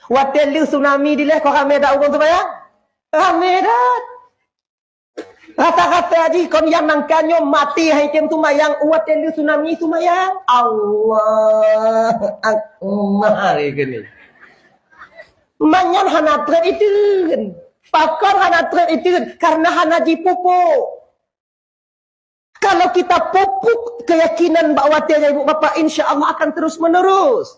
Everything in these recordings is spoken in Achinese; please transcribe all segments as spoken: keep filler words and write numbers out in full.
Watée lheueh tsunami dilée, kon ramé that ureuëng seumayang? Ramé that. Rata-rata jih kon nyang nangka nyoe maté hai tem seumayang, watée lheueh tsunami seumayang. Allah Akbar keunoe. Manyan hana treb iteun. Pakon hana treb iteun? Karena hana jipupuk. Kalau kita pupuk keyakinan bak watée nyan, ibu bapak, insya Allah akan terus menerus.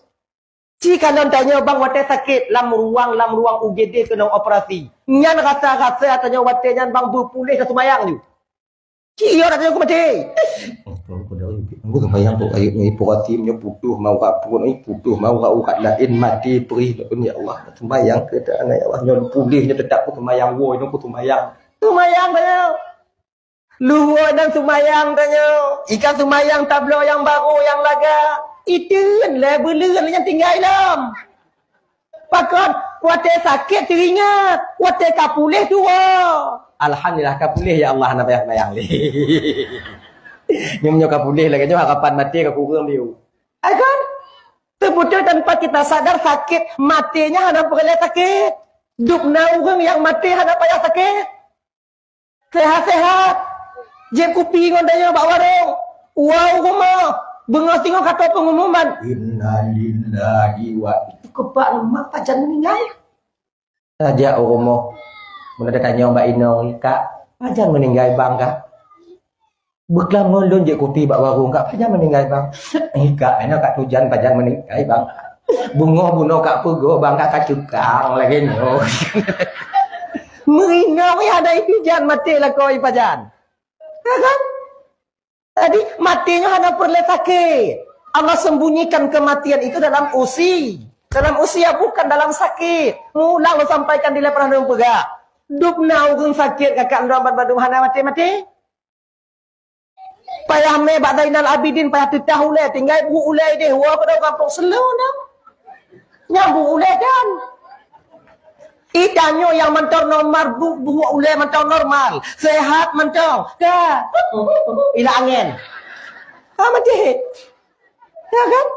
Ci kalon tanyoe bang watée sakét lam ruang, lam ruang U G D keunong operasi. Nyan rasa-rasa tanyoe watée nyan bang beupuléh ka seumayang ju. Ci iyo tanyoe ku maté. Aku seumayang tu ayat ni pukati nyoe putuh mau rak pun ni putuh mau rak ukat lain mati perih pun ya Allah. Seumayang ke dah ya Allah nyoe puléh nyoe tetap ku seumayang wo nyoe ku seumayang. Seumayang tanyoe. Luhur dan seumayang tanyoe. Ikan seumayang tabloe nyang barô nyang laga. Iteun lé beuleuen nyang tinggai lom. Pakon watée sakét teuingat, watée ka puléh tuwoe. Alhamdulillah ka puléh ya Allah hana payah seumayang lé. Nyoe nyoe ka puléh lagée nyoe harapan maté ka kureueng biu. Ai kan? Teubeutôi tanpa kita sadar sakét maté nyan hana peureulée sakét. Dub na ureuëng nyang maté hana payah sakét. Sehat-sehat. Jép kupi ngon tanyoe bak warong. Uwa u rumoh. Beungoh singoh ka tô peungumuman. Innalillahi wa itu keupak lemak pajan meuninggai. Tajak u rumoh. Meunan tanyoe bak inong, "Kak, pajan meuninggai bang, Kak?" Beuklam ngon lôn jép kupi bak warong, "Kak, pajan meuninggai bang?" "Kak, inoe Kak Tujan pajan meuninggai bang." Beungoh bunoe ka peugoe bang ka kacukang lagée nyoe. Meuingat weh hana ipijan maté lakoe ipajan. Ya kan? Jadi maté nyoe hana peureulée sakét. Allah sembunyikan kematian itu dalam usia. Dalam usia bukan dalam sakét. Mulang lôn sampaikan dilée pernah lôn peugah. Dub na ureuëng sakét kakak droe bandum hana maté-maté. Payah mé bak Zainal Abidin, payah teutah ulée, tinggai buet ulée ideh, woe keudroe gampông seuleu na. Nyang buet ulée dan. Itanyoe nyang mantong normal, bu-, buet ulée mantong normal. Sehat mantong. Ka. Ila angén. Ha, maté. Ya kan?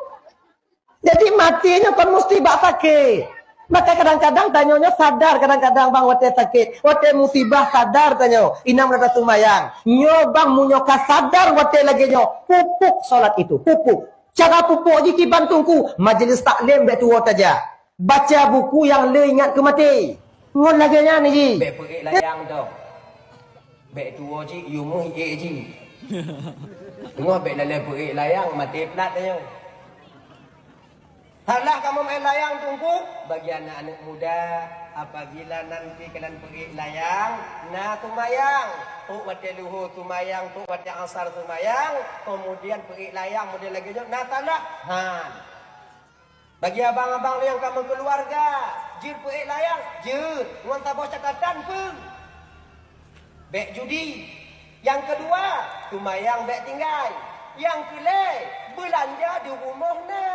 Jadi maté nyoe kon musti bak sakét. Maka kadang-kadang tanyoe nyoe sadar kadang-kadang bang watée sakét, watée musibah sadar tanyoe. Inong rasa seumayang. Nyoe bang meunyoe ka sadar watée lagée nyoe, pupuk solat itu, pupuk. Cara pupuk jih kiban teungku, majelis taklim bék tuwoe tajak. Baca buku nyang le ingat keu maté. Ngon lagée nyan jih. Bék peuék layang tu. Bék tuwoe cit, yue méuh ék jih. Teungoh bék lalée peuék layang, maté plat tanyoe. Salah kamoe maén layang teungku, bagi aneuk-aneuk muda, apabila nanti kalian peuék layang, na seumayang. Trok watée luhô seumayang, trok watée asar seumayang, kemudian peuék layang model lagée nyoe, na salah. Han. Bagi abang-abang nyang ka meukeuluwarga, jeuet peuék layang, jeuet ngon saboh catatan peue? Bék judi. Nyang keudua, seumayang bék tinggai. Nyang keulhée, beulanja di rumoh na.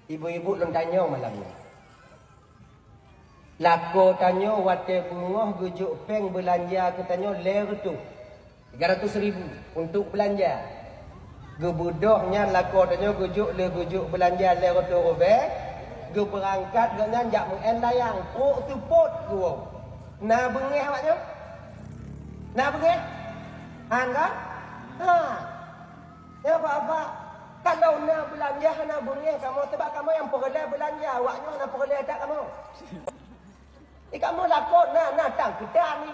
Ibu-ibu lôn tanyong malam nyoe. Lakoe tanyoe watée beungoh geujok péng beulanja keu tanyoe lhée reutôh, tiga ratus ribu untuk beulanja. Geubeudôh nyan lakoe tanyoe geujok lé geujok beulanja lhée reutôh ribée, geubeurangkat gobnyan jak meuén layang, trok seupôt geuwoe. Na beungéh awaknyoe? Na beungéh? Han kan? Ha. Ya, Pak, Pak. Kalau na beulanja hana beungéh kamoe, sabab kamoe nyang peureulée beulanja, awaknyoe hana peureulée that kamoe. Di kamoe lakoe na, na tang keutan ni.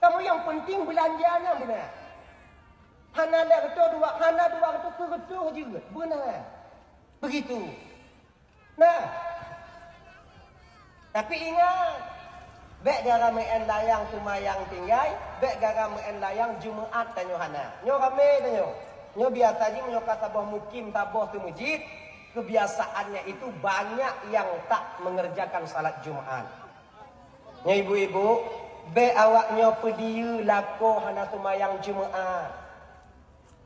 Kamoe nyang penting beulanja nyan beuna. Hana lhée reutôh dua, hana dua reutôh, keu reutôh jeuet. Beuna. Begitu. Nah. Tapi ingat, bék gara meuén layang seumayang tinggai, bék gara meuén layang Jumaat tanyoe hana. Nyoe ramé tanyoe. Nyoe biasa jih meunyoe ka saboh mukim saboh teumeujid, kebiasaannya itu banyak yang tak mengerjakan salat Jumaat. Nyoe ibu-ibu, bék awaknyoe peudiyeu lakoe hana seumayang Jumaat.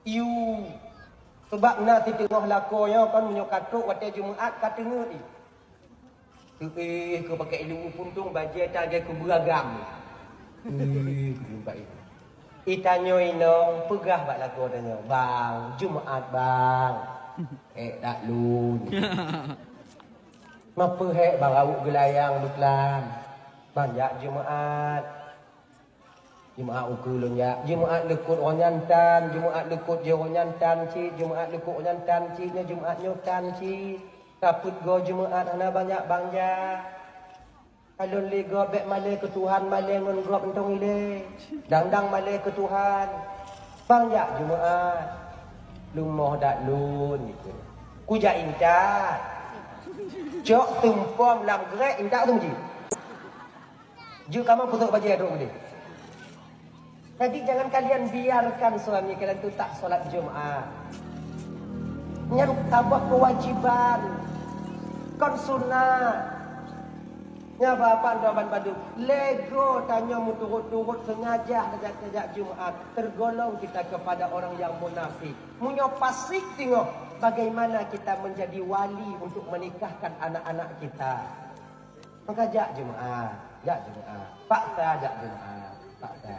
Yu, sabab na siteungoh lakoe nyoe kon meunyoe ka trok watée Jumaat ka teungeut jih. Teuéh keu pakai ileumèe puntông bajée tajak keu beuragam. Teuéh keu jumpa itu. Itanyoe inong peugah bak lakoe tanyoe, "Bang, Jumaat, Bang." Eh, dak lun. Mapeue hek barau geulayang beuklam. Banyak jeumaat. Jeumaat ukeue lôn jak. Jeumaat leukot roh nyan tan, jeumaat leukot jih roh nyan tan cit, jeumaat leukot roh nyan tan cit, nyoe jeumaat nyoe tan cit. Kapeuet goe jeumaat hana banyak banja. Kalon lé gob bék malée keu Tuhan, malée ngon gob mantong ilée. Dang-dang malée keu Tuhan. Bang jak jeumaat. Leumoh dak lôn gitu. Kujak intat. Cok tumpom lam grek intat tu jih. Jeuet kamoe peutrok bajée droe udeh. Jadi jangan kalian biarkan suami kalian tu tak solat Jumat. Nyan saboh kewajiban, kon sunat. Nya bapak doban badu, lego tanyoe meuturut-turut sengaja tajak-tajak Jumat, tergolong kita kepada orang yang munafik. Meunyoe fasik teungoh, bagaimana kita menjadi wali untuk menikahkan anak-anak kita? Maka jak Jumat, jak Jumat. Paksa jak Jumat, paksa.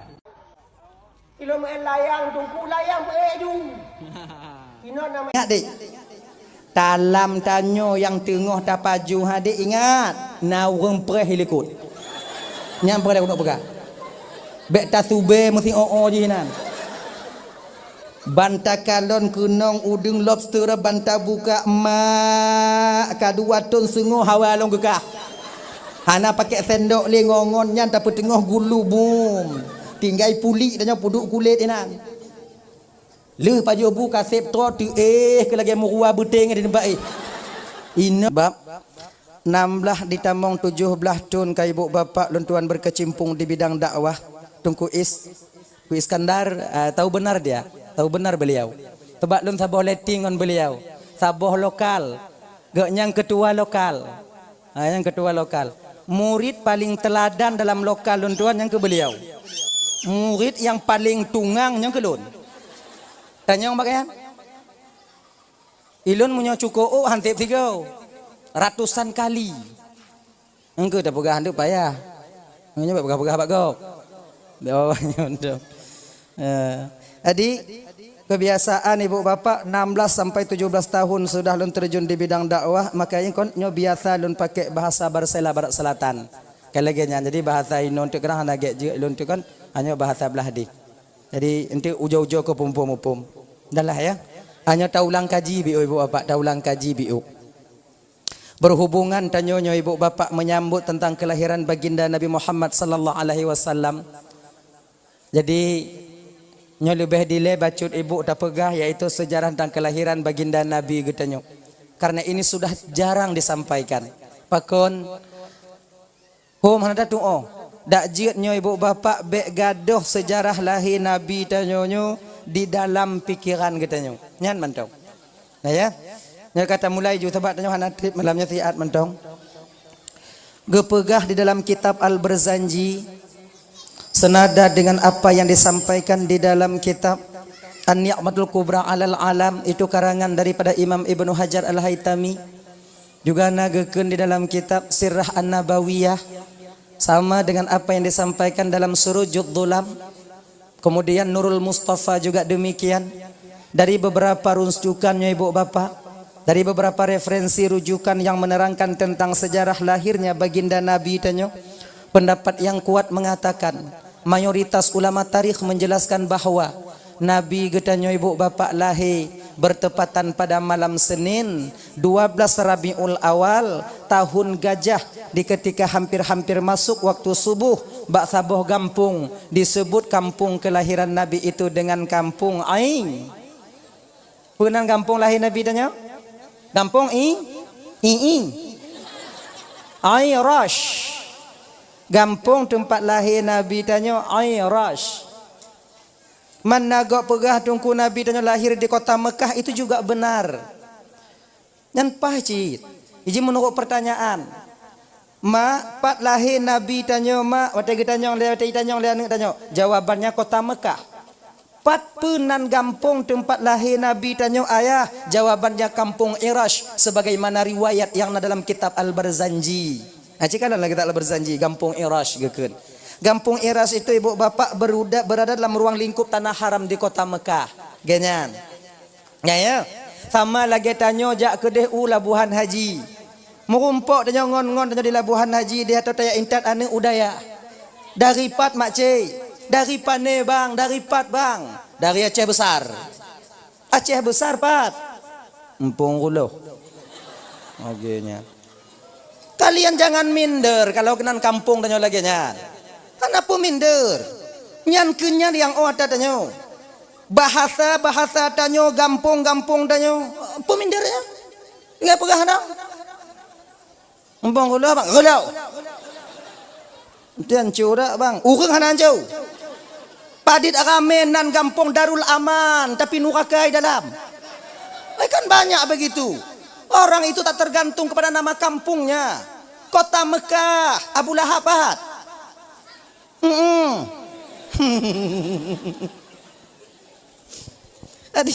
Ilôn meu'en layang, tungku layang peuék ju. Inoe nama Ingat dek, talam tanyoe nyang teungoh tapaju hadek ingat, na ureuëng preh likot. Nyang preh likot peugah. Bék tasubé meusi o-o jih nan. Ban takalon keunong udeueng lobster ban tabuka mak kadua thon seungoh hawa lôn geukah. Hana pakai sendok lé ngon-ngon nyan tapeuteungoh gulu bum. Tinggai pulik tanyoe puduk kulét inan. Leuh pajoh bu kaseb troe teuéh keu lagée meuruwa beuténg di teumpat éh. Inoe bab enam belas ditamong tujuh belas thon ka ibu bapak lôn tuan berkecimpung di bidang dakwah. Teungku Is, Teungku Iskandar, ah, tahu benar dia, tahu benar beliau. Sebab lôn saboh letting ngon beliau, saboh lokal. Geuh nyang ketua lokal. Ha, nyang ketua lokal. Murid paling teladan dalam lokal lôn tuan nyang keu beliau. Murid nyang paling tungang nyang keu lôn. Tanyong bak nyan. Ilôn meunyoe cuko ôk han tiep sigoe. Ratusan kali. Engkeu tapeugah hantu payah. Nyoe peugah-peugah bak gob. Doh nyoe tu. Eh, jadi kebiasaan ibu bapak enam belas sampai tujuh belas tahun sudah lôn terjun di bidang dakwah, makanya kon nyoe biasa lôn pakai bahasa Barsela Barat Selatan. Kan lagée nyan, jadi bahasa inoe tu kadang hana gét jeuet lôn tu kan, hanya bahasa blah deh. Jadi enti ujoe-ujoe ke pumpom-pumpom. Dah lah ya. Hanya taulang kaji biu ibu bapak, taulang kaji biu. Berhubungan tanyoe nyoe ibu bapak menyambut tentang kelahiran baginda Nabi Muhammad sallallahu alaihi wasallam. Jadi nyoe leubeh dilée bacut ibu tapeugah yaitu sejarah tentang kelahiran baginda Nabi geutanyoe. Karena ini sudah jarang disampaikan. Pakon hom hana tatuoh. Dak jeuet nyoe ibu bapak bék gadoh sejarah lahé Nabi tanyoe nyoe di dalam pikiran geutanyoe. Nyan mantong. Nah ya. Nyoe kata mulai ju sabab tanyoe hana treb malam nyoe siat mantong. Geupeugah di dalam kitab Al-Barzanji senada dengan apa yang disampaikan di dalam kitab An-Ni'matul Kubra alal Alam, itu karangan daripada Imam Ibnu Hajar Al-Haitami. Juga na geukheun di dalam kitab Sirah An-Nabawiyah sama dengan apa yang disampaikan dalam Surujud Dhulam. Kemudian Nurul Mustafa juga demikian. Dari beberapa rujukan nyoe ibu bapak, dari beberapa referensi rujukan yang menerangkan tentang sejarah lahirnya baginda Nabi tanyoe, pendapat yang kuat mengatakan mayoritas ulama tarikh menjelaskan bahwa Nabi geutanyoe ibu bapak lahé bertepatan pada malam Senin, dua belas Rabiul Awal, tahun gajah, di ketika hampir-hampir masuk waktu subuh, bak saboh gampông disebut kampung kelahiran Nabi itu dengan Kampung Ain. Peue nan gampông lahé Nabi tanyoe? Gampông I, I, I. Ain Rash. Gampông teumpat lahé Nabi tanyoe Ain Rash. Man na gob peugah Teungku Nabi tanyoe lahir di kota Mekah, itu juga benar. Nyan paih cit. Iji meunurot pertanyaan. Mak, pat lahé Nabi tanyoe, Mak, watée geutanyong lé, watée itanyong lé aneuëk tanyoe. Jawabannya kota Mekah. Pat peue nan gampông teumpat lahé Nabi tanyoe, Ayah? Jawabannya Kampung Irash, sebagaimana riwayat yang na dalam kitab Al-Barzanji. Nah, cik kan lagi tak Al-Barzanji, Gampông Irash geukheun. Gampông Irash itu ibu bapak beruda-, berada dalam ruang lingkup tanah haram di kota Mekah. Genyan. Ya, ya. Sama lagée tanyoe jak keudeh u Labuhan Haji. Meurumpok tanyoe ngon-ngon tanyoe di Labuhan Haji, di ateueh tajak intat aneuëk u dayah. Dari pat, Mak Cik? Dari pane, Bang? Dari pat, Bang? Dari Aceh Besar. Aceh Besar pat? Empung Kuloh. Oke nya. Kalian jangan minder kalau keunan kampung tanyoe lagée nyan. Hana peue minder. Nyan keuh nyan nyang ôt ata tanyoe. Bahasa-bahasa tanyoe, gampông-gampông tanyoe, peue minder nyan. Ingat peugah hana? Empung Kuloh, Bang, Kuloh. Tian curak, Bang. Ureuëng hana hanco. Padit ramé nan gampông Darul Aman, tapi nuraka di dalam. Eh, kan banyak begitu. Orang itu tak tergantung kepada nama kampungnya. Kota Mekah, Abu Lahab pat? Mm-mm. Adi,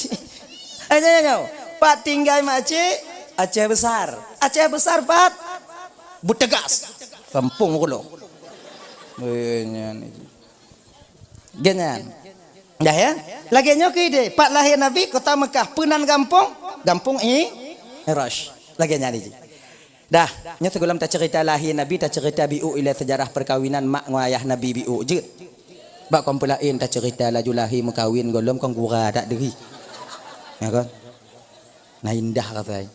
hanya nyoe, pat tinggai Mak Cik? Aceh Besar. Aceh Besar pat? Beutegas. Kampung Kuloh. Eh, nyan. Genyan. Dah ya? Lagée nyoe keu ideh, pat lahé Nabi, Kota Mekah, peunan gampông, gampông I, Mi'raj. Lagée nyan ji. Dah, nyoe sigohlom taceurita lahé Nabi, taceurita biôk ilée seujarah peukawinan mak ngon ayah Nabi biôk jeuet. Bak kon peulaén taceurita laju lahé meukawen gohlom kon gura that deuhi. Ya kan? Nah indah rasai.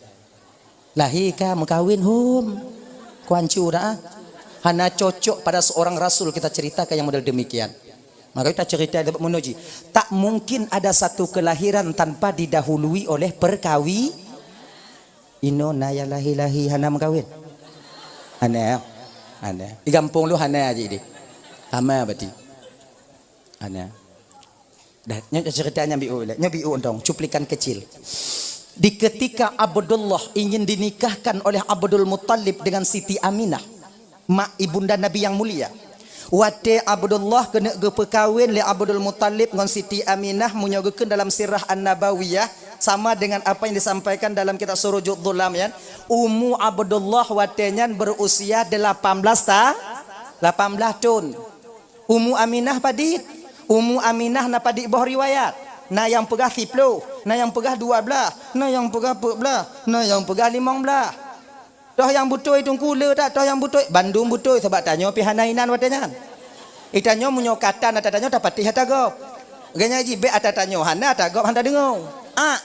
Lahé ka meukawen hom. Kuancu dah. Hana cocok pada seorang rasul kita ceritakan yang model demikian. Maka kita cerita dapat menuji. Tak mungkin ada satu kelahiran tanpa didahului oleh perkawi. Inoe na nyang lahé-lahé hana meukawen? Hana. Hana. Di gampông lôn hana jih deh. Hama berarti. Hana. Dah, nyoe cerita nyang biôk lé. Nyoe biôk dong, cuplikan kecil. Di ketika Abdullah ingin dinikahkan oleh Abdul Muttalib dengan Siti Aminah, mak ibunda Nabi yang mulia. Watée Abdullah keuneuk geupeukawen lé Abdul Muttalib ngon Siti Aminah, meunyoe geukheun dalam Sirah An-Nabawiyah, sama dengan apa yang disampaikan dalam kitab Surujud Dhulam, ya. Umu Abdullah watée nyan berusia delapan belas ta-, lapan belas thon. Umu Aminah padit? Umu Aminah na padit boh riwayat. Na nyang peugah siplôh, na nyang peugah dua blaih, na nyang peugah peuet blaih, na nyang peugah limong blaih. Toh nyang beutôi Teungku le that, toh nyang beutôi, bandum beutôi, sabab tanyoe pih hana inan watée nyan. Di tanyoe meunyoe kata na tatanyoe tapatéh ata gob. Geuhnyan jih bék ata tanyoe hana, ata gob hana tadeungoe. Ah.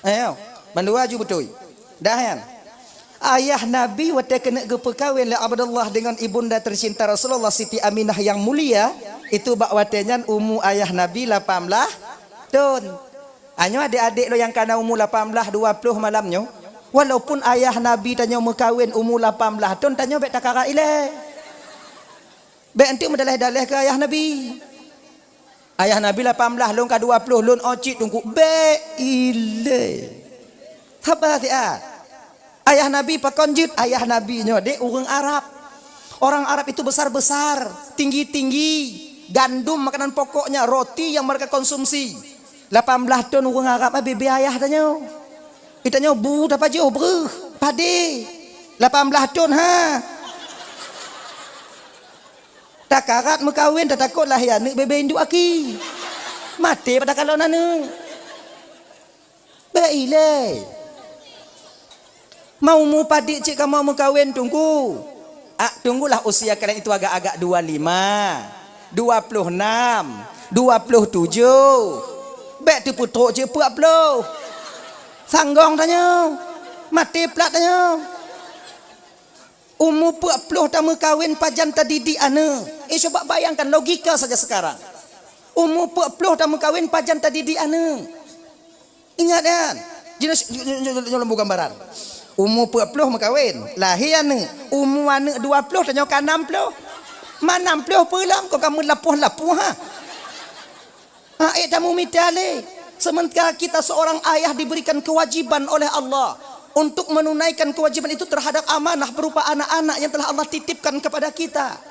Ayo, bandua ju beutôi. Dah nyan. Ayah Nabi watée keuneuk geupeukawen lé Abdullah dengan ibunda tercinta Rasulullah Siti Aminah yang mulia, itu bak watée nyan umu ayah Nabi lapan blaih thon. Anyoe adék-adék lôn nyang kana umu lapan blaih dua ploh malam nyoe, walaupun ayah Nabi tanyoe meukawen umu lapan blaih thon, tanyoe bék takarat ilée. Bék enteuk meudaléh-daléh keu ayah Nabi. Ayah Nabi lapan blaih, lôn ka dua ploh, lôn ôcit Teungku. Bék ilée. Saba siat. Ayah Nabi pakon jeuet? Ayah Nabi nyoe dek ureuëng Arab. Orang Arab itu besar-besar, tinggi-tinggi. Gandum makanan pokoknya, roti yang mereka konsumsi. Lapan blaih thon ureuëng Arab, ah, bebe ayah tanyoe. Di tanyoe bu tapajoh breuh, padé. Lapan blaih thon, ha. Takarat meukawen, tatakot lahé aneuëk bebe induek aki. Maté pada kalon aneuëk. Bék ilée. Ma umu padit cit kamoe meukawen Teungku? Ah, tunggulah usia kalian itu agak-agak dua lima, dua ploh enam, dua ploh tujoh. Bék teupeutrok cit peuet ploh. Sanggong tanyoe. Maté plat tanyoe. Umu peuet ploh tameukawen pajan tadidik aneuëk. Eh, coba bayangkan logika saja sekarang. Umu peuet ploh tameukawen pajan tadidik aneuëk. Ingat kan? Jinoe, jinoe, jinoe, jinoe lôn bri gambaran. Umu peuet ploh meukawen, lahé aneuëk. Umu aneuëk dua ploh, tanyoe ka nam ploh. Ma nam ploh peue lom, kon ka meulapoh-lapoh, ha? Ha, ék tamumita lé. Sementara kita seorang ayah diberikan kewajiban oleh Allah untuk menunaikan kewajiban itu terhadap amanah berupa anak-anak yang telah Allah titipkan kepada kita.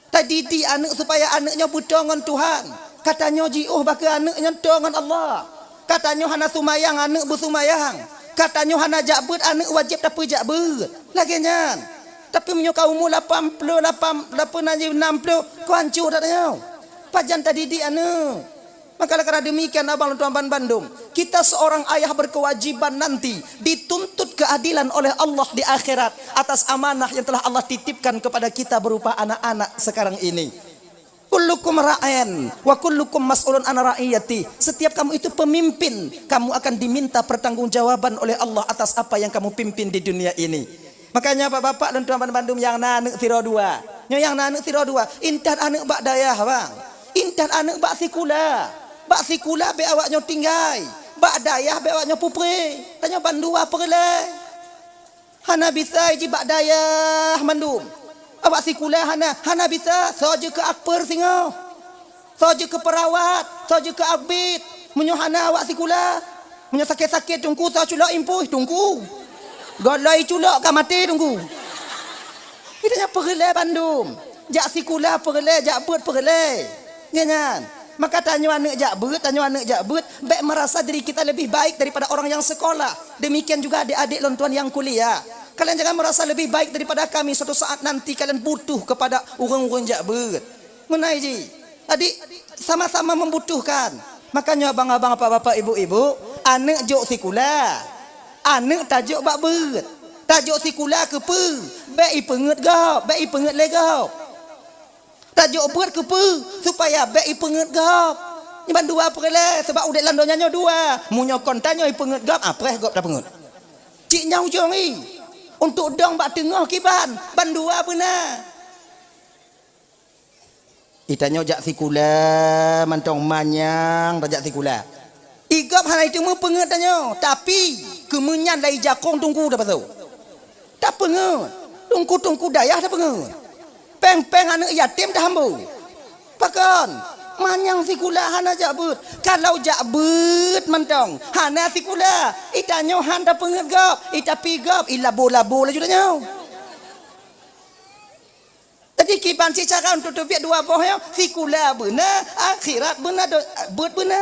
Tadidik aneuëk supaya aneuëk nyoe beutoe ngon Tuhan. Ka tanyoe jiôh bak keu aneuëk nyan toe ngon Allah. Ka tanyoe hana seumayang, aneuëk beuseumayang. Ka tanyoe hana jak beuet, aneuëk wajéb tapeujak beuet. Lagée nyan. Tapi meunyoe ka umu lapan ploh, lapan, lapan, nam ploh, kon hanco that nyoe. Pajan tadidik aneuëk? Maka oleh karena demikian, abang lôn tuan bandum, kita seorang ayah berkewajiban nanti dituntut keadilan oleh Allah di akhirat atas amanah yang telah Allah titipkan kepada kita berupa anak-anak sekarang ini. Kullukum ra'in wa kullukum mas'ulun an ra'iyati. Setiap kamu itu pemimpin, kamu akan diminta pertanggungjawaban oleh Allah atas apa yang kamu pimpin di dunia ini. Makanya bapak-bapak lôn tuan bandum nyang na aneuk sidroe dua. Nyoe nyang na aneuk sidroe dua, intat aneuk bak dayah, bang. Intat aneuk bak sikula. Bak sikula bèk awak nyoe tinggai. Bak dayah bèk awak nyoe peupreh. Tanyoe bandua peureulèe. Hana bisa jih bak dayah mandum. Awak sikula hana, hana bisa, soe jeuet keu akper singoh. Soe jeuet keu peurawat, soe jeuet keu abit. Meunyoe hana awak sikula, meunyoe sakét-sakét teungku, soe culok impui teungku. Gohlom culok ka maté teungku. Kita nyan peureulèe bandum. Jak sikula peureulèe, jak beuet peureulèe. Nyan, nyan. Maka tanyoe aneuk jak beuet, tanyoe aneuk jak beuet, bèk merasa diri kita lebih baik daripada orang yang sekolah. Demikian juga adik-adik lôn tuan yang kuliah. Kalian jangan merasa lebih baik daripada kami, suatu saat nanti kalian butuh kepada ureueng-ureueng jak beuet. Meunan jih. Jadi, sama-sama membutuhkan. Makanya abang-abang, bapak-bapak, ibu-ibu, aneuk jok sikula. Aneuk tajok bak beuet. Tajok sikula keupeue? Bèk ipeungeut gob, bèk ipeungeut lé gob. Tajok beuet keupeue? Supaya bèk ipeungeut gob. Nyan bandua peureulèe, sabab udép lam donya nyoe dua. Meunyoe kon tanyoe ipeungeut gob, ah, preh gob tapeungeut. Cit nyan ujong jih. Untuk dong bak teungoh kiban, bandua beuna. Itanyoe jak sikula mantong, manyang tajak sikula. Igob hana iteumé peungeut tanyoe, tapi keumeunyan lai jakong teungku tapasoe. Tapeungeut, teungku-teungku dayah tapeungeut. Péng-péng aneuk yatim tahambô. Pakon? Manyang sikula hana jak beuet. Kalau jak beuet mantong, hana sikula, itanyoe han tapeungeut gob, itapi gob, ilabo-labo laju tanyoe. Jadi kiban cit cara untuk teubiet dua boh nyoe, sikula beuna, akhirat beuna, do-, beuet beuna.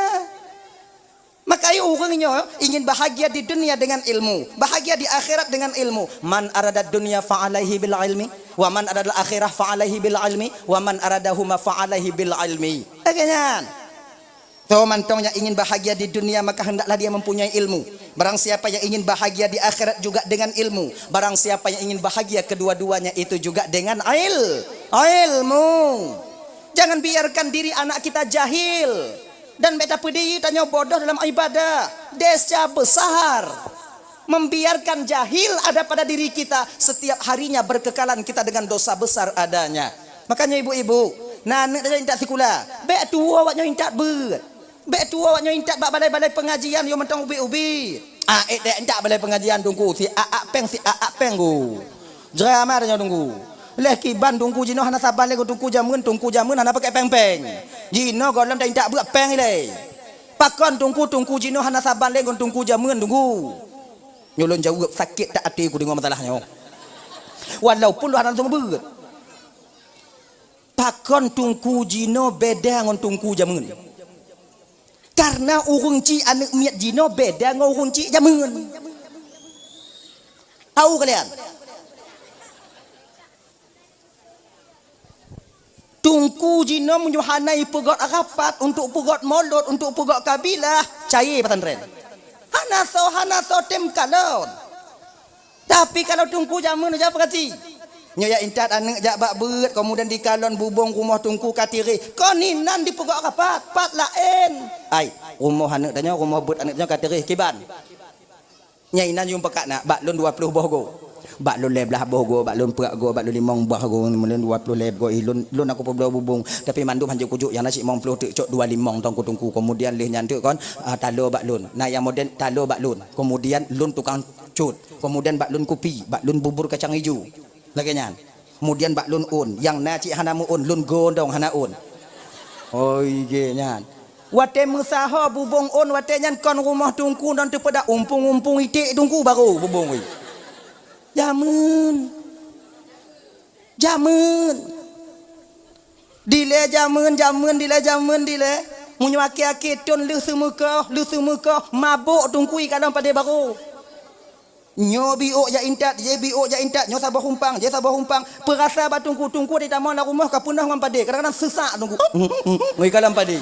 Maka ureueng nyoe ingin bahagia di dunia dengan ilmu, bahagia di akhirat dengan ilmu. "Man aradad dunya fa alaihi bil ilmi, wa man aradal akhirah fa alaihi bil ilmi, wa man aradahuma fa alaihi bil ilmi." Lagèe nyan. Soe mantong nyang ingin bahagia di dunia, maka hendaklah dia mempunyai ilmu. Barang siapa yang ingin bahagia di akhirat juga dengan ilmu. Barang siapa yang ingin bahagia kedua-duanya, itu juga dengan il-, ilmu. Jangan biarkan diri anak kita jahil. Dan bèk tapeudiri tanyoe bodoh dalam ibadah. Desya besar. Membiarkan jahil ada pada diri kita, setiap harinya berkekalan kita dengan dosa besar adanya. Makanya ibu-ibu, na aneuk tajak intat sikula, bèk tuwoe awak nyoe intat beuet. Bèk tuwoe awak nyoe intat bak balai-balai pengajian, yo mantong ubit-ubit. Ah, eh, dek intat balai pengajian teungku, si aak péng, si aak péng ku. Jrama tanyoe teungku. Leh kiban teungku jinoe hana saban lé ngon teungku jameun, teungku jameun hana pakai péng-péng. Jinoe gohlom ta intat beuet péng ilèe. Pakon teungku, teungku jinoe hana saban lé ngon teungku jameun teungku. Nyoe lôn jaweueb, sakét that até ku deungoe masalah nyoe. Walaupun lôn hana langsung beuet. Pakon teungku jinoe beda ngon teungku jameun? Karena ureueng chik aneuk miet jinoe beda ngon ureueng chik jameun. Tahu kalian? Teungku jinoe meunyoe hana ipeugöt rapat untuk peugöt molot, untuk peugöt kabilah, cayé pesantren. Hana soe, hana soe tem kalon. Tapi kalau teungku jameun, jak peurati. Nyoe jak intat aneuk jak bak beuet, kemudian dikalon bubông rumoh teungku ka tiréh. Kon inan dipeugöt rapat, pat laén. Ai, rumoh aneuk tanyoe, rumoh beuet aneuk tanyoe ka tiréh, kiban. Nyan inan yum peugah na, bak lôn dua ploh boh goe. Bak lôn lhèe blah boh goe, bak lôn peuet goe, bak lôn limong boh goe, lôn dua ploh lhèe goe, lôn, lôn aku peubloe bubông. Tapi mandum hanjeuet kujok, nyang na cit limong ploh teuk, cok dua limong tong ku teungku. Kemudian lheueh nyan teuk kon, ah, talo bak lôn. Na nyang model talo bak lôn. Kemudian lôn tukang cut. Kemudian bak lôn kupi, bak lôn bubur kacang ijo. Lagèe nyan. Kemudian bak lôn ôn, nyang na cit hana meu-ôn, lôn gondong hana ôn. Oi, gé nyan. Watèe meusaho bubông ôn, watèe nyan kon rumoh teungku, ngon teupeudak umpung-umpung iték teungku baru bubông weh. Jameun. Jameun. Dilèe jameun, jameun, dilèe jameun, dilèe. Meunyoe akhé-akhé thôn lheueh seumeukoh, lheueh seumeukoh, mabök teungku ikalon padé baru. Nyoe biôk jak intat, jih biôk jak intat, nyoe saboh umpang, jih saboh umpang. Peurasa bak teungku, teungku di tamong lam rumoh ka peunoh ngon padé, kadang-kadang seusak teungku. Ngui kalon padé.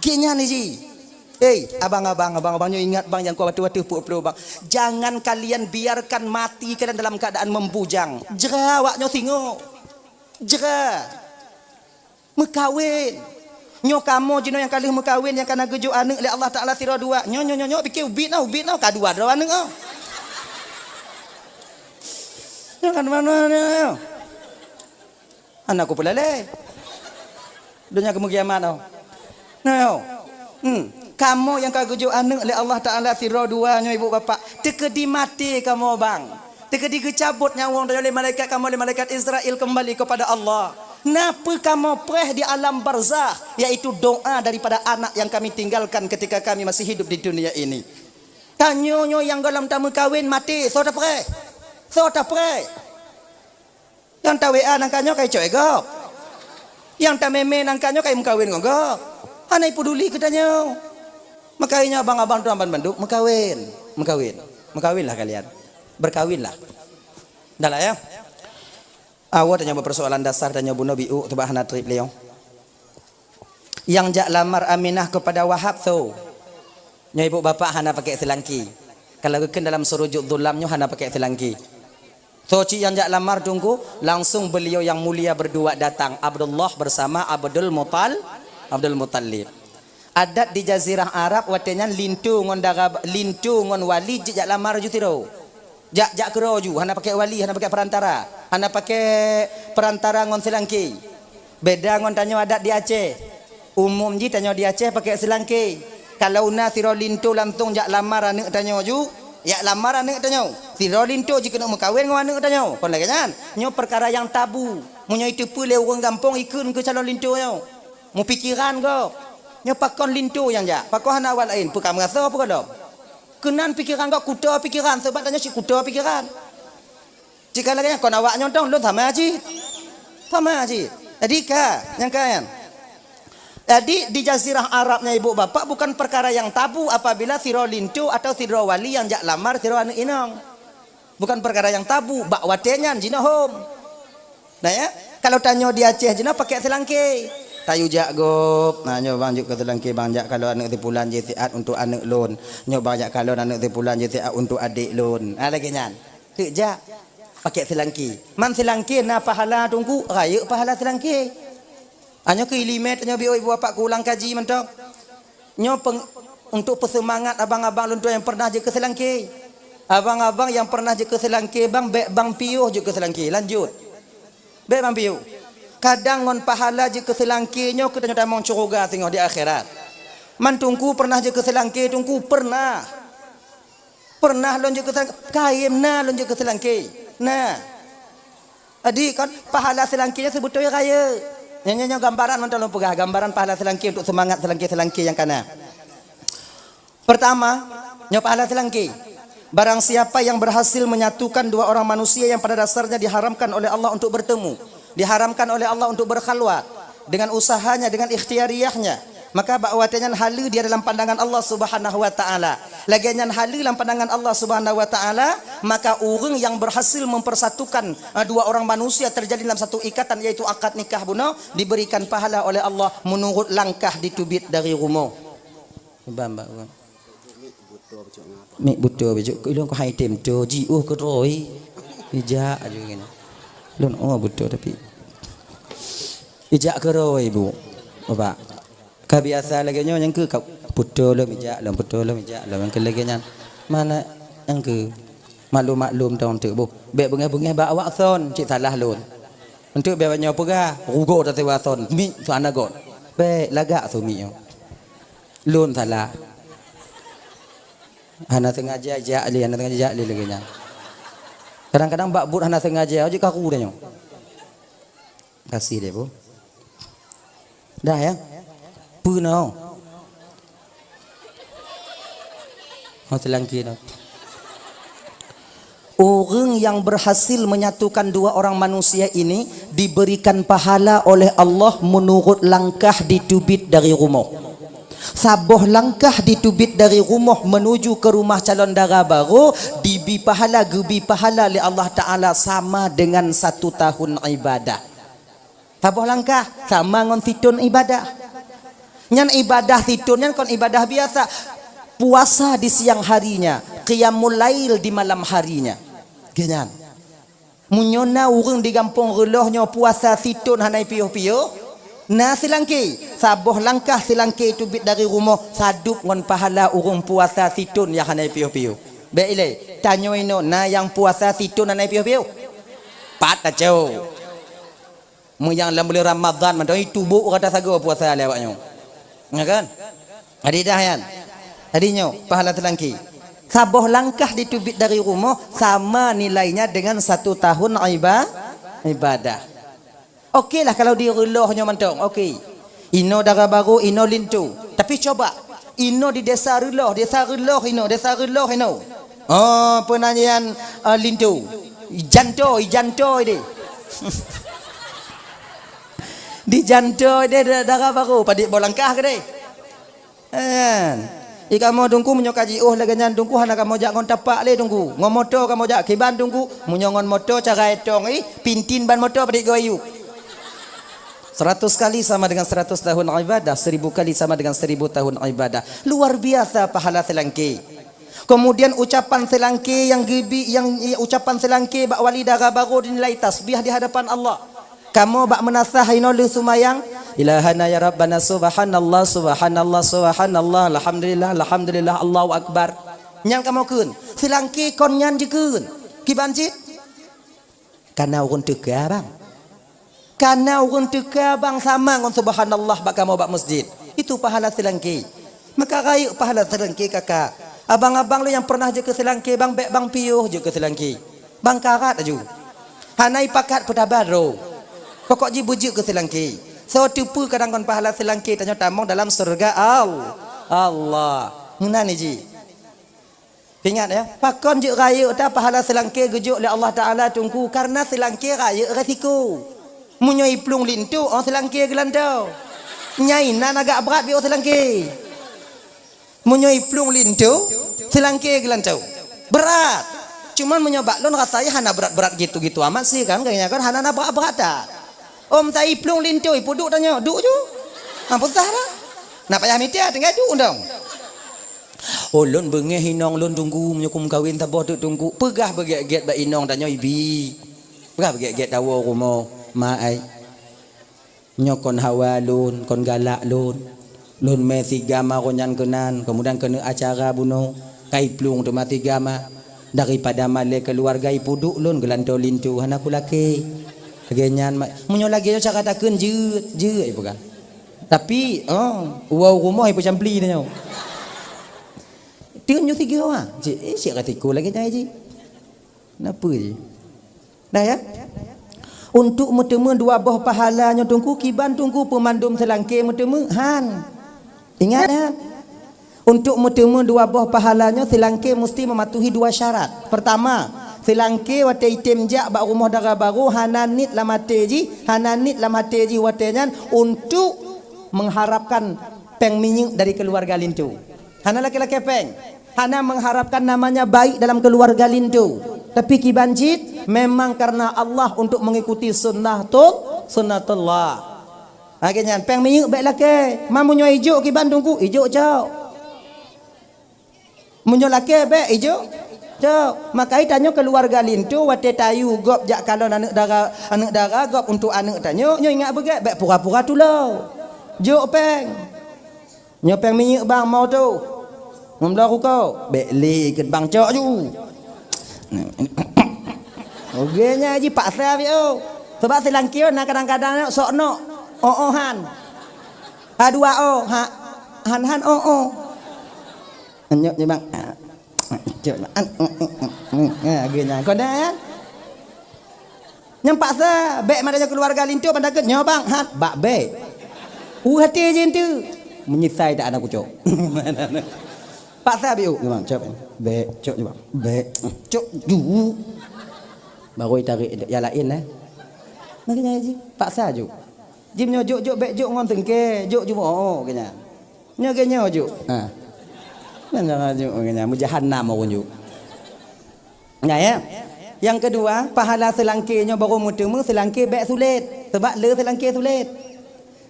Gét nyan ji. Hei, abang-abang, abang-abang, nyoe ingat bang, nyang kuat watèe-watèe peuet ploh bang. Jangan kalian biarkan mati kalian dalam keadaan membujang. Jra awak nyoe singoh. Jra. Meukawen. Nyoe kamoe jinoe nyang ka lheueh meukawen, nyang ka na geujok aneuk lé Allah Taala sidroe dua. Nyoe, nyoe, nyoe, nyoe, pike ubit na, ubit na, ka dua droe aneuk, oh. Nyoe kan mana nyoe? Hana kupeulalé. Donya keumeukiamat, oh. Nyoe, oh. Hmm. Kamoe nyang ka geujok aneuk lé Allah Taala sidroe dua nyoe, ibu bapak. Teukeudi maté kamoe, bang. Teukeudi geucabot nyawöng tanyoe lé malaikat kamoe, lé malaikat Israel kembali kepada Allah. Na peue kamoe preh di alam barzakh, yaitu doa daripada anak yang kami tinggalkan ketika kami masih hidup di dunia ini. Tanyoe nyoe nyang gohlom tameukawen maté, soe tapreh? Soe tapreh? Nyang ta-W A nangka nyoe ka icok lé gob. Nyang tamé-mé nangka nyoe ka imeukawen ngon gob. Hana ipeduli keu tanyoe. Makajih nyoe abang-abang tuan ban bandum meukawen. Meukawen. Meukawenlah kalian. Berkawinlah. Dah lah ya. Awai tanyoe bak persoalan dasar tanyoe bunoe biuk, teubak hana treb lé nyoe. Nyang jak lamar Aminah kepada Wahab soe? Nyoe ibu bapak hana pakai seulangki. Kalau geukheun dalam surujud dhulam nyoe hana pakai seulangki. Soe cit nyang jak lamar Teungku, langsung beliau yang mulia berdua datang, Abdullah bersama Abdul Mutal-, Abdul Muttalib. Adat di Jazirah Arab watèe nyan linto ngon dara, linto ngon wali jijak lamar ju sidroe. Jak, jak keudroe ju, hana pakai wali, hana pakai perantara. Hana pakai perantara ngon seulangki. Beda ngon tanyoe adat di Aceh. Umum jih tanyoe di Aceh pakai seulangki. Kalau na sidroe linto langsung jak lamar aneuk tanyoe ju, jak lamar aneuk tanyoe. Sidroe linto jikeuneuk meukawen ngon aneuk tanyoe. Kon lagèe nyan. Nyoe peukara nyang tabu. Meunyoe iteupeue lé ureueng gampông ikheun keu calon linto nyoe. Meupikiran gob. Nyoe pakon linto nyang jak? Pakon hana awak laén? Peue ka meurasoe peue gohlom? Keunan pikiran gob, kuto pikiran, sabab tanyoe cit kuto pikiran. Cit ka lagèe nyan kon awak nyoe dong, lôn sama cit. Sama cit. Jadi ka, nyang ka nyan. Jadi di Jazirah Arab nyan ibu bapak bukan perkara yang tabu apabila sidroe linto atau sidroe wali nyang jak lamar sidroe aneuk inong. Bukan perkara yang tabu, bak watèe nyan jinoe hom. Nah ya, kalau tanyoe di Aceh jinoe pakai seulangki. Tayue jak gob. Nah, nyoe bang jok keu seulangki, bang jak kalon aneuk si pulan jih siat untuk aneuk lôn. Nyoe bang jak kalon aneuk si pulan jih siat untuk adék lôn. Nah, lagèe nyan. Teuk jak. Pakai seulangki. Man seulangki na pahala Teungku, rayeuk pahala seulangki. Nyoe keu ileumèe tanyoe biôh ibu bapak keu ulang kaji mantong. Nyoe peng-, Untuk peusemangat abang-abang lôn tuan nyang pernah jeuet keu seulangké. Abang-abang nyang pernah jeuet keu seulangké, bang, bék bang piôh jeuet keu seulangké. Lanjut. Bék bang piôh. Kadang ngon pahala jeuet keu seulangké nyoe keuh tanyoe tamong syeuruga singoh di akhirat. Man Teungku pernah jeuet keu seulangké, Teungku? Pernah. Pernah lôn jeuet keu seulangké, kayém na lôn jeuet keu seulangké. Na. Jadi kan pahala seulangké nyan seubeutôi rayeuk. Nyan, nyan, nyan gambaran mantong lôn peugah, gambaran pahala seulangké untuk seumangat seulangké-seulangké nyang ka na. Pertama, nyoe pahala seulangké. Barang siapa yang berhasil menyatukan dua orang manusia yang pada dasarnya diharamkan oleh Allah untuk bertemu, diharamkan oleh Allah untuk berkhalwat, dengan usahanya, dengan ikhtiyariyahnya, maka bak watée nyan haleue dia dalam pandangan Allah Subhanahu wa Ta'ala. Lagée nyan haleue lam pandangan Allah Subhanahu wa Ta'ala, maka ureuëng yang berhasil mempersatukan, eh, dua orang manusia terjadi dalam satu ikatan, yaitu akad nikah bunoe, diberikan pahala oleh Allah menurut langkah diteubiet dari rumoh. Bang, bang, bang. Mik butô bicuk. Ilôn keuhai tem tu, jiôh keudroe. Ijak aju ngene. Lôn oh butô tapi. Ijak keudroe, Bu. Bapak. Ka biasa lagée nyoe nyang keu ka butô lom ijak lom, butô lom ijak lom, nyang keu lagée nyan. Mana nyang keu maklum-maklum tong teuk, Bu. Bék beungéh-beungéh bak awak son, cit salah lôn. Enteuk bék nyoe peugah, rugoe tasiwa son, mik tu hana göt. Bék lagak su mik nyoe. Lôn salah. Hana sengaja jak lé, hana sengaja jak lé lagée nyan. Kadang-kadang bak buet hana sengaja, jeuet karu dah nyoe. Kasih deh, Bu. Dah ya? Peue nyoe? Oh, seulangké nyoe. Ureuëng yang berhasil menyatukan dua orang manusia ini diberikan pahala oleh Allah menurut langkah diteubiet dari rumoh. Saboh langkah diteubiet dari rumoh menuju ke rumah calon dara barô, dibi pahala, geubi pahala lé Allah Ta'ala sama dengan satu tahun ibadah. Saboh langkah sama ngon sithon ibadah. Nyan ibadah sithon nyan kon ibadah biasa. Puasa di siang harinya, qiyamul lail di malam harinya. Geuh nyan. Meunyoe na ureuëng di gampông reuloh nyoe puasa sithon hana piôh-piôh, na seulangké, saboh langkah seulangké teubiet dari rumoh sadub ngon pahala ureuëng puasa sithon nyang hana piôh-piôh. Bék ilée, tanyoe inoe na nyang puasa sithon hana piôh-piôh? Pat tacok. Meunyoe lam buleuen Ramadhan mantong, itu bôk rata sagoe puasa lé awak nyoe. Ya kan? Jadi dah nyan. Jadi nyoe pahala seulangké. Saboh langkah diteubiet dari rumoh sama nilainya dengan satu tahun iba-, ibadah. Oke lah kalau di reuloh nyoe mantong. Oke. Inoe dara barô, inoe linto. Tapi coba, inoe di desa reuloh, desa reuloh inoe, desa reuloh inoe. Oh, peunanyan, eh, linto. Janto, janto deh. Di janto deh da-, dara barô, padit boh langkah keudeh. Kan? I kamoe Teungku meunyoe ka jiôh lagée nyan Teungku hana kamoe jak ngon tapak lé Teungku. Ngon moto kamoe jak kiban Teungku. Meunyoe ngon moto cara etong ih, pintin ban moto padit goyuk. Seratus kali sama dengan seratus tahun ibadah, seribu kali sama dengan seribu tahun ibadah. Luar biasa pahala seulangké. Kemudian ucapan seulangké nyang geubi, nyang, ucapan seulangké bak wali dara barô dinilai tasbih di hadapan Allah. Kamoe bak meunasah inoe lheueh seumayang, "Ilahana ya Rabbana, subhanallah, subhanallah, subhanallah, alhamdulillah, alhamdulillah, Allahu Akbar." Nyang kamoe kheun, seulangké kon nyan jikheun. Kiban cit? Kana ureuëng teuka, bang. Kana ureuëng teuka, bang, sama ngon subhanallah bak kamoe bak masjid. Itu pahala seulangké. Maka rayeuk pahala seulangké, kakak. Abang-abang lôn nyang pernah jeuet keu seulangké, bang, bék bang piôh jeuet keu seulangké. Bang karat laju. Hana ipakat peutabar droe. Pokok jih beujeuet keu seulangké. Soe teupeu kadang kon pahala seulangké tanyoe tamong dalam syeuruga Al-, Allah. Meunan jih. Ingat ya, pakon jeuet rayeuk ta pahala seulangké geujok lé Allah Taala Teungku, karena seulangké rayeuk resiko. Meunyoe iplueng linto, oh seulangké geulanto. Nyai nan agak brat piôh seulangké. Meunyoe iplueng linto, seulangké geulanto. Brat. Cuman meunyoe bak lôn rasa hana brat-brat gitu-gitu amat sih kan, kayaknya kan hana na brat-brat ta. Om ta iplueng linto, ipeuduek tanyoe, duek ju. Ha, peugah dah. Nak payah mita, tinggai duek dong. Oh, lôn beungéh inong lôn Teungku, meunyoe kumeukawen saboh teuk Teungku. Peugah beugét-gét bak inong tanyoe ibi. Peugah beugét-gét tawoe rumoh, ma ai. Nyoe kon hawa lôn, kon galak lôn. Lôn mé si Gama roh nyan keunan, keumudian keuneuk acara bunoe, ka iplueng teuma si Gama. Daripada malée keuluwarga ipeuduek lôn geulantoe linto hana kulakée. Lagée nyan ma-, meunyoe lagée nyoe cara takheun jeuet, jeuet ipeugah. Tapi, oh, woe u rumoh ipeucampli tanyoe. Teun nyoe sigoe ah. Cit, eh, siat ka tiko lagée nyan jih. Napa jih? Dah ya? Untuk meuteumé dua boh pahala nyoe Teungku, kiban Teungku peumandum seulangké meuteumé? Han. Ingat ya? Untuk meuteumé dua boh pahala nyoe seulangké musti meumatuhi dua syarat. Pertama, seulangké watée item jak bak rumoh dara barô hana niet lam até jih, hana niet lam até jih watée nyan untuk mengharapkan péng minyeuk dari keuluwarga linto. Hana lakée-lakée péng. Hana mengharapkan namanya baik dalam keuluwarga linto. Tapi kiban cit memang karena Allah untuk mengikuti sunnatul, sunnatullah. Lagée nyan, péng minyeuk bék lakée. Ma meunyoe ijok kiban Teungku, ijok cok. Meunyoe lakée bék ijok cok. Maka tanyoe keuluwarga linto watée tayue gob jak kalon aneuëk dara, aneuëk dara gob untuk aneuëk tanyoe, nyoe ingat beugét, bék pura-pura tulo. Jok péng. Nyoe péng minyeuk bang, mo tôh. Ngon bloe ruko, bék lé keu bang cok ju. Oke nya jih paksa biôh. Sebab seulangké na kadang-kadang sok nok. Oh, oh han. Ha dua oh, ha han han oh, oh. Nyok je bang. Cok bang. Ha, oke nya. Kau dah ya? Nyang paksa, bék madan nyoe keuluwarga linto ban takheun nyoe bang, han, bak bék. Uh hati jih entu. Meunyeusai dak aneuk kucok. Paksa biôh, nyoe bang, cok. Bék, cok nyoe bang. Bék, cok ju. Baru itarék yang laén eh. Makanya jih, paksa ju. Jih nyoe jok-jok bék jok ngon teungke, jok ju oh, oh, keunya. Nyoe ge nyoe ju. Ha. Nyoe ju keunya, meujahanam ureueng ju. Nah, ya. Yang kedua, pahala seulangké nyoe baru meuteumé seulangké bék sulet. Sebab le seulangké sulet.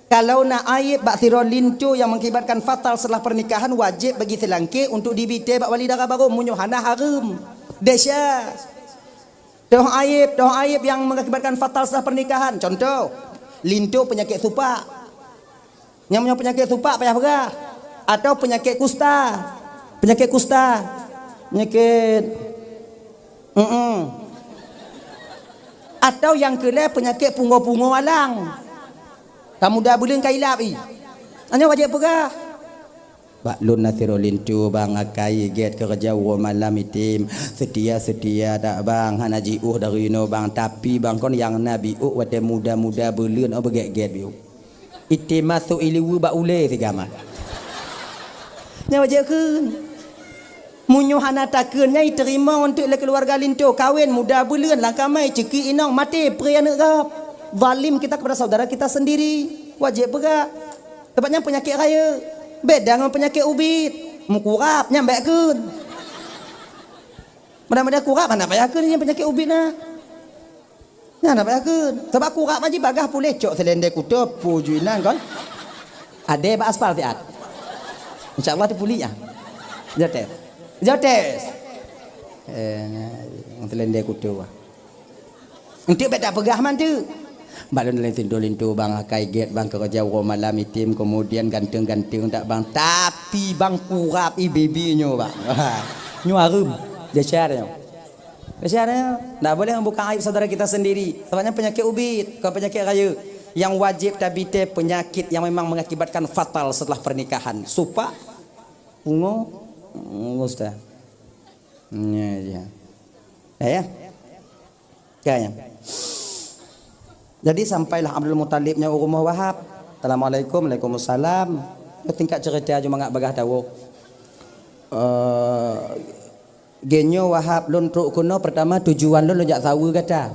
Kalau na aib bak sidroe linto yang mengakibatkan fatal setelah pernikahan, wajib bagi seulangké untuk dibité bak wali dara barô meunyoe hana hareuem. Desya. Toh aib, toh aib yang mengakibatkan fatal setelah pernikahan. Contoh, linto penyakit supak. Nyang meunyoe peunyakét supak payah peugah, atau peunyakét kusta. Peunyakét kusta. Peunyakét, mm-mm. Atau nyang keulhèe peunyakét pungo-pungo alang. Ka muda buleuen ka ilap i. Nyoe wajéb peugah. Bak lôn na sidroe linto bang akai gét keureuja uroe malam item. Seutia-seutia dak bang, hana jiôh dari inoe bang, tapi bang kon nyang na biôh watèe muda-muda buleuen oh beugét-gét biôh. Item masôk ileue bak ulèe sigamat. Nyan wajéb kheun. Meunyoe hana takheun nyan iteurimong eunteuk lé keuluwarga linto, kawen muda buleuen lam kamé, ceuki inong maté, pré aneuk gob. Zalim kita kepada saudara kita sendiri. Wajéb peugah. Teumpat nyan peunyakét rayeuk. Beda ngon peunyakét ubit. Meukurab nyan bèk kheun. Mudah-mudahan kurab hana payah kheun nyan peunyakét ubit na. Nyan hana payah kheun. Sabab kurab aji bagah puléh cok seulendé kuto puju inan kon. Adé bak aspal siat. Insya Allah teupuli ah. Jotes. Jotes. Eh, seulendé kuto. Eunteuk bèk tapeugah man teuk. Bak lôn lé linto-linto bang akai gét bang keureuja uroe malam item keumudian ganteng-ganteng dak bang. Tapi bang kurab i bibi nyoe bang. Nyoe hareuem. Desya nyoe. Desya nyoe. Ndak boleh membuka aib saudara kita sendiri. Sabab nyan peunyakét ubit, kon peunyakét rayeuk. Nyang wajéb tabité peunyakét nyang memang mengakibatkan fatal setelah pernikahan. Supak, pungo, hmm, ustaz. Nya, ya. Ya, ya. Ka nyan. Jadi sampailah Abdul Muthalib nyoe u rumoh Wahab. Assalamualaikum, waalaikumsalam. Nyoe tingkat cerita aju mangat bagah tawoe. Eh, geuh nyoe Wahab lôn trok keunoe pertama tujuan lôn, lôn jak saweue gata.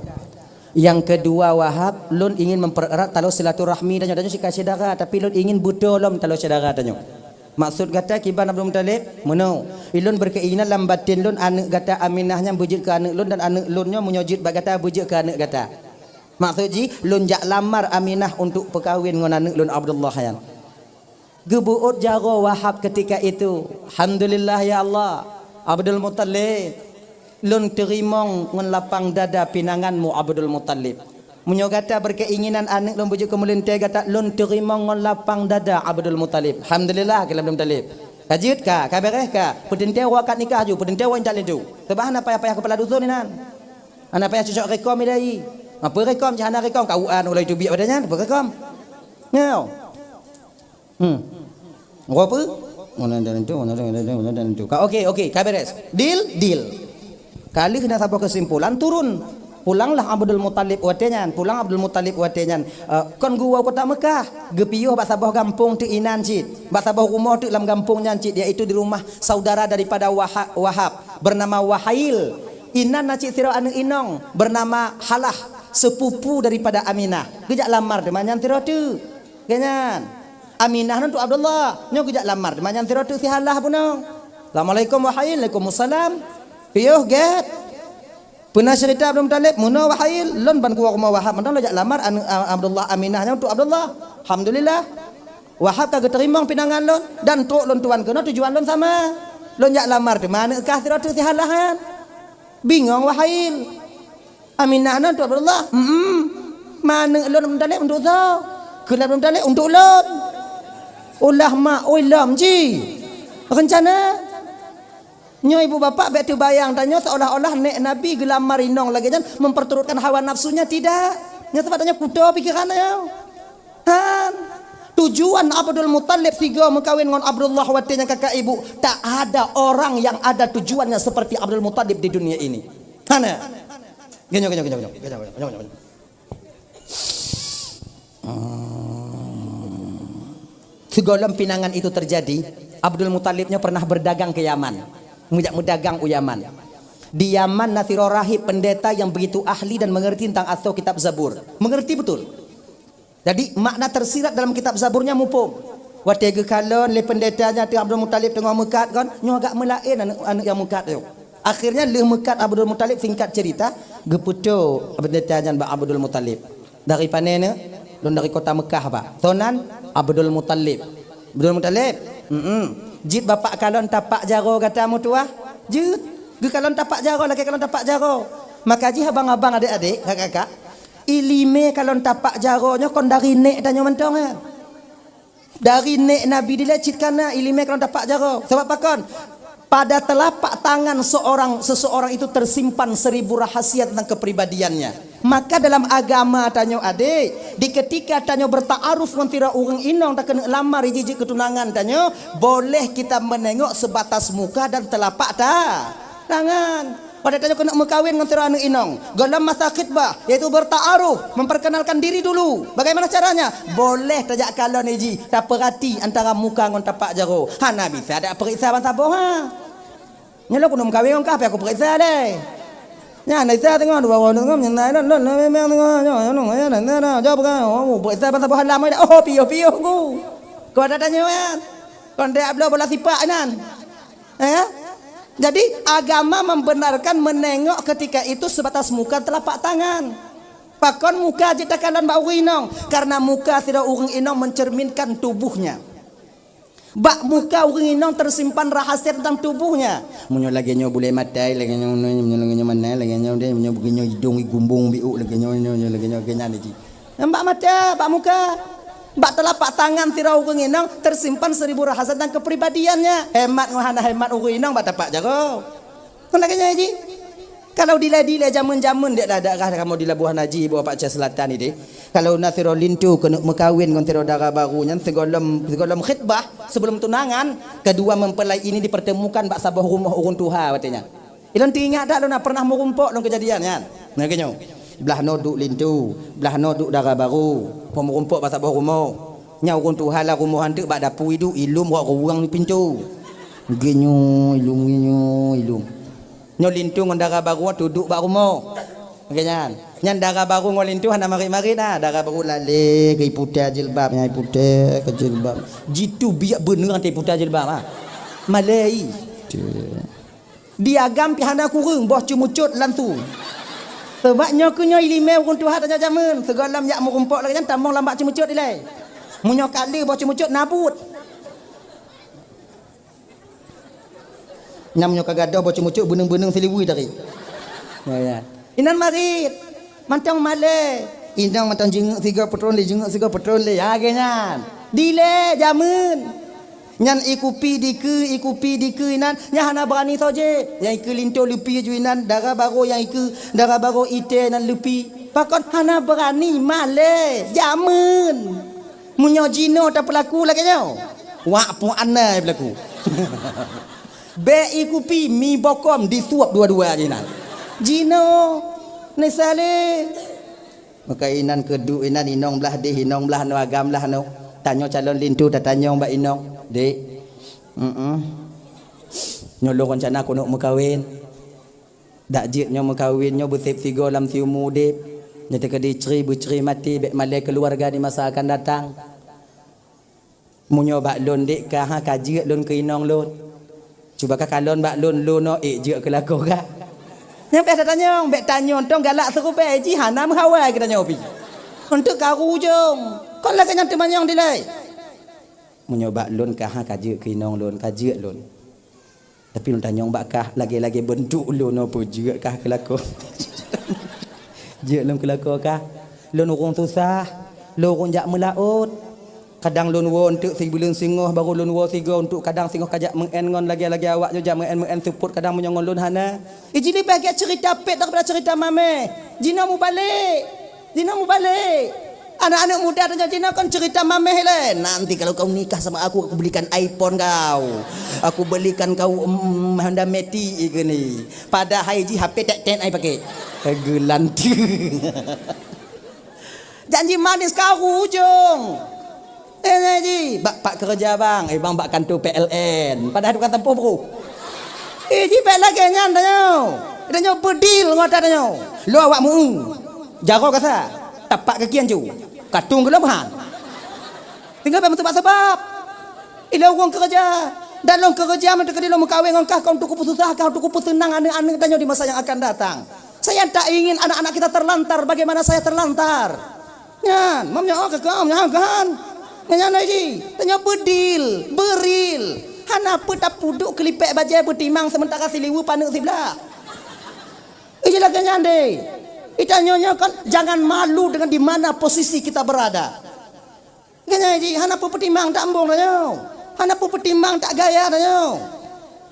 Nyang keudua Wahab lôn ingin mempererat taloe silaturahmi tanyoe, tanyoe sika syedara tapi lôn ingin beutôi lom taloe syedara tanyoe. Maksud gata kiban Abdul Muthalib? Meunoe, ilôn beukeinginan lam baten lôn aneuk gata Aminah nyan beujeuet keu aneuk lôn dan aneuk lôn nyoe meunyoe jeuet bak gata beujeuet keu aneuk gata. Maksud jih, lôn jak lamar Aminah untuk peukawen ngon aneuk lôn Abdullah nyan. Geubeuôt jaroe Wahab keutika itu. Alhamdulillah ya Allah, Abdul Muthalib, lôn teurimong ngon lapang dada pinanganmu Abdul Muthalib. Meunyoe gata berkeinginan aneuk lôn beujeuet keu meulintèe gata, lôn teurimong ngon lapang dada Abdul Muthalib. Alhamdulillah, kheun Abdul Muthalib. Ka jeuet ka, ka beres ka. Peuteuntèe uroe akad nikah ju, peuteuntèe uroe intat linto. Sabab hana payah-payah keupala dusun inan. Hana payah cocok rekom idai. Apa rekom, cit hana rekom, K U A ulai teubiet pada nyan, apa rekom? Nyoe. Hmm. Ngon apa? Ngon dan itu, ngon dan itu, ngon dan itu. Ka, oke, oke, ka beres. Deal, deal. Ka lheueh na saboh kesimpulan, turun. Pulanglah Abdul Muthalib watèe nyan, pulang Abdul Muthalib watèe nyan. Eh, kon geuwoe kota Mekah, geupiôh bak saboh gampông teuk inan cit, bak saboh rumoh teuk lam gampông nyan cit, yaitu di rumah saudara daripada Waha-, Wahab, bernama Wahail. Inan na cit sidroe aneuk inong, bernama Halah, sepupu daripada Aminah. Geujak lamar teuma nyan sidroe teuk. Lagèe nyan. Aminah nyan untuk Abdullah. Nyoe geujak lamar teuma nyan sidroe teuk si Halah bunoe. Assalamualaikum, Wahail. Waalaikumsalam. Piôh gèt. Peue na ceurita Abdul Muthalib? Meunoe Wahail, lôn ban kuwoe rumoh Wahab mantong lôn jak lamar aneuk, a, Abdullah, Aminah nyan untuk Abdullah. Alhamdulillah. Wahab ka geuteurimong pinangan lôn dan trok lôn tuan keunoe tujuan lôn sama. Lôn jak lamar teuma aneuk kah sidroe teuk si Halah nyan. Bingong Wahail. Aminah nyan untuk Abdullah. Hmm. Aneuk lôn Muthalib untuk soe? Kheun Abdul Muthalib untuk lôn. Ulah mak, oi lom ji. Rencana. Nyoe ibu bapak bèk teubayang tanyoe seolah-olah nèk Nabi geulamar inong lagèe nyan memperturutkan hawa nafsunya, tidak. Nyoe sabab tanyoe kuto pikiran tanyoe. Han. Tujuan Abdul Muthalib sigoe meukawen ngon Abdullah watèe nyan kakak ibu, tak ada orang yang ada tujuannya seperti Abdul Muthalib di dunia ini. Hana. Geunyoe, geunyoe, geunyoe, geunyoe. Sigohlom pinangan itu terjadi, Abdul Muthalib nyoe pernah berdagang ke Yaman. Meujak meudagang u Yaman. Di Yaman na sidroe rahib pendeta yang begitu ahli dan mengerti tentang asoe kitab Zabur. Mengerti betul. Jadi, makna tersirat dalam kitab Zabur nyan muphom. Watèe geukalon lé pendeta nyan teuk Abdul Muthalib teungoh meukat kon, nyoe agak meulaén aneuk, aneuk nyang meukat nyoe. Akhirnya lheueh meukat Abdul Muthalib, singkat cerita, geupeutoe pendeta nyan bak Abdul Muthalib. Dari pane neuh? Lôn dari kota Mekah, Pak. Soe nan? Abdul Muthalib. Abdul Muthalib? Mm-mm. Jeuet bapak kalon tapak jaroe gata meutuwah? Jeuet. Geukalon tapak jaroe, lakèe kalon tapak jaroe. Maka jih abang-abang, adék-adék, kakak-kakak, iéleumé kalon tapak jaroe nyoe kon dari nèk tanyoe mantong, eh. Dari nèk Nabi dilèe cit ka na iéleumé kalon tapak jaroe. Sabab pakon? Pada telapak tangan seorang, seseorang itu tersimpan seribu rahasia tentang kepribadiannya. Maka dalam agama tanyoe, adék, di ketika tanyoe bertaaruf ngon sidroe ureueng inong, takeuneuk lamar jijeuet keu tunangan tanyoe, boleh kita menengok sebatas muka dan telapak ta-, tangan. Pada tanyoe keuneuk meukawen ngon sidroe aneuk inong, gohlom masa khitbah, yaitu bertaaruf, memperkenalkan diri dulu. Bagaimana caranya? Boleh tajak kalon iji, tapeurati antara muka ngon tapak jaroe. Hana bisa tapeuriksa ban saboh, ha. Nyoe lôn keuneuk meukawen ngon kah, pih aku peuriksa deh. Nyan, Isa teungoh, dua orang teungoh, nyan, nyan, nyan, nyan, memang teungoh, nyoe, nyoe, nyoe, nyoe, nyoe, jaweueb kan, oh, peuriksa ban saboh halam, oh, piôh-piôh ku. Kau ada tanya, kan? Kau ndak bloe bola sipak, nyan. Eh? Jadi, agama membenarkan menengok ketika itu sebatas muka telapak tangan. Pakon muka jeuet takalon bak ureueng inong? Karena muka sidroe ureueng inong mencerminkan tubuhnya. Bak muka ureueng inong tersimpan rahasia tentang tubuhnya. Meunyoe lagèe nyoe bulèe maté, lagèe nyoe, meunyoe lagèe nyoe maté, lagèe nyoe deh, meunyoe lagèe nyoe idong igeumbong biôk, lagèe nyoe, nyoe, lagèe nyoe, lagèe nyan jih. Nyan bak maté, bak muka. Bak telapak tangan sidroe ureueng inong tersimpan seribu rahasia tentang kepribadiannya. Hemat ngon hana hemat ureueng inong bak tapak jaroe. Kon lagèe nyan jih. Kalau dilèe-dilèe jameun-jameun dek daerah kamoe di Labuhan Haji, Ibu Bapak Aceh Selatan ideh. Kalau na sidroe linto keuneuk meukawen ngon sidroe dara barô nyan, sigohlom, sigohlom khitbah, sebelum tunangan, kedua mempelai ini dipertemukan bak saboh rumoh ureueng tuha watèe nyan. Ilôn teuingat that lôn na pernah meurumpok lôn keujadian nyan. Nah, geunyoe. Blah noe duek linto, blah noe duek dara barô, peumeurumpok bak saboh rumoh. Nyan ureueng tuha lam rumoh nyan teuk bak dapu iduek, ilôn rot ruweueng pintoe. Geunyoe ilôn, geunyoe ilôn. Nyoe linto ngon dara barô teuduek bak rumoh. Lagèe nyan. Nyan dara barô ngon linto hana marit-marit na. Dara barô lalé keu iputéh jilbab, nyan iputéh keu jilbab. Jitu biak beuneueng teuiputéh jilbab, ha. Malèe. Di agam pih hana kureueng, boh ceumeucot langsung. Sabab nyoe keuh nyoe iéleumé ureueng tuha tanyoe jameun, sigohlom jak meurumpok lagèe nyan tamong lam bak ceumeucot ilèe. Meunyoe ka lheueh boh ceumeucot nabot. Nyan meunyoe ka gadôh boh ceumeucot beuneueng-beuneueng siluweue tadi. Ya, ya. Inan marit, mantong malèe. Inong mantong jingeuk sigoe peutron lé, jingeuk sigoe peutron lé, lagèe nyan. Dilèe jameun. Nyan ie kupi dikeue, ie kupi dikeue inan, nyan hana beurani soe jép. Nyang ikeue linto leupie ju inan, dara barô nyang ikeue, dara barô itèe nan leupie. Pakon hana beurani malèe, jameun. Meunyoe jinoe tapeulaku lagèe nyoe, wak pue ana peulaku. Bèk ie kupi, mi bokom disuep dua-dua jinan. Jinoe, Ni Saleh. Maka inan keuduek inan inong blah deh, inong blah noe, agam blah noe. Tanyoe calon linto tatanyong bak inong, "Dek, mm-mm. Nyoe lôn rencana keuneuk meukawen. Dak jeuet nyoe meukawen nyoe beusép sigoe lam siumu udép. Nyoe teukeudi cri beucri maté, bèk malèe keuluwarga di masa akan datang." Meunyoe bak lôn dek ka, ha, ka jeuet lôn keu inong lôn. Cuba kakalon bak lôn, lôn nyoe ék jeuet keu lakoe ka. Nyang payah tatanyong, bèk tanyong tong galak seurubée jih hana meuhawa geutanyoe pih. Untuk karu ujong. Kon lagèe nyan teumanyong dilèe. Meunyoe bak lôn ka, ha, ka jeuet keu inong lôn, ka jeuet lôn. Tapi lôn tanyong bak kah, lagèe-lagèe beuntuk lôn nyoe peue jeuet kah keu lakoe. Jeuet lôn keu lakoe kah. Lôn ureueng susah, lôn ureueng jak meulaôt. Kadang lôn woe eunteuk sibuleuen singoh, barô lôn woe sigoe eunteuk, kadang singoh ka jak meu'en ngon lagèe-lagèe awak nyoe jak meu'en-meu'en seupôt, kadang meunyoe ngon lôn hana. Iji leubeh gèt ceurita pèt daripada ceurita mamèh. Jinoe mubalek. Jinoe mubalek. Aneuk-aneuk muda tanyoe jinoe kon ceurita mamèh lé. "Nanti kalau kau nikah sama aku, aku belikan iPhone kau. Aku belikan kau, mm, Honda Matic," ikeu ni. Padahai jih H P tek-tek ai pakai. Geulanteue. Janji manis karu ujong. Eh, nyan jih, bak pak keureuja bang, eh, bang bak kantô P L N. Padahai tukang sampôh bro. Eh, jih bèk lagèe nyan tanyoe. Tanyoe beudil ngon ata tanyoe. Lôn awak meu-eu. Jaroe kasa, tapak kaki anco. Katong geulom han. Tinggai bèk meusabab-sabab. Ilôn ureueng keureuja. Dan lôn keureuja meuteukeudi lôn meukawen ngon kah, kah untuk kupeususah, kah untuk kupeuseunang aneuk-aneuk tanyoe di masa yang akan datang. Saya tak ingin anak-anak kita terlantar bagaimana saya terlantar. Nyan, mam nyoe ka keuh, nyan kan. Nyan lagèe jih. Tanyoe beudil, beuril. Hana peue tapeuduek keulipèk bajèe beutimang seumeuntara siliweue paneuk siblah. Iji lagèe nyan deh. Itanyoe nyoe kan jangan malu dengan di mana posisi kita berada. Lagèe nyan jih, hana peue peutimang tak embong tanyoe. Hana peue peutimang tak gaya tanyoe.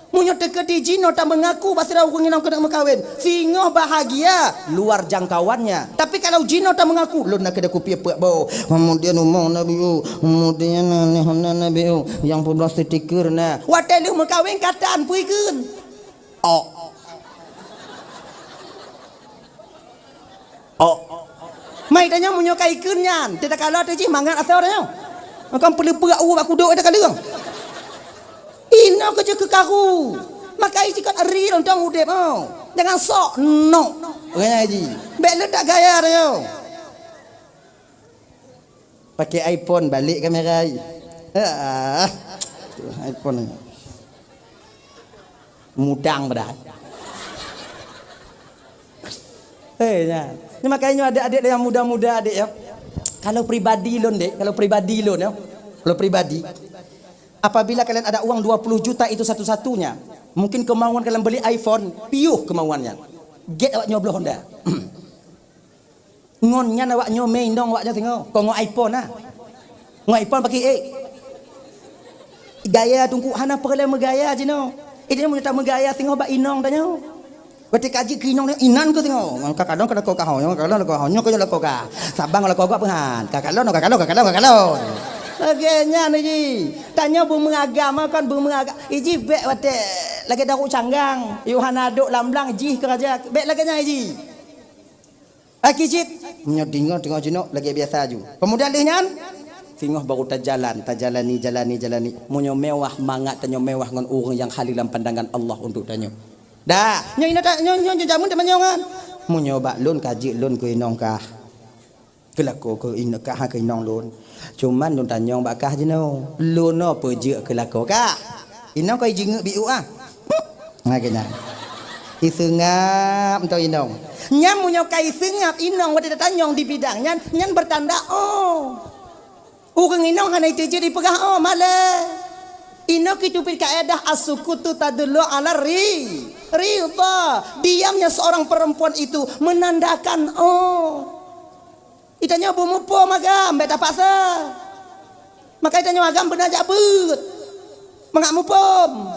Meunyoe teukeudi jinoe tameungaku bak sidroe ureueng inong keuneuk meukawen, singoh bahagia luar jangkauannya. Tapi kalau jinoe tameungaku, "Lôn na keudeh kupiep peuet boh, kemudian umoe na biu, kemudian na honda na biu, nyang peubloe stiker na." Watèe lheueh meukawen ka tan peue ikheun. Ok. Ok. Mai tanyoe meunyoe ka ikheun nyan, teuh takalon teuh jih mangat asoe tanyoe. Makam peuleupeuk u bak kudok teuh kaleueng. Inoe keuh jeuet keu karu. Maka iji kon real tong udép, oh. Jangan sok nok. Nyan jih. Bèk leutak gaya tanyoe. Pakai iPhone, balik kamera. Ah, iPhone ni. Mudang padahai. Eh, nyan. Ni makanya nyoe adik-adik yang muda-muda, adik, ya. Kalau pribadi lôn, dek, kalau pribadi lôn, ya. Kalau pribadi, apabila kalian ada uang dua puluh juta itu satu-satunya, mungkin kemauan kalian beli iPhone, piôh kemauannya. Gèt awak nyoe bloe Honda. Ngon nyan awak nyoe mé inong awak nyoe singoh. Kon ngon iPhone na. Ngon iPhone pakai ék. Gaya teungku hana peureulèe meugaya jinoe. Iji nyoe meunyoe tameugaya singoh bak inong tanyoe. Watèe ka jeuet keu inong nyoe inan keuh singoh. Ngon ka kalon ka lakoe ka ho nyoe, ka kalon lakoe ho nyoe keuh nyoe lakoe ka. Sabang lakoe gop peuhan. Ka kalon, ka kalon, ka kalon, ka kalon. Lagèe nyan jih. Tanyoe beumeuagama kon beumeuaga-, iji bèk watèe lagèe daru canggang. Yoh hana dok lam blang jih keuraja. Bèk lagèe nyan jih. Aki cit, meunyoe deungoe teungoh jinoe lagèe biasa ju. Kemudian lheueh nyan, singoh baru tajalan, tajalani, jalani, jalani. Meunyoe mewah, mangat tanyoe mewah ngon ureueng nyang haleue lam pandangan Allah untuk tanyoe. Dah, nyoe inoe ta-, nyoe, nyoe, nyoe jameun teumanyong kan. Meunyoe bak lôn ka jeuet lôn keu inong kah. Keu lakoe keu inong kah, keu inong lôn. Cuman lôn tanyong bak kah jinoe, lôn nyoe peue jeuet keu lakoe kah? Inong ka ijingeuk biu ah. Nah, keu nyan. Iseungap mantong inong. Nyan meunyoe ka iseungap inong watèe tatanyong di bidang nyan, nyan beutanda, oh. Ureueng inong hana iteujeuet ipeugah, oh, malèe. Inoe keuh teubiet kaedah as-sukutu tadullu ala ri-, ridha. Diamnya seorang perempuan itu menandakan, oh. Tanyoe beumuphom agam, bék tapaksa. Maka tanyoe agam beuna jak beuet. Mangat muphom.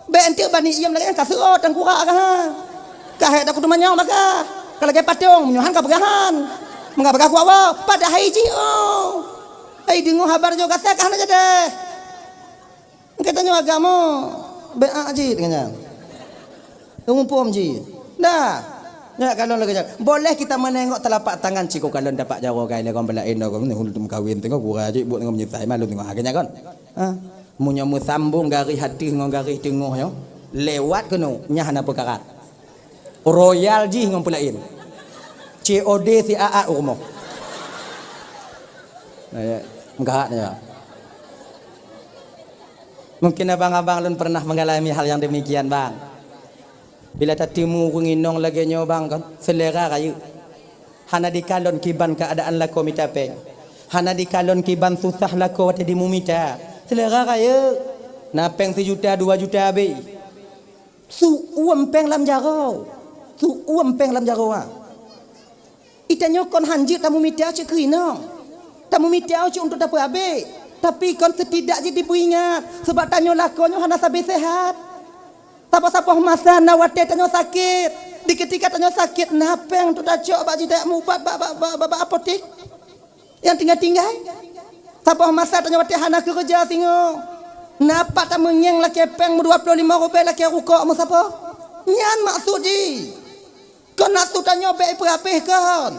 Bék enteuk bani iem lagée nyan ka seuôt tangkurak ka ha. Ka hék takot teumanyong bagaih. Ka lagée patong, meunyoe han ka peugah han. Meungat peugah kuat woe, padahai jih oh. Ai deungoe haba nyoe gata ka hana jadeh. Geutanyoe agama beu'ah jih dengan nyan. Muphom jih. Dah. Nyak kalon lagée nyan. Boleh kita menengok telapak tangan cit, kalon tapak jaroe gai lé kon bela endo kon hul meukawen teungoh gura jih buet ngon meunyetai malu teungoh. Ha, geutanyoe kon. Ha. Meunyoe meusambong garéh ateueh ngon garéh teungoh nyoe, lewat keunoe, nyan hana peukara. Royal jih ngon peulaén. C O D siat-at u rumoh. Eh, meukahat ya. Mungkin abang-abang lôn pernah mengalami hal yang demikian, bang. Bila tateumu ureuëng inong lagée nyoe, bang, kan, selera rayeuk. Hana dikalon kiban keuadaan lakoe mita péng. Hana dikalon kiban susah lakoe watée dimumita. Selera rayeuk. Na péng sijuta, dua juta abéh. Su uem péng lam jaroe. Su uem péng lam jaroe, ha. Itanyoe kon hanjeuet tamumita cit keu inong. Tamumita cit untuk tapeuabéh. Tapi kon setidak jih dipeuingat. Sabab tanyoe lakoe nyoe hana sabe sehat. Saboh-saboh masa na watée tanyoe sakét. Di keutika tanyoe sakét, na péng untuk tacok bak jih tajak mubat bak, bak, bak, bak, bak apotek. Nyang tinggai-tinggai. Saboh masa tanyoe watée hana keureuja singoh. Na pat tameungieng lakée péng meudua ploh limong rubée lakée rukok meusaboh. Nyan maksud jih. Kon nafsu tanyoe bék ipeuabéh kon.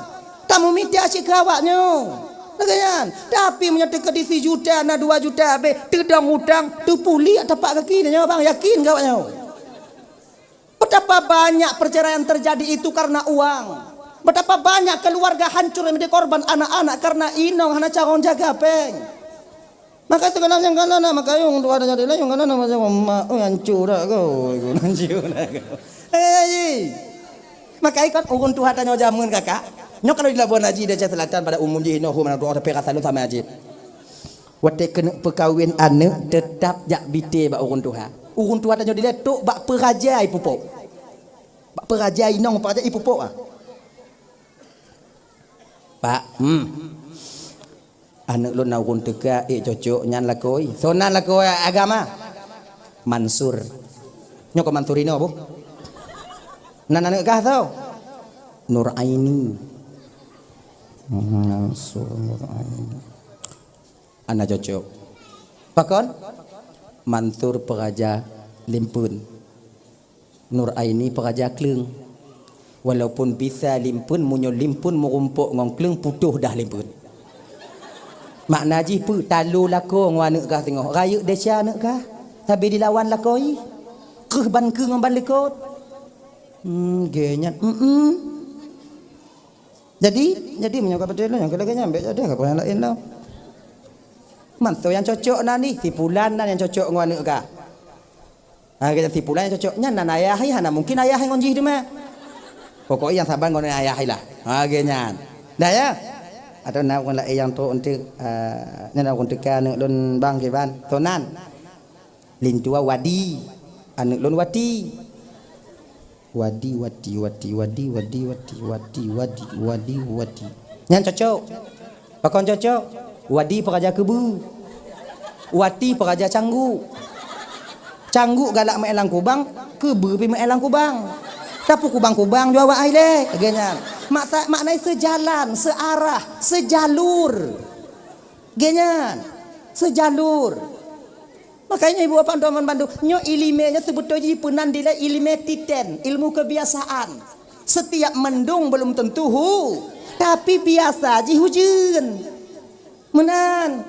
Tamumita cit keu awak nyoe. Lagée nyan. Tapi meunyoe teukeudi sijuta na dua juta abéh, teudong utang, teupuliek tapak gaki tanyoe bang, yakin keu awak nyoe. Betapa banyak perceraian terjadi itu karena uang. Betapa banyak keluarga hancur yang menjadi korban anak-anak karena inong hana carông jaga péng. Maka sigohlom nyang kana na maka yong tuha tanyoe dilée yong kana na masa mak, oh, hancur dah kau, hancur dah kau. Eh, ji. Maka ikot ureuëng tuha tanyoe jameun kakak. Nyoe kalau di Labuan Haji Aceh Selatan pada umum jih inoe huma doa tapi rasa lu sama aja. Watée keuneuk peukawen aneuëk teutap jak bite bak ureuëng tuha. Ureuëng tuha tanyoe dilée tok bak peuraja ipupok. Bak peuraja inong peuraja ipupok ah. Pak, hmm. Aneuëk lôn na ureuëng teuka ék cocok nyan lakoe. Soe nan lakoe agama? Mansur. Nyoe kon Mansur inoe boh. Nan aneuëk kah soe? Nur Aini. Mansur Nur Aini. Hana cocok. Pakon? Mansur peuraja limpeuen. Nur Aini peuraja kleueng. Walaupun bisa limpeuen, meunyoe limpeuen meurumpok ngon kleueng, putôh dah limpeuen. Makna jih peue? Talo lakoe ngon aneuëk kah singoh. Rayeuk desya aneuëk kah. Sabe dilawan lakoe. Kreueh ban keue ngon ban likot. Hmm, gé nyan. Hmm, hmm. Jadi, jadi meunyoe ka beutôi lôn nyang keu lagée nyan bék jadi ka nyang laén lom. Mantong nyang cocok nan nih, si pulan nan nyang cocok ngon aneuëk kah. Ha, kata si pulan nyang cocok nyan nan ayah hai, hana mungkin ayah hai ngon jih teuma. Pokok nyang saban ngon ayah hai lah. Ha, ge nyan. Dah ya? Atau nak ureuëng laén nyang trok untuk, ah, nyan ureuëng teuka aneuëk lôn bang kiban. Tonan. Lintua Wadi. Aneuëk lôn Wati. Wadi, Wati, Wati, Wadi, Wati. Nyan cocok. Pakon cocok? Wadi peuraja keubeu. Wati peuraja cangguk. Cangguk galak meu'en lam kubang, keubeu pi meu'en lam kubang. Tapi kubang-kubang jua awak hai lé, lagée nyan. Maksa-, maknai seujalan, seuarah, seujalur. Lagée nyan. Seujalur. Makanya ibu bapak teman bandu, nyoe iéleumé nyoe seubeutôi jih peunan dilée iéleumé titen, ilmu kebiasaan. Setiap mendung belum tentu hu, tapi biasa jih hujeuen. Meunan.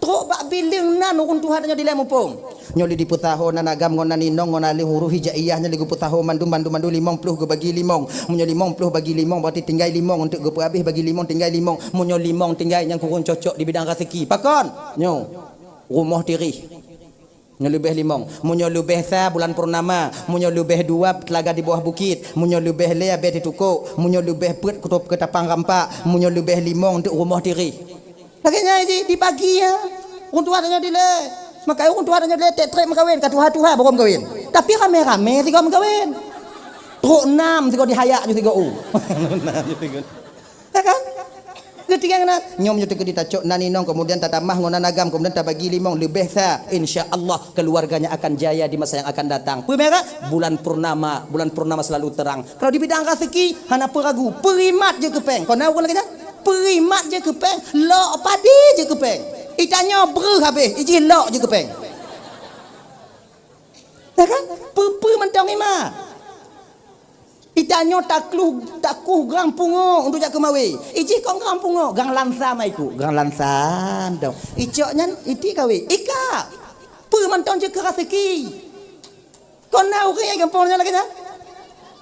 Trok bak bileueng nan ureuëng tuha tanyoe dilée muphom. Nyoe lé dipeusaho nan agam ngon nan inong ngon aléh huroh hijaiyah nyoe lé geupeusaho mandum, mandum, mandum limong ploh geubagi limong. Meunyoe limong ploh bagi limong berarti tinggai limong, untuk geupeuhabéh bagi limong tinggai limong. Meunyoe limong tinggai nyang kureueng cocok di bidang raseuki. Pakon? Nyoe. Rumoh tirih. Nyoe leubeh limong. Meunyoe leubeh sa bulan purnama, meunyoe leubeh dua teulaga di bawah bukit, meunyoe leubeh lhée abée teutukok, meunyoe leubeh peuet kutôb keutapang rampak, meunyoe leubeh limong teuk rumoh tirih. Lagée nyan jih dibagi ya. Ureuëng tuha tanyoe dilée. Maka ureuëng tuha tanyoe dilée treb-treb meukawen, ka tuha-tuha baru meukawen. Tapi ramé-ramé sigoe meukawen. Trok nam sigoe dihayak ju sigoe u. Ya kan? Keutinggai nan, nyoe meunyoe teukeudi tacok nan inong, kemudian tatamah ngon nan agam, kemudian tabagi limong, leubeh sa, insya Allah keluarganya akan jaya di masa yang akan datang. Peue merek? Bulan purnama, bulan purnama selalu terang. Kalau di bidang raseuki, hana peue ragu, peurimat jeuet keu péng. Kon na ureueng lagèe nyan? Peurimat jeuet keu péng, lok padé jeuet keu péng. Itanyoe breuh habéh, ijih lok jeuet keu péng. Ya kan? Peue-peue mantong imat. Itanyoe takluh, takuh grang pungo untuk jak keumawé. Ijih kon grang pungo, grang lansa maiku, grang lansa dong. Icok nyan iti kawé. Ika. Peue mantong jeuet keu raseuki. Kon na ureueng nyang gampông nyan lagèe nyan.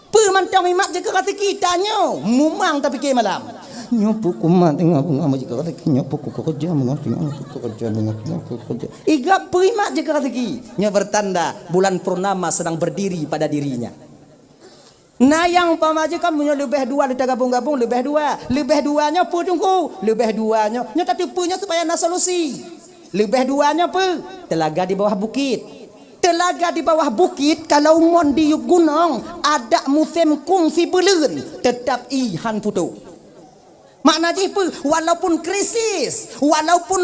Peue mantong imat jeuet keu raseuki, tanyoe mumang tapike malam. Nyoe peue kumat teungoh, teungoh jeuet keu raseuki, nyoe peue kukeureuja, teungoh, teungoh kukeureuja, teungoh, teungoh kukeureuja. Iga peue imat jeuet keu raseuki. Nyoe bertanda bulan purnama sedang berdiri pada dirinya. Na nyang umpama jih kan meunyoe leubeh dua, lé tagabong-gabong leubeh dua. Leubeh dua nyoe peue Teungku? Leubeh dua nyoe, nyoe tateupeue nyoe supaya na solusi. Leubeh dua nyoe peue? Telaga di bawah bukit. Telaga di bawah bukit kalau mon di gunong, adak musém kungsi beuleuen, teutap ie han putôh. Makna jih peue? Walaupun krisis, walaupun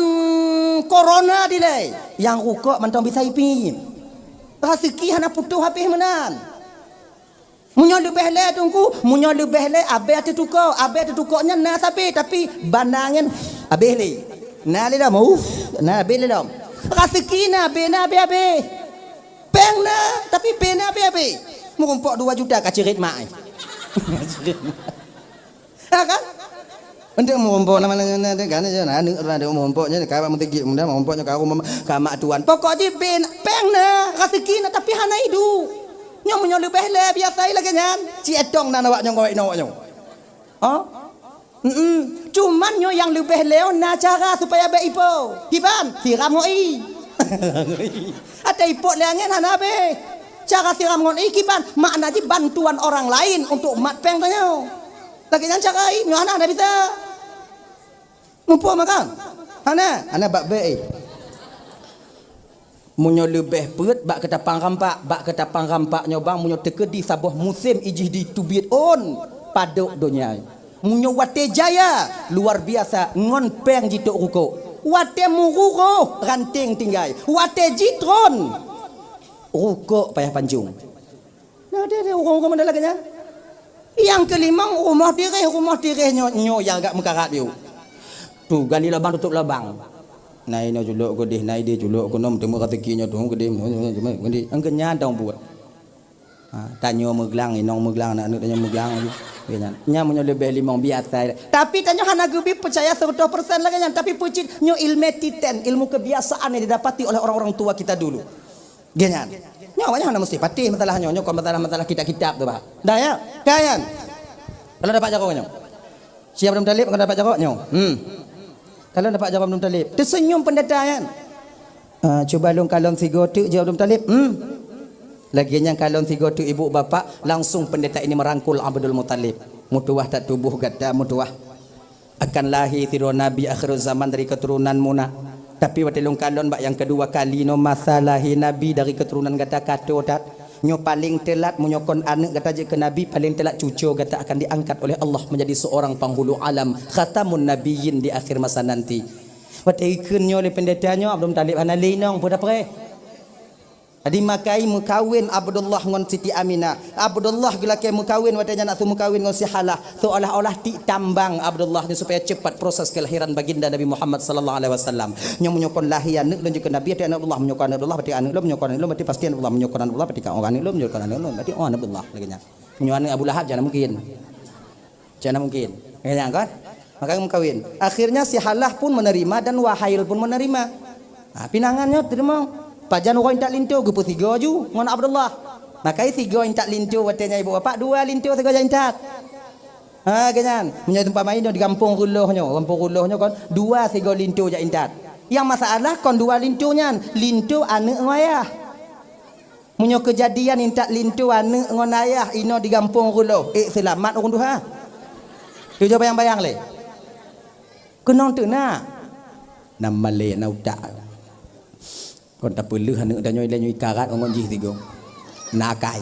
korona dilée, nyang rukok mantong bisa ipiep. Raseuki hana putôh habéh meunan. Meunyoe leubeh lé Teungku, meunyoe leubeh lé abée teutukok, abée teutukok nyan na sabe, tapi banda angén abéh lé. Na lé lom, uff, na abéh lé lom. Raseuki na abéh, na abéh-abéh. Péng na, tapi abée na abéh-abéh. Meurumpok dua juta ka cirét mak ai. Ha kan? Untuk meurumpok nama dengan kan, aneuk urang ada meurumpok nyan ka bak meuteugét muda meurumpok nyan ka rumah ka mak tuan. Pokok jih bin péng na, raseuki na tapi hana iduek. Nyoe meunyoe leubeh lé biasa lagée nyan, ci etong nan awak nyoe ngawai nyoe awak nyoe. Ha? Heeh. Cuman nyoe nyang leubeh lé na cara supaya bék ipo. Kiban, siram ngon ie. Até ipok lé angén hana abéh. Cara siram ngon ie kiban, makna jih bantuan orang lain untuk mat péng tanyoe. Lagée nyan cara ie, nyoe hana, hana bisa. Muphom kan? Hana, hana bak bék ie. Meunyoe leubeh peuet bak keutapang rampak, bak keutapang rampak nyoe bang, meunyoe teukeudi saboh musém ijih di teubiet ôn, padub donya. Meunyoe watée jaya, luar biasa ngon péng jitok rukok. Watée meururoh, ranting tinggai. Watée jitron, rukok payah panjong. Nah, deh, deh, ureueng-ureueng model lagée nyan. Nyang keulimong, rumoh tireh, rumoh tireh nyoe, nyoe nyang agak meukarat yue. Tu, gali lubang, tutup lubang. Na inoe culok keudeh, na ideh culok keunoe, meuteumé raseuki nyoe tu keudeh, nyoe, nyoe, nyoe, keudeh. Engkeu nyan dong buet. Ha, tanyoe meuglang, inong meuglang, aneuk-aneuk tanyoe meuglang laju. Lagée nyan. Nyan meunyoe leubeh limong biasa. Tapi tanyoe hana geubi peucaya seratus persen lagée nyan, tapi peucit nyoe ilmu titen, ilmu kebiasaan yang didapati oleh orang-orang tua kita dulu. Geuh nyan. Nyoe awaknyan hana meusti patéh masalah nyoe. Nyoe kon masalah-masalah kitab-kitab tu, bah. Dah, ya? Kan, nyan. Kalau dapat jaroe nyoe. Si Abdul Muthalib kalau dapat jaroe nyoe. Hmm. Kalau dapat jaroe Abdul Muthalib. Teuseunyum pendeta nyan. Ah, cuba lôn kalon sigoe teuk, jaweueb Abdul Muthalib. Hmm. Lagée nyan kalon sigoe teuk ibu bapak, langsung pendeta ini merangkul Abdul Muthalib. Meutuwah that tuboh gata, meutuwah. Akan lahé sidroe nabi akhirul zaman dari keturunan muna. Tapi watée lôn kalon bak nyang keudua kali nyoe masa lahé nabi dari keturunan gata ka toe that. Nyoe paleng teulat meunyoe kon aneuk gata jeuet keu nabi, paleng teulat cucoe gata akan diangkat oleh Allah menjadi seorang penghulu alam, khatamun nabiyyin di akhir masa nanti. Watée ikheun nyoe lé pendeta nyoe, Abdul Muthalib hana lé inong, peue tapreh. Jadi makai meukawen Abdullah ngon Siti Aminah. Abdullah geulakée meukawen watée nyan nak seumeukawén ngon si Halah. Seolah-olah tik tambang Abdullah nyoe supaya cepat proses kelahiran baginda Nabi Muhammad sallallahu alaihi wasallam. Nyoe meunyoe kon lahé aneuk lôn jeuet keu nabi, até aneuk Abdullah, meunyoe kon aneuk Abdullah, berarti aneuk lôn, meunyoe kon aneuk lôn, berarti pasti aneuk Abdullah, meunyoe kon aneuk Abdullah, berarti oh aneuk lôn, berarti oh aneuk Abdullah lagée nyan. Meunyoe aneuk Abu Lahab, jangan mungkin. Cak na mungkin. Nyan kan? Maka meukawen. Akhirnya si Halah pun menerima dan Wahail pun menerima. Ha, pinangan nyoe teurimong. Pajan uroe intat linto geupeusigoe ju ngon Abdullah. Maka sigoe intat linto watée nyan ibu bapak, dua linto sigoe jak intat. Ha, geuh nyan. Meunyoe teumpat main di gampông Reuloh nyoe, gampông Reuloh nyoe kon dua sigoe linto jak intat. Nyang masalah kon dua linto nyan, linto aneuk ngon ayah. Meunyoe keujadian intat linto aneuk ngon ayah inoe di gampông Reuloh, ék seulamat ureueng tuha? Tujoe bayang-bayang lé. Keunong teuh na. Na malée na utak. Kon tapeuleueh aneuk tanyoe ilée nyoe ikarat ngon jih sigoe. Na akai.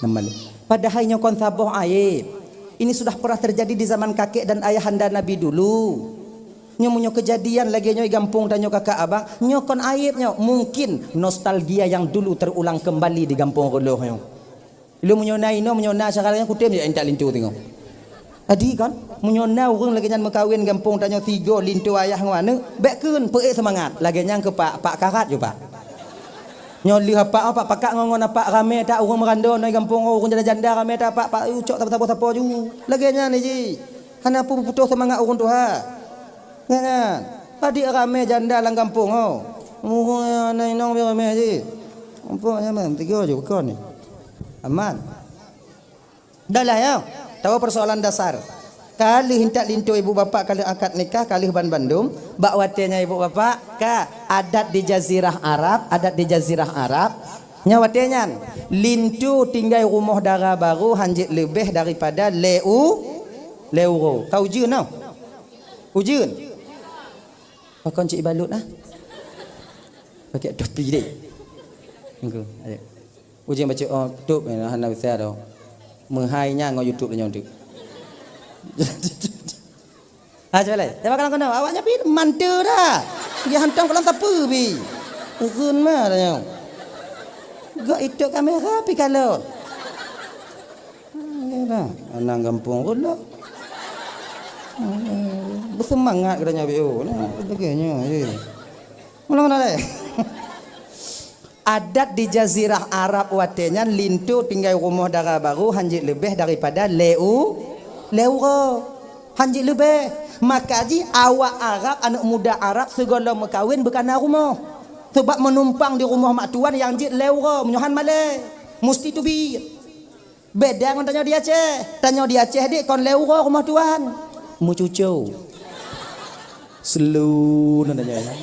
Na malée. Padahai nyoe kon saboh aib. Ini sudah pernah terjadi di zaman kakek dan ayahanda Nabi dulu. Nyoe meunyoe kejadian lagée nyoe di gampông tanyoe kakak abang, nyoe kon aéb nyoe, mungkin nostalgia yang dulu terulang kembali di gampông Roloh nyoe. Lôn meunyoe na inoe, meunyoe na syedara nyang kutem jak intat linto singoh. Adi kan, meunyoe na ureuëng lagée nyan meukawen gampông tanyoe sigoe linto ayah ngon aneuëk, bék kheun peuék seumangat. Lagée nyan keu pak, pak karat ju pak. Nyoe lheueh apak, apak pakak ngon, ngon apak ramé that ureuëng meurandô ngon gampông, ureuëng janda-janda ramé that apak, pak ucok sapo-sapo ju. Lagée nyan jih. Hana peuputôh seumangat ureuëng tuha. Nyan, nyan. Padit ramé janda lam gampông ho. Muhôi na inong pih ramé jih. Nampak nyaman, tiga ju kon ni. Aman. Dah lah ya. Tahu persoalan dasar. Ka lheueh intat linto ibu bapak, ka lheueh akad nikah, ka lheueh ban bandum, bak watée nyan ibu bapak, ka adat di jazirah Arab, adat di jazirah Arab, nyan watée nyan, linto tinggai rumoh dara barô hanjeuet leubeh daripada lhée u-, lhée uroe. Ka ujeuen noh. Ujeuen. Pakon cit ibalut ah. Pakai topi deh. Engko, ayo. Ujeuen bacut, oh, top ni, hana bisa dah. Meuhai nyan ngon YouTube nyoe tu. Ha, cuba lain. Cuba kalau kena, awak nyan pih manteu dah. Dia hantom kalau sapu pih. Urun mah dah nyoe. Gak itu kamera pih kalau. Alah, anang gampông pula. Beuseumangat geutanyoe B O. Nah, sebagainya. Ulang-ulang lain. Adat di jazirah Arab watée nyan linto tinggai rumoh dara barô hanjeuet leubeh daripada lhée u-, lhée uroe. Hanjeuet leubeh. Maka jih awak Arab, aneuëk muda Arab sigohlom meukawen beukana rumoh. Sebab meunumpang di rumoh mak tuan nyang jeuet lhée uroe, meunyoe han malée. Musti teubiet. Beda ngon tanyoe di Aceh. Tanyoe di Aceh dek kon lhée uroe rumoh tuan. Meucuco. Selu na tanyoe ya.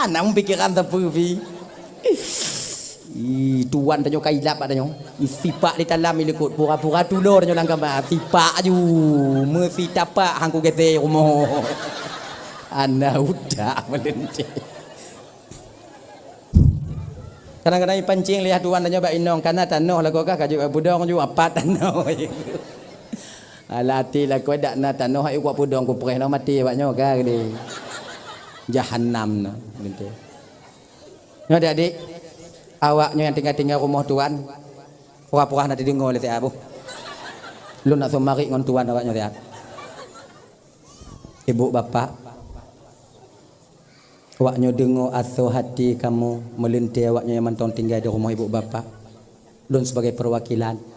Anang pikiran sapeue pih. Ih, tuan tanyoe ka ilap bak tanyoe. Ih, sipak di dalam ilikot pura-pura tulo tanyoe lam kama. Sipak aju. Meusitapak hangku gete rumoh. Ana utak meulente. Kadang-kadang ipancing lé tuan tanyoe bak inong, kana tanoh lagoe kah ka jeuet budong ju apat tanoh. Alah até lakoe dak na tanoh, hai kuat pudong kupreh noh maté awak nyoe ka geude. Jahannam na geude. Nyoe adik-adik, awak nyoe nyang tinggai-tinggai rumoh tuan, pura-pura na teudeungoe lé siat boh. Lôn nak seumarit ngon tuan awak nyoe siat. Ibu bapak, awak nyoe deungoe asoe hati kamoe meulintée awak nyoe nyang mantong tinggai di rumoh ibu bapak. Lôn sibagai peuwakilan.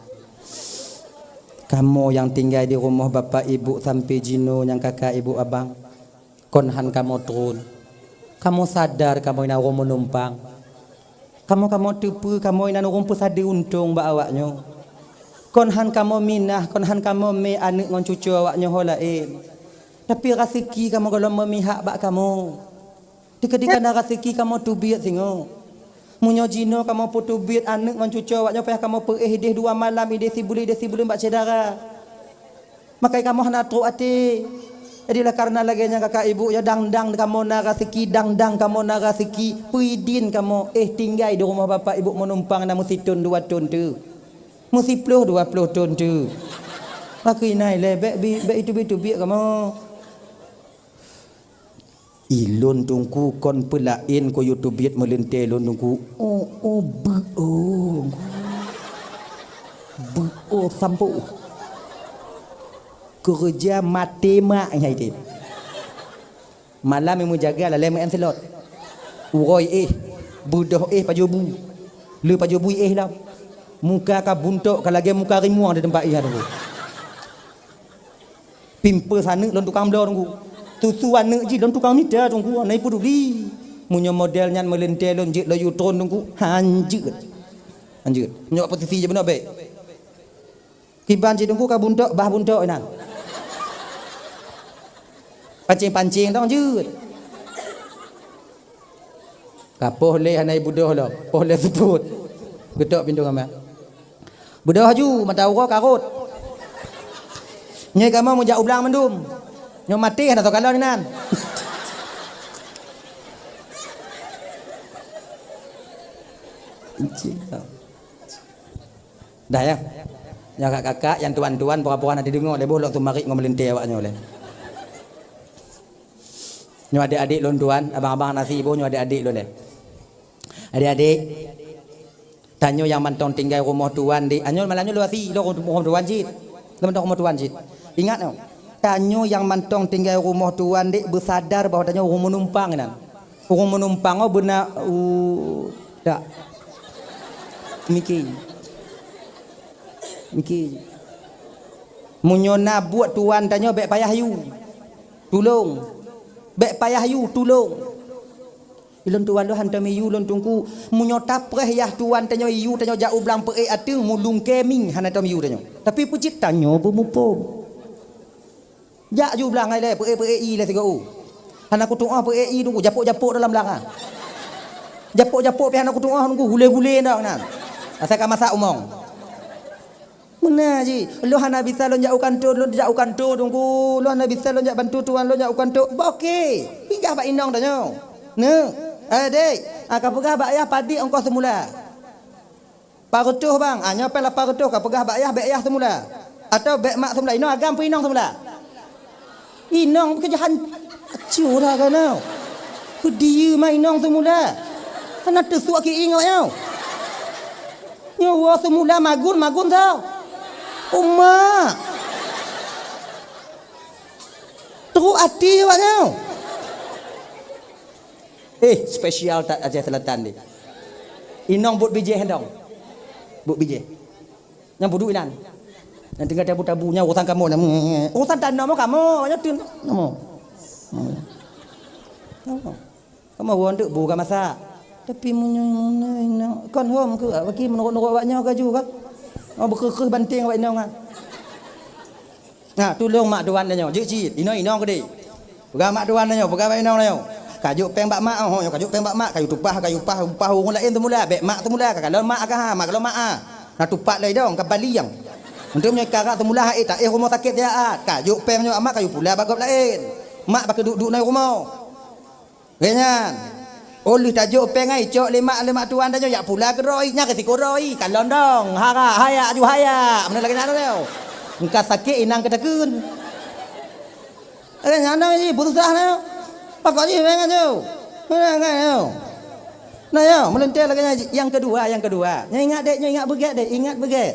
Kamoe nyang tinggai di rumoh bapak ibu sampoe jinoe nyang kakak ibu abang, kon han kamoe tron. Kamoe sadar kamoe na ureuëng meunumpang. Kamoe-kamoe teupeue kamoe inan ureuëng peusadeue untông bak awak nyoe. Kon han kamoe minah, kon han kamoe mé aneuëk ngon cucoe awak nyoe ho laén. Tapi raseuki kamoe gohlom meumihak bak kamoe. Dikeue-dikeue na raseuki kamoe teubiet singoh. Meunyoe jinoe kamoe peuteubiet aneuëk ngon cucoe awak nyoe payah kamoe peuéh ideh dua malam, ideh sibuleuen, ideh sibuleuen bak syedara. Makai kamoe hana trok até. Jadi, oleh karena lagée nyan kakak ibu, ya, dang-dang kamoe na raseuki, dang-dang kamoe na raseuki, peue idin kamoe éh tinggai di rumoh bapak ibu meunumpang na meusithon dua thon teuh. Meusiploh dua ploh thon teuh. Makeu inai lé, bék bi-, bék iteubiet-teubiet kamoe. Ilôn teungku kon peulaén keu yue teubiet meulintée lôn teungku. Oh, oh, beu, oh. Beu, oh, sampoe. Keureuja maté mak nyai teuh. Malam nyang meujaga lalée meuén seulot. Uroe éh, beudoh éh pajoh bu. Le pajoh bu éh lom. Muka ka buntok ka lagée muka rimueng di teumpat éh teungku. Pimpeu aneuëk lôn tukang bloe teungku. Susu aneuëk jih lôn tukang mita teungku, hana ipeuduli. Meunyoe model nyan meulintée lôn jeuet laju tron teungku, hanjeuet. Hanjeuet. Meunyoe posisi jih beuna bék. Kiban cit teungku ka buntok, bah buntok inan. Pancing-pancing tong jeuet. Ka poh lé hana ibudoh lom, poh lé seupôt. Geutok pintoe kamar. Budoh laju, mata uroe karot. Nyoe kamoe meujak u blang mandum. Nyoe maté hana soe kalon inan. Dah ya. Nyang kakak-kakak, nyang tuan-tuan, pura-pura na teudeungoe lé boh lôn seumarit ngon meulintèe awaknyoe lé. Nyoe adék-adék lôn tuan, abang-abang na si boh nyoe adék-adék lôn lé. Adék-adék, tanyoe nyang mantong tinggai rumoh tuan di, anyoe malam nyoe lôn si, lôn rumoh tuan cit. Lôn mantong rumoh tuan cit. Ingat nyoe, tanyoe nyang mantong tinggai rumoh tuan di beusadar bahwa tanyoe ureueng meunumpang inan. Ureueng meunumpang nyoe beuna, u, dak. Miki. Miki. Meunyoe na buet tuan tanyoe, bèk payah yue. Tulông. Bèk payah yue, tulông. Ilôn tuan lôn hantom iyue lôn teungku. Meunyoe tapreh yah tuan tanyoe iyue, tanyoe jak u blang peuék ateueng, meulungkée mieng hana tom iyue tanyoe. Tapi peue cit tanyoe beumuphom. Jak ju blang ilée, peuék-peuék ié lé sigoe u. Hana kutu'oh peuék ié teungku, japôk-japôk dalam blang ah. Japôk-japôk pih hana kutu'oh teungku, gulée-gulée ndak nan. Asai ka masak umong. Meunan jih, lôn hana bisa lôn jak u kantô, lôn jak u kantô teungku. Lôn hana bisa lôn jak bantu tuan lôn jak u kantô. Bah oke, pinggah bak inong tanyoe. Neu, eh, dek, ah, ka peugah bak yah padit ongkoh seumula. Lapan reutôh bang, ah, nyoe pèng lapan reutôh ka peugah bak yah, bèk yah seumula. Atawa bèk mak seumula. Inong agam peue inong seumula? Inong keujahan. Acuh dah keunoe. Peudiyeu mak inong seumula. Hana teusuak ki ingat nyoe. Nyoe woe seumula magun, magun soe? Uma. Trok até awak nyoe. Eh, spesial that Aceh Selatan deh. Inong buet bijéh dong. Buet bijéh. Nyang buduek inan. Nyang tinggai tabu-tabu nyan urusan kamoe nyan. Urusan tanoh kamoe, nyan tun kamoe. Kamoe. Kamoe woe nteuk bu ka masak. Tapi meunyoe, meunyoe inong kon hom keu awak ki meunurot-nurot awak nyoe ka ju ka. Oh, beukeukeuh banting awak inong ah. Nah, tulông mak tuan tanyoe, jeuet cit, inong-inong keudeh. Peugah mak tuan tanyoe, peugah bak inong tanyoe. Kajok péng bak mak, oh, nyoe kajok péng bak mak, kayue tupah, kayue pah, upah ureueng laén seumula, bèk mak seumula, ka kalon mak ka ha, mak kalon mak ah. Na tupat lé idong, ka bali nyang. Untuk meunyoe ka rhah seumula hai, taéh rumoh sakét siat, kajok péng nyoe mak, kayue pula bak gob laén. Mak bak keuduek-duek na rumoh. Lagèe nyan. Oh lheueh tajok péng ai, cok lé mak, lé mak tuan tanyoe, jak pula keudroe, nyan risiko droe, kalon dong, hara, hayak, aju hayak, meunan lagèe nyan nyoe. Engka sakét inang keutakheun. Lagèe nyan nyoe jih, beususah nyoe. Pakon jih, meunan nyoe. Meunan nyoe. Nah, nyoe, meulintèe lagèe nyan jih. Nyang keudua, nyang keudua. Nyoe ingat dek, nyoe ingat beugèt dek, ingat beugèt.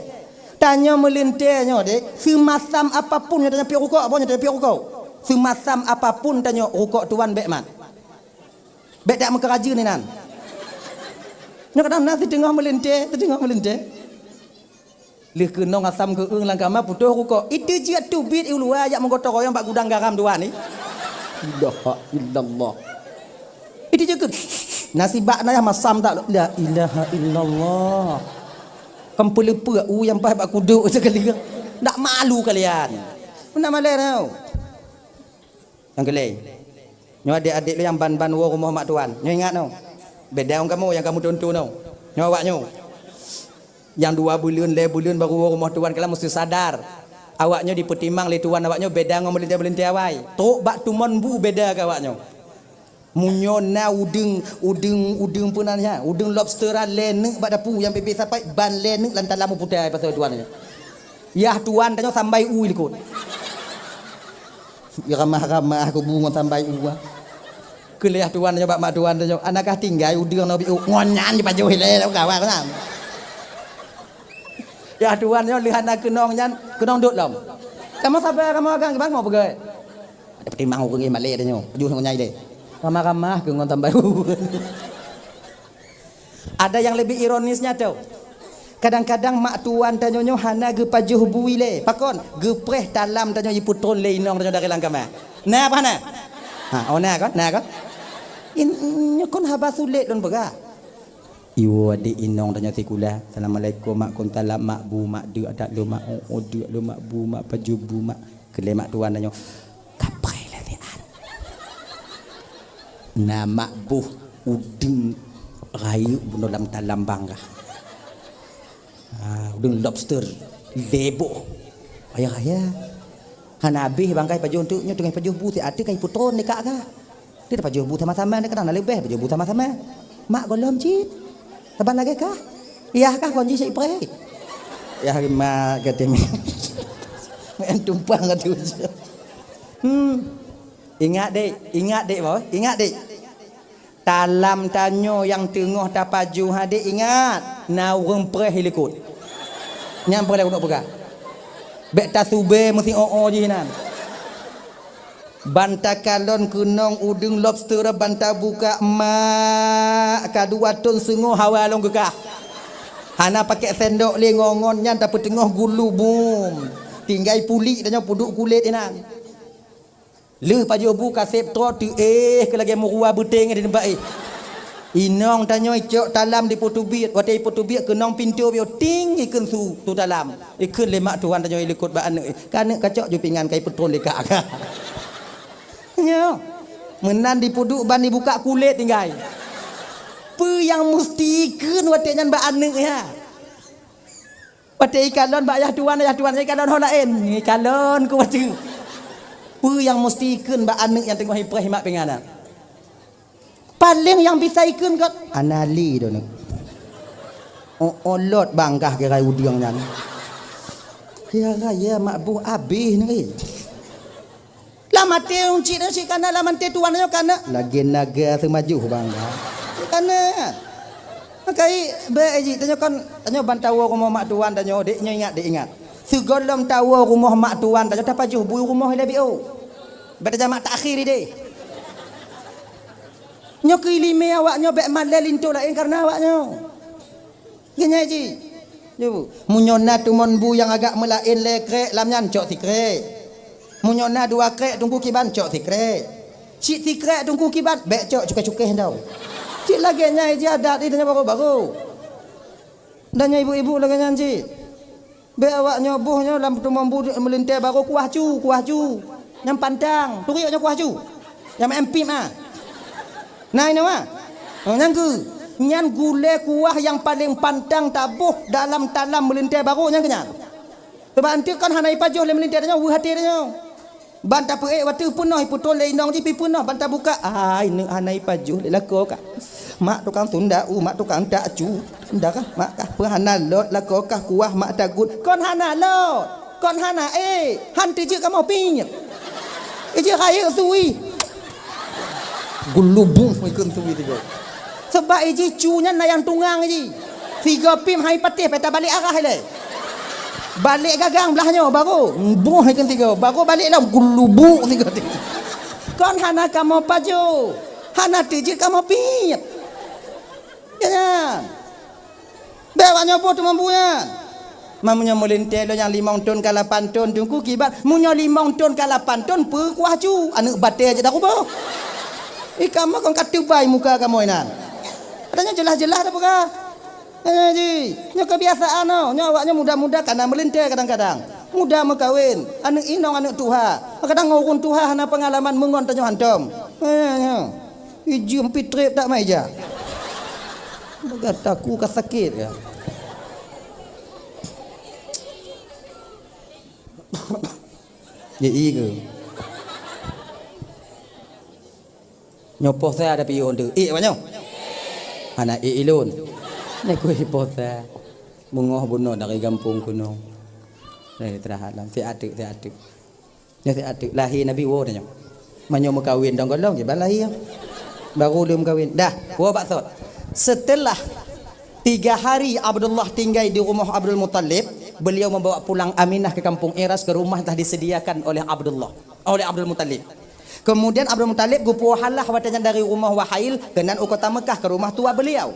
Tanyoe meulintèe nyoe dek, seumasam apapun nyoe tanyoe piôh rukok, apa nyoe tanyoe piôh rukok. Seumasam apapun tanyoe rukok tuan bèk mat. Bèk dak meukeurajeuen inan. Nyoe kadang na siteungoh meulintèe, siteungoh meulintèe. Lheueh keunong asam geueueng lam kama putôh rukok. Itu jeuet teubiet u luwa jak meugotong royong bak gudang garam dua ni. La ilaha illallah. Itu jeuet keu nasibak na yah masam tak la ilaha illallah. Kan peuleupeuk u nyang paih bak kuduk sekali. Dak malu kalian. Meunan malèe tau. Nyang keulhèe, nyoe adék-adék lôn nyang ban-ban woe rumoh mak tuan. Nyoe ingat nyoe. Beda ngon kamoe nyang kamoe tuntu nyoe. Nyoe awak nyoe. Nyang dua buleuen, lhèe buleuen baru woe rumoh tuan, kalian meusti sadar. Awak nyoe jipeutimang lé tuan awak nyoe beda ngon meulintèe-meulintèe awai. Trok bak tumon bu beda keu awak nyoe. Meunyoe na udeueng, udeueng, udeueng peunan nyan, udeueng lobster lhèe neuk bak dapu nyang pipéh sapai ban lhèe neuk lam talam u putai pasal tuan nyoe. Yah tuan tanyoe sambai u likot. Ramah-ramah kubu ngon sambai u ah. Keu lheueh tuan nyoe bak mak tuan tanyoe, "Anakah tinggai udeueng nyoe bi u?" Ngon nyan jipajoh ilèe lam kawan nyan. Yah tuan nyoe lheueh hana keunong nyan, keunong dot lom. Kamoe sabar, kamoe agam, kiban kamoe peugah. Ada peutimang ureueng malèe tanyoe, pajoh ngon nyai lé. Ramah-ramah keu ngon sambai u. Ada nyang leubeh ironisnya tau. Kadang-kadang mak tuan tanyoe nyoe hana geupajoh bu ilèe. Pakon? Geupreh talam tanyoe jipeutron lé inong tanyoe dari lam kama. Na apa hana? Ha, oh na kon? Na kon? In, nyoe kon haba sulet lôn peugah. Iwoe adék inong tanyoe sikula. Assalamualaikum mak, kun salam mak, bu mak, deuk adak lôn mak, oh, oh, deuk lôn mak, bu mak, pajoh bu mak. Keu lé mak tuan tanyoe. Kapai lé siat. Na mak boh udeueng rayeuk bunoe lam talam bangga. Ha, udeueng lobster lhèe boh. Ayah-ayah. Hana habéh bangkai pajoh teuk nyoe teungoh pajoh bu siat teuh ka jipeutron dikak ka. Dia pajoh bu sama-sama ni kadang na leubeh pajoh bu sama-sama. Mak gohlom cit. Saban lagèe kah? Yah kah kon jih syiek preh. Yah mak kata mi. Main tumpang kata ucap. Hmm. Ingat dek, ingat dek boh, ingat dek. Talam tanyoe nyang teungoh tapajoh ha dek ingat, na ureuëng preh i likot. Nyan preh lé keuneuk peugah. Bék tasubé meusi o-o jih nan. Ban takalon keunong udeueng lobster ban tabuka mak ka dua thon seungoh hawa lôn geukah. Hana pakék sendok lé ngon-ngon nyan tapeuteungoh gulu bum. Tinggai pulik tanyoe peuduek kulét inan. Lheueh pajoh bu kaseb troe teuéh keu lagée meurua beuténg di teumpat éh. Inong tanyoe icok talam dipeuteubiet, watée ipeuteubiet keunong pintoe bioe ting ikheun su tu talam. Ikheun lé mak tuan tanyoe ilikot bak aneuëk, "Ka aneuëk kacok ju pingan ka ipeutron lé kak." Nyoe. Meunan dipeuduek ban dibuka kulét tinggai. Peue nyang musti ikheun watée nyan bak aneuëk ya? Watée ikalon bak ayah tuan, ayah tuan ikalon ho laén. Ikalon ku bacut. Peue nyang musti ikheun bak aneuëk nyang teungoh ipreh mak pingan na? Paleng nyang bisa ikheun kot, "Anali do neuk." Oh, olot bangkah kira udeueng nyan. Kira ya mak boh abéh neuk. Lam até cit, cit kana lam até tuan nyoe kana. Lagée naga seumajoh bangkah. Kana. Makai bék jih tanyoe kan, tanyoe ban tawoe rumoh mak tuan tanyoe, dek nyoe ingat, dek ingat. Sigohlom tawoe rumoh mak tuan tanyoe tapajoh bu rumoh ilée biôh. Bék tajamak takhir ideh. Nyoe keu iéleumé awak nyoe bék malée linto laén kareuna awak nyoe. Geunyai jih. Nyoe bu. Meunyoe na tumon bu nyang agak meulaén lé krék lam nyan cok sikrék. Meunyoe na dua krék teungku kiban cok sikrék. Cit sikrék teungku kiban bék cok cukéh-cukéh dong. Cit lagée nyan jih adat tanyoe bagoe-bagoe. Dan nyan ibu-ibu lagée nyan cit. Bék awak nyoe boh nyoe lam tumon bu meulintée bagoe kuah cu, kuah cu. Nyang pantang, turi nyoe kuah cu. Nyang maén pip ah. Nah, inoe ah. Oh, nyang keu, nyan gulée kuah nyang paleng pantang taboh dalam talam meulintée bagoe nyang keu nyan. Sabab anteuk kon hana ipajoh lé meulintée tanyoe, weueh até tanyoe. Ban tapeuék watée peunoh, ipeutrôn lé inong jih pi peunoh, ban tabuka, ai, neuk hana ipajoh lé lakoe kah. Mak tukang tunda u, mak tukang tak cu. Nda kah, mak kah, peu hana lot lakoe kah kuah mak tagut. Kon hana lot, kon hana ék, han teujeuet kamoe piep. Ijeuet rayeuk sui. Gulubuh ikheun sui tiga. Sebab iji cu nyan na nyang tungang iji. Tiga pim hai patéh peta balek arah ilée. Balek gagang blah nyoe baru. Boh ikheun tiga. Baru balek lom gulubuk tiga. Kon hana kamoe pajoh. Hana teujeuet kamoe piep. Ya nyan. Bék awak nyoe boh teumampu nyan. Ma meunyoe meulintée lôn nyang limong thon ka lapan thon teungku kiban. Meunyoe limong thon ka lapan thon peu kuah cu. Aneuëk batée jeuet dah kuboh. Ih kamoe kon ka teubai muka kamoe nan. Katanya jeulaih-jeulaih dah peugah. Eh, ji, nyoe kebiasaan nyoe. Nyoe awak nyoe muda-muda kana meulintée kadang-kadang. Muda meukawen, aneuëk inong aneuëk tuha. Kadang ureuëng tuha hana peungalaman meungon tanyoe hantom. Eh, nyoe. Ijeuem pi treb dak meja. Gata ku ka sakét ya. Ya iya ke? Nyoe poh sa ada pion tu. Eh, apa nyoe? Hana eh ilon. Ni kui poh sa. Bungoh bunoe dari gampông kuno. Dari terahat lam. Si atuk, si atuk. Nyoe si atuk lahé Nabi woe tanyoe. Meunyoe meukawen dong golom, kiban lahé. Baru lom kawin. Dah, woe bak sot. Setelah tiga hari Abdullah tinggai di rumoh Abdul Muttalib, beliau membawa pulang Aminah ke kampung Iras, ke rumah telah disediakan oleh Abdullah, oleh Abdul Muttalib. Kemudian Abdul Muttalib geupuwoe halah watée nyan dari rumoh Wahail keunan u kota Mekah ke rumah tuha beliau.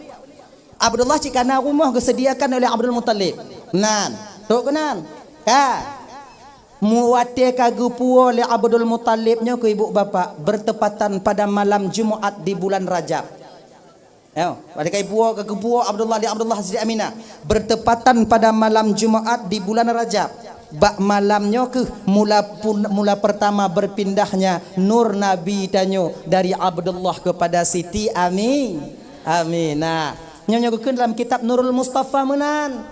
Abdullah cit kana rumoh geusediakan oleh Abdul Muttalib. Nan, trok keunan. Ka. Mu watée ka geupuwoe lé Abdul Muttalib nyoe keu ibu bapak, bertepatan pada malam Jumaat di bulan Rajab. Yo, watée ka geupuwoe, ka geupuwoe Abdullah lé Abdullah Siti Aminah, bertepatan pada malam Jumaat di bulan Rajab. Bak malam nyoe keuh mula pun, mula pertama berpindahnya nur Nabi tanyoe dari Abdullah kepada Siti Ami-, Aminah. Nyoe, nyoe geukheun dalam kitab Nurul Mustafa meunan.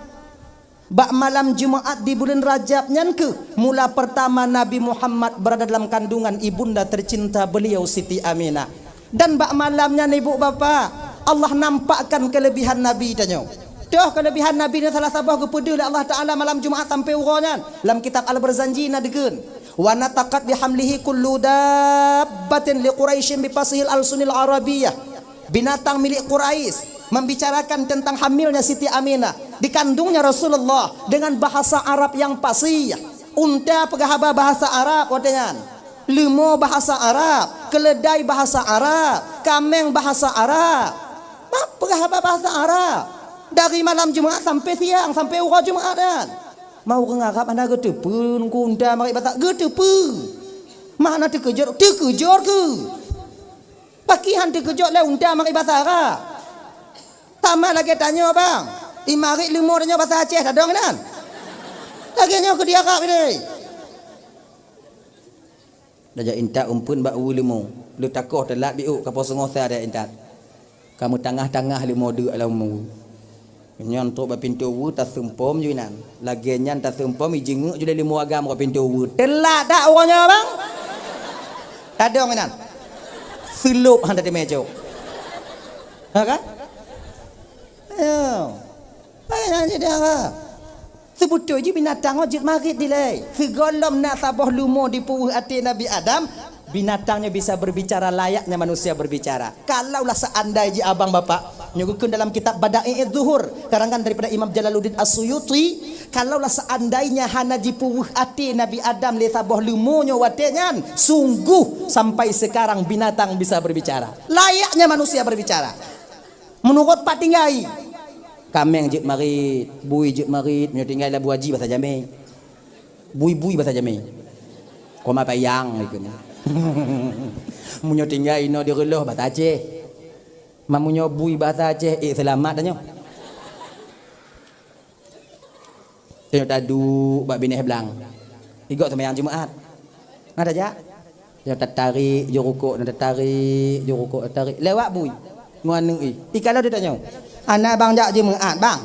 Bak malam Jumaat di buleuen Rajab nyan keuh mula pertama Nabi Muhammad berada dalam kandungan ibunda tercinta beliau Siti Aminah. Dan bak malam nyan, ibu bapak, Allah nampakkan kelebihan Nabi tanyoe. Toh keulebihan Nabi nyoe salah saboh geupeudeuh lé Allah Taala malam Jumat sampoe uroe nyan. Lam kitab Al-Barzanji na dikeuen, "Wa nataqat bihamlihi kullu dabbatin li Quraisyin bi fasihil alsunil Arabiyyah." Binatang milik Quraisy membicarakan tentang hamilnya Siti Aminah, dikandungnya Rasulullah, dengan bahasa Arab yang fasih. Unta peugah haba bahasa Arab watée nyan. Leumo bahasa Arab, keuleudai bahasa Arab, kaméng bahasa Arab. Mak peugah haba bahasa Arab. Dari malam Jumat sampai siang, sampai uroe Jumat nyan. Mau ureuëng Arab hana geuteupeue ngon unta marit bahasa, geuteupeue. Mak hana teukeujot, teukeujot keu. Pakri han teukeujot lé unta marit bahasa Arab. Sama lagée tanyoe bang, imarit leumo tanyoe bahasa Aceh tadong nan. Lagée nyoe keu di Arab ini. Tajak intat umpeuen bak uwu leumo, leutakoh teulat biôk kapoe seungoh sa tajak intat. Ka meutangah-tangah leumo deuk lam uwu. Nyan trok bak pintoe uwu taseumpom ju inan. Lagée nyan taseumpom ijingeuk ju lé leumo agam bak pintoe uwu. Teulat dak uroe nyoe bang? Tadong inan. Seulop han tateumé cok. Ha kan? Ayo. Hai nyan jadi apa? Seubeutôi jih binatang nyoe jeuet marit dilée. Sigohlom na saboh leumo dipeuweueh até Nabi Adam, binatang nyoe bisa berbicara layaknya manusia berbicara. Kalaulah seandai jih abang bapak, nyoe geukheun dalam kitab Bada'i'uz Zuhur, karangan daripada Imam Jalaluddin As-Suyuti, kalaulah seandainya hana jipeuweueh até Nabi Adam lé saboh leumo nyoe watée nyan, sungguh sampai sekarang binatang bisa berbicara. Layaknya manusia berbicara. Meunurot pat tinggai. Kaméng jeuet marit, bui jeuet marit, meunyoe tinggai labu aji basa jamé. Bui-bui basa jamé. Koma payang ikeu. Meunyoe tinggai inoe di reuloh basa Aceh. Ma meunyoe bui basa Aceh, eh, seulamat tanyoe. Tanyoe taduek bak binéh blang. Igok seumayang Jumat. Na tajak? Tanyoe tatarék jurukok, na tatarék jurukok, tatarék. Lewat bui. Ngon aneuk i. I ka lheueh tanyoe. Hana bang jak Jumat, bang.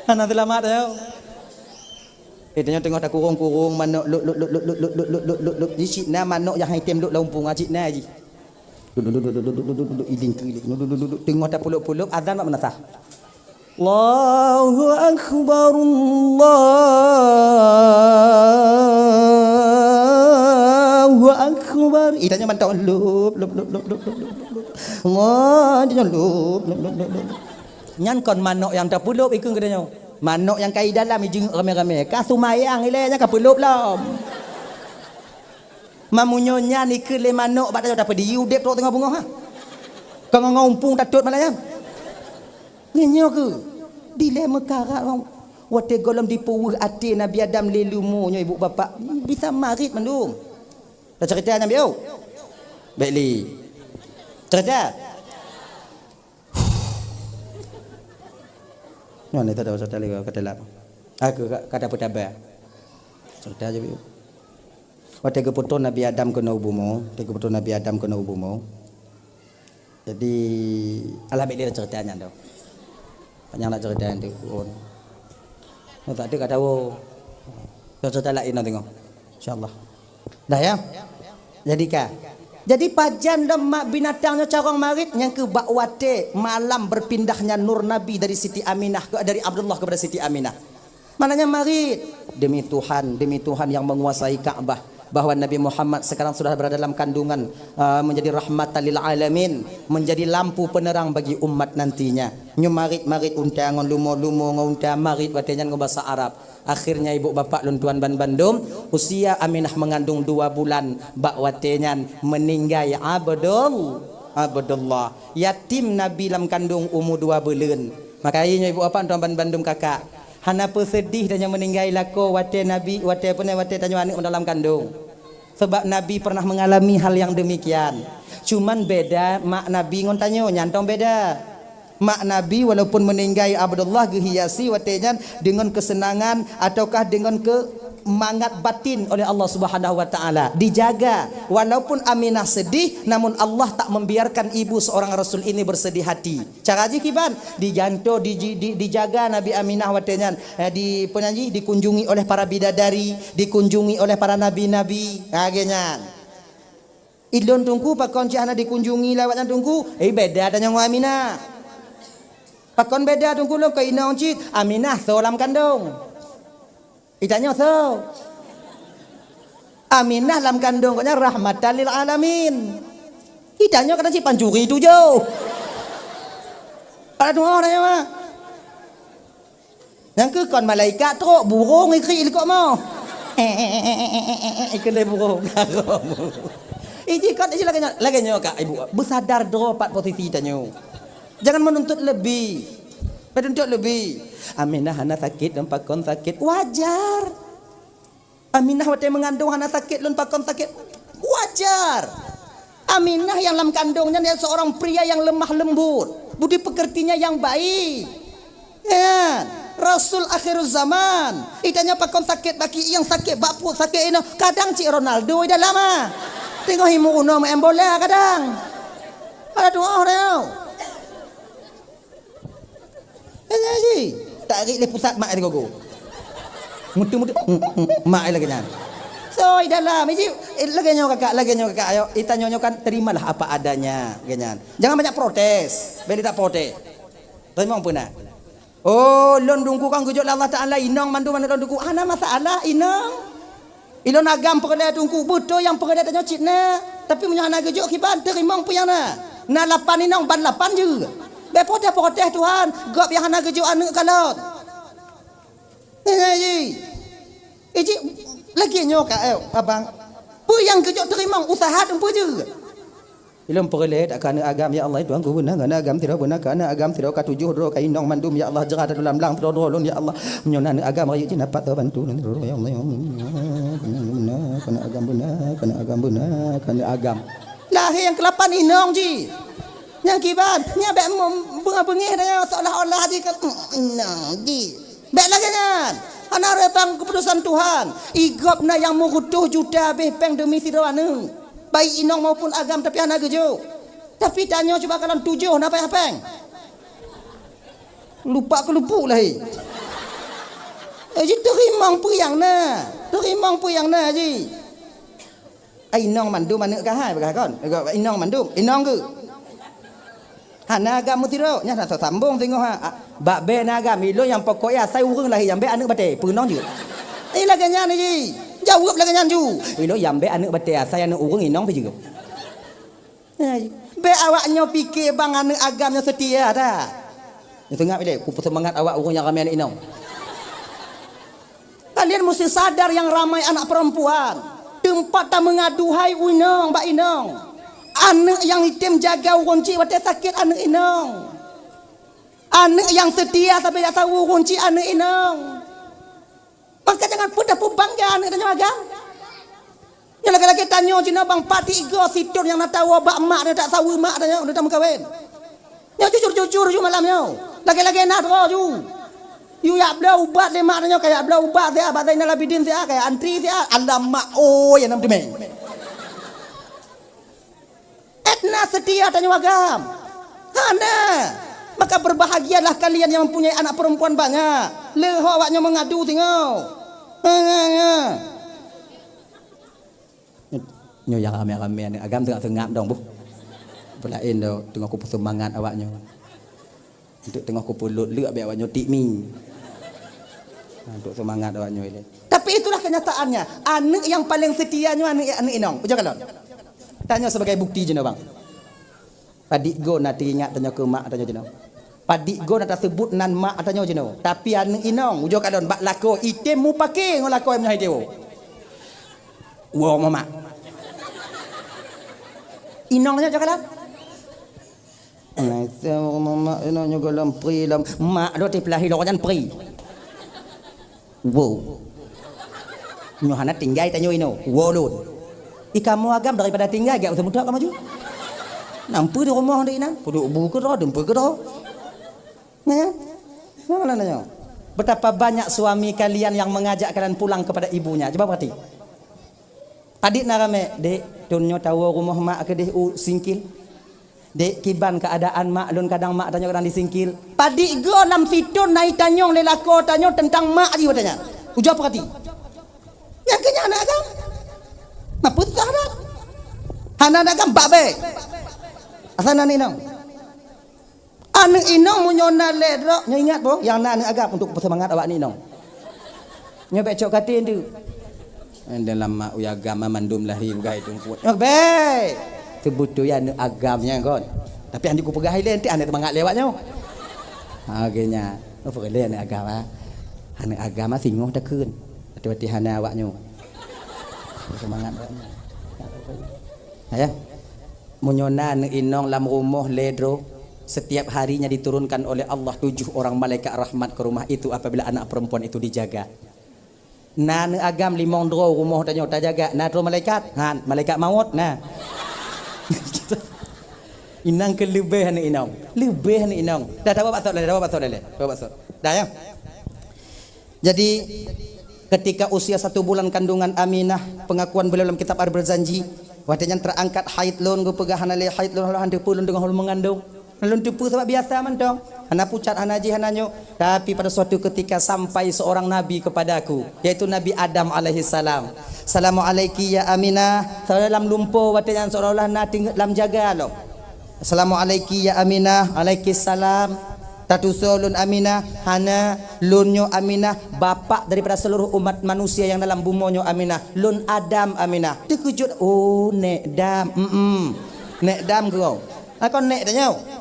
Hana seulamat tanyoe. Eh, tanyoe teungoh takurong-kurong manok lop, lop, lop. Di sinan manok nyang hai tem lop lam umpung, cit na jih. Duduk, duduk, duduk, duduk, duduk, duduk, iding keulik. Duduk, duduk, duduk. Teungoh tapulop-pulop, azan mak meunasah. Allahu Akbar, Allahu Akbar. Ih, tanyoe mantong lop, lop, lop. Wah, tanyoe lop, lop, lop. Nyan kon manok nyang tapulop ikeu geutanyoe. Manok nyang kai dalam ijingeuk ramé-ramé. Ka seumayang ilée nyan ka peulop lom. Mamunyo nyan ikeu lé manok bak tanyoe tapeudiyu udeb trok teungoh beungoh ha. Keu ngon umpung tatot malam nyan. Nyoe keuh dilée meukarat watée gohlom dipeuweueh até Nabi Adam lé leumo nyoe ibu bapak bisa marit mandum. Dah cerita nyan bieu. Baik li. Cerita. Nyoe ni tada cerita lagi kata lama. Aku kata peutaba. Cerita aja bieu. Watée geupeutoh Nabi Adam keunoe u bumoe, watée geupeutoh Nabi Adam keunoe u bumoe. Jadi, alah bék lé cerita nyan tu. Panyang nak cerita nyan tu. Oh. Nak tak ada kata oh. Cerita lain nanti ngok. Insya-Allah. Dah ya. Jadi ka. Jadi pajan lom mak binatang nyoe carong marit nyang keu bak watée malam berpindahnya nur Nabi dari Siti Aminah ke, dari Abdullah kepada Siti Aminah. Maknanya marit. Demi Tuhan, demi Tuhan yang menguasai Ka'bah, bahwa Nabi Muhammad sekarang sudah berada dalam kandungan, uh, menjadi rahmatan lil alamin, menjadi lampu penerang bagi umat nantinya. Nyoe marit-marit unta ngon leumo, leumo ngon unta, marit watée nyan ngon basa Arab. Akhirnya ibu bapak lôn tuan ban bandum, usia Aminah mengandung dua bulan bak watée nyan meninggai Abdul, Abdullah. Yatim Nabi lam kandung umu dua buleuen. Maka nyoe ibu bapak tuan ban bandum kakak. Hana peuseudeh tanyoe meuninggai lakoe watée Nabi, watée peue nyan, watée tanyoe aneuk dalam kandong. Sebab Nabi pernah mengalami hal yang demikian. Cuman beda mak Nabi ngon tanyoe, nyan tong beda. Mak Nabi walaupun meuninggai Abdullah geuhiasi watée nyan deungon keuseunangan ataukah deungon keu mangat batin oleh Allah Subhanahu wa Taala. Dijaga, walaupun Aminah sedih, namun Allah tak membiarkan ibu seorang Rasul ini bersedih hati. Cara jih kiban, dijanto, di, di, dijaga Nabi Aminah watée nyan, eh, di, apa nyan jih, dikunjungi oleh para bidadari, dikunjungi oleh para nabi-nabi. Ha, lagée nyan. Ilôn Teungku pakon cit hana dikunjungi lé awaknyan Teungku? Eh, beda tanyoe ngon Aminah. Pakon beda Teungku lôn keu inong cit? Aminah soe lam kandong. Itanyoe soe? Aminah lam kandong gobnyan rahmatan lil alamin. Itanyoe kadang cit pancuri tujoh. Pada tuoh tanyoe mah. Nyang keu kon malaikat trok, burông ikrik likot moh. Ikheun lé burông. Iji kon, iji lagèe nyoe, lagèe nyoe kak ibu. Beusadar droe pat posisi tanyoe. Jangan menuntut lebih. Menuntut lebih. Aminah hana sakét dan pakon sakét. Wajar. Aminah watèe meungandong hana sakét lôn pakon sakét. Wajar. Aminah nyang lam kandong nyan adalah seorang pria yang lemah lembut, budi pekertinya yang baik. Kan? Rasul akhiruz zaman. Itanyoe pakon sakét bak kieng, sakét bak pruet, sakét inong. Kadang cit Ronaldo di dalam ah. Teungoh imeung unoe main bola kadang. Ada tuoh dia. Hanya si. Tarik lé pusat mak di gogo. Mutu-mutu, mm, mm, mak lagèe nyan. Soi dalam. Iji, eh, lagèe nyoe kakak, lagèe nyoe kakak. Ayo, itanyoe nyoe kan terimalah apa adanya, lagèe nyan. Jangan banyak protes. Bèk tak protes. Terima peue na? Oh, lôn Teungku kan geujok lé Allah Taala inong mandum aneuk lôn Teungku. Hana masalah inong. Ilôn agam peureulèe Teungku, beutôi nyang peureulèe tanyoe cit na. Tapi meunyoe hana geujok kiban, teurimong peue nyang na. Na lapan inong ban lapan jeuet. Bèk protes-protes Tuhan, gob nyang hana geujok aneuk kalon. Nyan ji. Iji lagèe nyoe ka, eh, abang. Peue nyang geujok teurimong, usaha teumpeue jeuet. Ilôn peureulèe that keu aneuk agam, ya Allah, Tuhanku, beuna keu aneuk agam sidroe, beuna keu aneuk agam sidroe, ka tujoh droe, ka inong mandum, ya Allah, jeurat lam blang sidroe-droe lôn, ya Allah. Meunyoe na aneuk agam rayeuk jih dapat teubantu, ya Allah, ya Allah. Beuna keu aneuk agam, beuna keu aneuk agam, beuna keu aneuk agam. Lahé nyang keulapan inong jih. Nyang kiban, nyan bèk beungéh-beungéh dah, seolah-olah jih ka inong jih. Bèk lagèe nyan. Hana reutan keuputusan Tuhan. Igob na nyang meureutôh juta habéh pèng deumi sidroe aneuk. Baik inong maupun agam tapi hana geujok. Tapi tanyoe cuba kalon tujoh na payah pèng. Lupak keu lupuk lahé. Eh, ji teurimong peue nyang na. Teurimong peue nyang na ji. Ai inong mandum aneuk kah hai peugah kon. Inong mandum, inong geuh. Hana agam meusidroe, nyan hana sambong singoh ha. Bak bèe na agam, ilôn nyang pokok asai ureueng lahé nyang bèe aneuk batèe, peue inong jeuet. Eh lagèe nyan ji. Jaweueb lagèe nyan ju. Ilôn nyang bèe aneuk batèe asai aneuk ureueng inong pih jeuet. Bèk awak nyoe pike bang aneuk agam nyoe seutia that. Nyoe seungab ilèe, kupeuseumangat awak ureueng nyang ramè aneuk inong. Kalian mesti sadar yang ramai anak perempuan. Teumpat tameungadu hai u inong bak inong. Aneuk nyang item jaga ureueng cit watèe sakét aneuk inong. Aneuk nyang seutia sabe jak saweue ureueng cit aneuk inong. Maka jangan peudah peubangga aneuk tanyoe agam. Nyoe lagèe-lagèe tanyoe jinoe bang, padit goe sithôn nyang na tawoe bak mak tanyoe, tak saweue mak tanyoe, udah tameukawen. Nyoe jujur-jujur ju malam nyoe. Lagèe-lagèe na droe ju. Yue jak bloe ubat lé mak tanyoe, ka jak bloe ubat siat, bak Zainal Abidin siat, ka jak antri siat. Alamak, oi, nyang nam teumèe. Edna seutia tanyoe agam. Hana. Maka berbahagialah kalian yang mempunyai anak perempuan banyak. Leuho awak nyoe meungadu singoh. Ha, ha, ha. Nyoe nyang ramè-ramè ni agam teungoh seungab dong, boh. Peulaén do teungoh kupeuseumangat awak nyoe. Untuk teungoh kupeulot leuk abéh awak nyoe tik mi. Ha, untuk seumangat awak nyoe ilèe. Tapi itulah kenyataannya. Aneuk nyang paleng seutia nyoe aneuk, aneuk inong. Ujoe kalon. Tanyoe sebagai bukti jinoe bang. Padit goe na teuingat tanyoe keu mak tanyoe jinoe. Padit goe na taseubut nan mak tanyoe jinoe. Tapi aneuk inong, ujoe kalon bak lakoe item mupake ngon lakoe meunyoe hai tiwoe. Woe mak. Inong tanyoe ujoe kalon. Masa mamak inoe nyoe goh lom pri lom. Mak do teupeulahi lôn nyan pri. Wo. Nyoe hana tinggai tanyoe inoe. Wo lôn. I kamoe agam daripada tinggai gak useumeutôk ka maju. Nampu di rumoh di inan. Puduk bu keudroe, dumpeue keudroe. Nah, ya. Nah, nah, nah, ya. Betapa banyak suami kalian yang mengajak kalian pulang kepada ibunya. Coba perhati. Padit na ramè, "Dek, thôn nyoe tawoe rumoh mak keudeh u Singkil. Dek, kiban keuadaan mak lôn, kadang mak tanyoe kadang di Singkil." Padit goe lam sithôn na itanyong lé lakoe tanyoe teuntang mak jih watèe nyan. Ujoe peurati. Nyang keu nyan aneuk agam. Mapeusah dak? Hana na agam bak bèk. Asai na aneuk inong. Aneuk inong meunyoe na lhèe droe, nyoe ingat boh, nyang na aneuk agam untuk peuseumangat awak aneuk inong. Nyoe bèk cok katé nteuk. Dalam mak uya agam mandum lahé peugah itu kuat. Nyoe bèk. Seubeutôi aneuk agam nyan kon. Tapi han kupeugah ilèe, nanti aneuk teumangat lé awak nyoe. Ha, oke nya. Oh, peureulèe aneuk agam, ha. Aneuk agam, ha, singoh takheun. Watèe-watèe hana awak nyoe. Seumangat awak nyoe. Ayah, meunyoe na aneuk inong lam rumoh lhèe droe, setiap harinya diturunkan oleh Allah tujuh orang malaikat rahmat ke rumah itu apabila anak perempuan itu dijaga. Na aneuk agam limong droe rumoh tanyoe tajaga, na droe malaikat? Han, malaikat mawöt na. Inong keu leubeh aneuk inong. Leubeh aneuk inong. Dah, dah, bawa baksot dah, dah, bawa baksot dah, dah. Bawa baksot. Dah, ya. Jadi, ketika usia satu bulan kandungan Aminah, pengakuan beliau dalam kitab Al-Barzanji, watèe nyan terangkat haid lôn, geupeugah hana lé haid lôn, hana lôn teupeu lôn teungoh lôn meungandung. Lôn teupeu sabab biasa mantong. Hana pucat, hana jih, hana nyoe. Tapi pada suatu ketika sampai seorang nabi kepadaku, yaitu Nabi Adam alaihissalam. "Assalamualaiki ya Aminah." Salam lumpoe watèe nyan seolah-olah na teungeut lam jaga lom. "Assalamualaiki ya Aminah." "Alaikissalam." "Tatusoe lôn Aminah?" "Hana, lôn nyoe Aminah, bapak daripada seluruh umat manusia yang dalam bumoe nyoe Aminah. Lôn Adam Aminah." Teukeujot, "Oh, nèk Dam." "Mm-mm. Nèk Dam keu." "Akon nèk tanyoe?"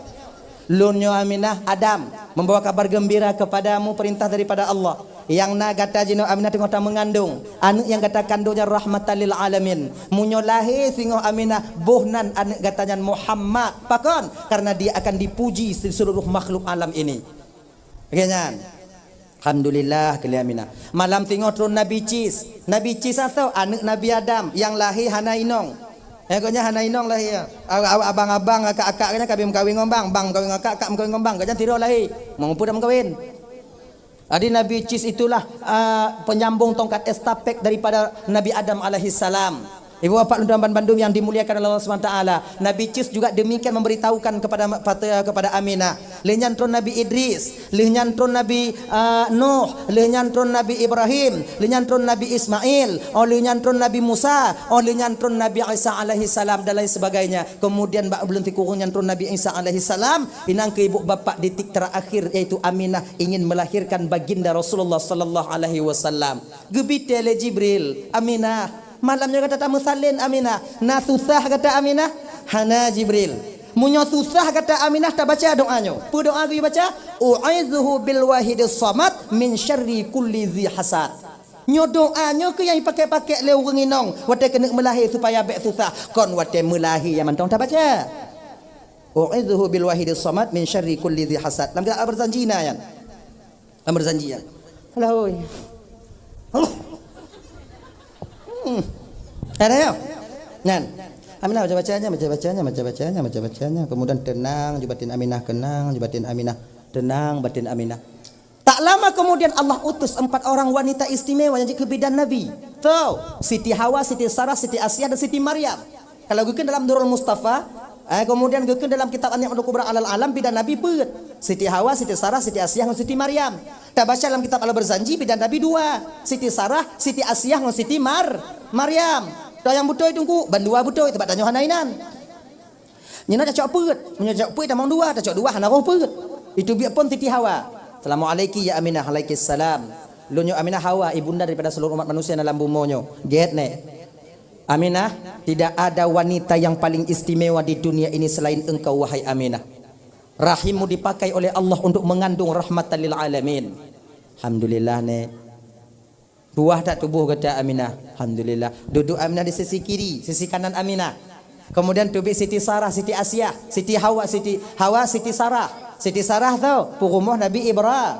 "Lôn nyoe Aminah, Adam, membawa kabar gembira kepadamu, perintah daripada Allah. Nyang na gata jinoe Aminah teungoh tameungandung. Aneuk nyang gata kandung nyan rahmatan lil alamin. Meunyoe lahé singoh Aminah, boh nan aneuk gata nyan Muhammad. Pakon? Karena dia akan dipuji di seluruh makhluk alam ini." Oke nyan. Alhamdulillah, keu lé Aminah. Malam singoh tron Nabi Cis. Nabi Cis atau aneuk Nabi Adam nyang lahé hana inong. Eh, gobnyan hana inong lahé. Awak-awak abang-abang, akak-akak gobnyan ka meukawen ngon bang, bang meukawen ngon akak, akak meukawen ngon bang. Gobnyan sidroe lahé. Meungeupeu dah meukawen. Jadi Nabi Cis itulah, ah, penyambung tongkat estafet daripada Nabi Adam alaihissalam. Ibu bapak lôn tuan bandum yang dimuliakan oleh Allah Subhanahu wa taala, Nabi Cis juga demikian memberitahukan kepada ma-, pata-, kepada Aminah. Lheueh nyan tron Nabi Idris, lheueh nyan tron Nabi, ah, Nuh, lheueh nyan tron Nabi Ibrahim, lheueh nyan tron Nabi Ismail, oh lheueh nyan tron Nabi Musa, oh lheueh nyan tron Nabi Isa alaihissalam dan lain sebagainya. Kemudian bak buleuen sikureueng nyan tron Nabi Isa alaihissalam, inong keu ibu bapak di titik terakhir yaitu Aminah ingin melahirkan baginda Rasulullah sallallahu alaihi wasallam. Geubitée lé Jibril, "Aminah, malam nyoe gata tameusalin Aminah. Na susah gata Aminah?" "Hana Jibril." "Meunyoe susah gata Aminah, tabaca doa nyoe." Peue doa geubaca? "U'idzuhu bil wahidis samad min syarri kulli dzi hasad." Nyoe doa nyoe keuh nyang jipakék-pakék lé ureuëng inong watée keuneuk meulahé supaya bék susah, kon watée meulahé nyang mantong tabaca. "U'idzuhu bil wahidis samad min syarri kulli dzi hasad." Lam kitab Al-Barzanji na nyan. Lam Barzanji nyan. Alah, oi. Allah. Hmm. Ada ya? Nyan. Aminah baca-bacanya, baca-bacanya, baca-bacanya, baca-bacanya. Kemudian tenang, ju batin Aminah, kenang, ju batin Aminah. Tenang batin Aminah. Tak lama kemudian Allah utus empat orang wanita istimewa nyang jeuet keu bidan Nabi. Tho, Siti Hawa, Siti Sarah, Siti Asiah, dan Siti Maryam. Kalau geukheun dalam Durrul Mustafa, eh, kemudian geukheun dalam kitab An-Ni'matul Kubra alal Alam, bidan Nabi peuet. Siti Hawa, Siti Sarah, Siti Asiah, dan Siti Maryam. Tabaca dalam kitab Al-Barzanji, bidan Nabi dua. Siti Sarah, Siti Asiah, dan Siti Mar-, Maryam. Toh nyang beutôi Teungku, bandua beutôi, teuma tanyoe hana inan. Nyoe na tacok peuet. Meunyoe tacok peuet tamong dua, tacok dua hana roh peuet. Itu biet phon Siti Hawa. "Assalamualaiki ya Aminah." "Alaikissalam." "Lôn nyoe Aminah Hawa, ibunda daripada seluruh umat manusia dalam bumoe nyoe." "Gét nèk." "Aminah, tidak ada wanita yang paling istimewa di dunia ini selain engkau, wahai Aminah. Rahimmu dipakai oleh Allah untuk mengandung rahmatan lil alamin." "Alhamdulillah, Nèk." "Puah that tuboh gata Aminah?" "Alhamdulillah." Duduek Aminah di sisi kiri, sisi kanan Aminah. Kemudian teubiet Siti Sarah, Siti Asiah, Siti Hawa, Siti Hawa, Siti Sarah. Siti Sarah tho, peurumoh Nabi Ibra-,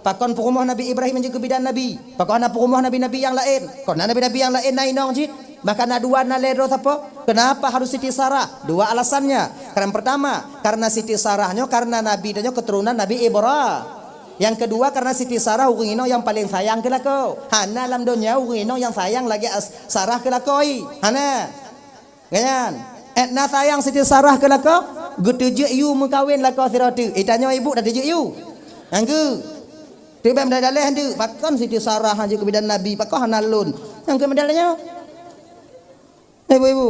pakon peurumoh Nabi Ibrahim nyang jeuet keu bidan Nabi. Pakon hana peurumoh nabi-nabi nyang laén. Kon na nabi-nabi nyang laén na inong jih. Bahkan na dua, na lhèe droe sapo. Kenapa harus Siti Sarah? Dua alasannya. Yang pertama, karena Siti Sarah nyoe, karena Nabi nyoe keturunan Nabi Ibra-, Yang kedua, karena Siti Sarah ureuëng inong nyang paleng sayang keu lakoe. Hana lam donya ureuëng inong nyang sayang lagée as-, Sarah keu lakoe. Hana. Nyan. Edna sayang Siti Sarah keu lakoe, geuteujeuet yue meukawen lakoe sidroe teuk. Itanyoe ibu dah teujeuet yue. Nyang keu. Teubiet meudaleh-daleh teuk, pakon Siti Sarah hana jeuet keu bidan Nabi, pakon hana lôn. Nyang keu meudaleh nyoe. Ibu-ibu.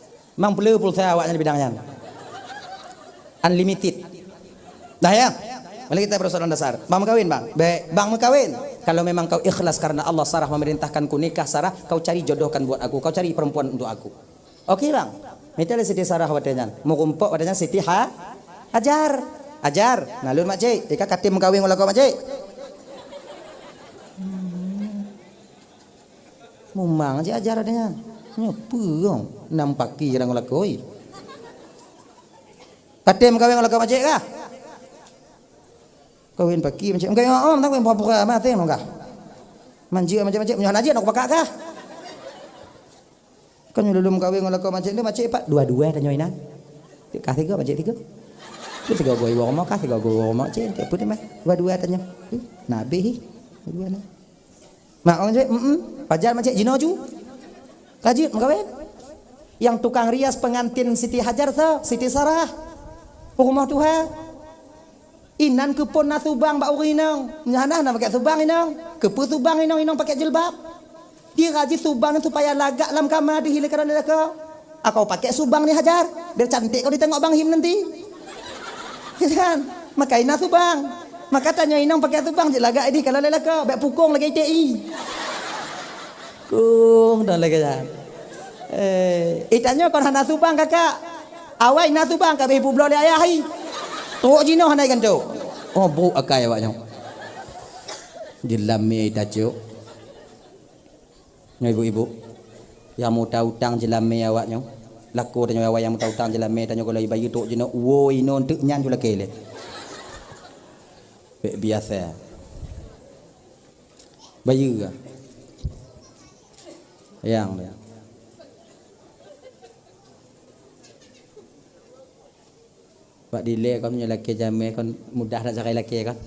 Memang peuleu pulsa awaknyan bidang nyan. Unlimited. Dah ya? Mari kita persoalan dasar. Bang meukawen, Bang? Baik, Bang meukawen. Kalau memang kau ikhlas karena Allah, Sarah memerintahkanku nikah, Sarah, kau cari jodohkan buat aku, kau cari perempuan untuk aku. Oke, Bang. Mita lé Siti Sarah watée nyan. Meurumpok watée nyan Siti Ha-, Hajar. Hajar, na lôn mak cik. Ika katem meukawen ngon lakoe mak cik. Mumang cik Hajar watée nyan. Nyoe peue gong? Nam paki jalan ngon lakoe. Katem meukawen ngon lakoe mak cik kah? Kawin paki mak cik. Meukawen, oh, meukawen pura-pura mah teng nong kah. Manjeuet mak cik, mak cik, meunyoe hana jeuet, nak pakak kah? Kan nyoe lulum kawin ngon lakoe mak cik tu, mak cik pat dua-dua tanyoe inan. Kah tiga, mak cik tiga. Tu tiga goe iwoe rumoh, kah tiga goe iwoe rumoh cik. Tak apa deh mah. Dua-dua tanyoe. Nabi hi. Dua-dua nah. Mak orang cik, mm, pajan mak cik jinoe ju. Ka jeuet meukawen. Yang tukang rias pengantin Siti Hajar tu, Siti Sarah. Rumoh tuha. Inan keupeue na subang bak ureueng inong? Nyan hana na pakai subang inong. Keupeue subang inong, inong pakai jilbab? Diraji subang nyan supaya lagak lam kama deuh ilée keu lakoe. Aku pakai subang ni Hajar, biar cantik kau ditengok Bang Him nanti. Kan? Maka inan subang. Maka tanyoe inong pakai subang jeuet lagak idih kalau lakoe, bèk pukong lagèe I T I. Kong dah lagèe nyan. Eh, eh, tanyoe kon hana subang, kakak. Awai na subang ka beh publoe lé ayah hai. Trok jinoe hana ganto. Oh, brok akai awak nyoe. Jeulamé tacok. Nyoe ibu-ibu. Nyang muta utang jeulamé awak nyoe. Lakoe tanyoe awai nyang muta utang jeulamé tanyoe kalau ibayeue trok jinoe. Woe inoe teuk nyan ju lakèe lé. Bèk biasa. Bayeue ka. Yang dia. Bak dilèe kon meunyoe lakèe jamèe kon mudah nak jagai lakèe kon.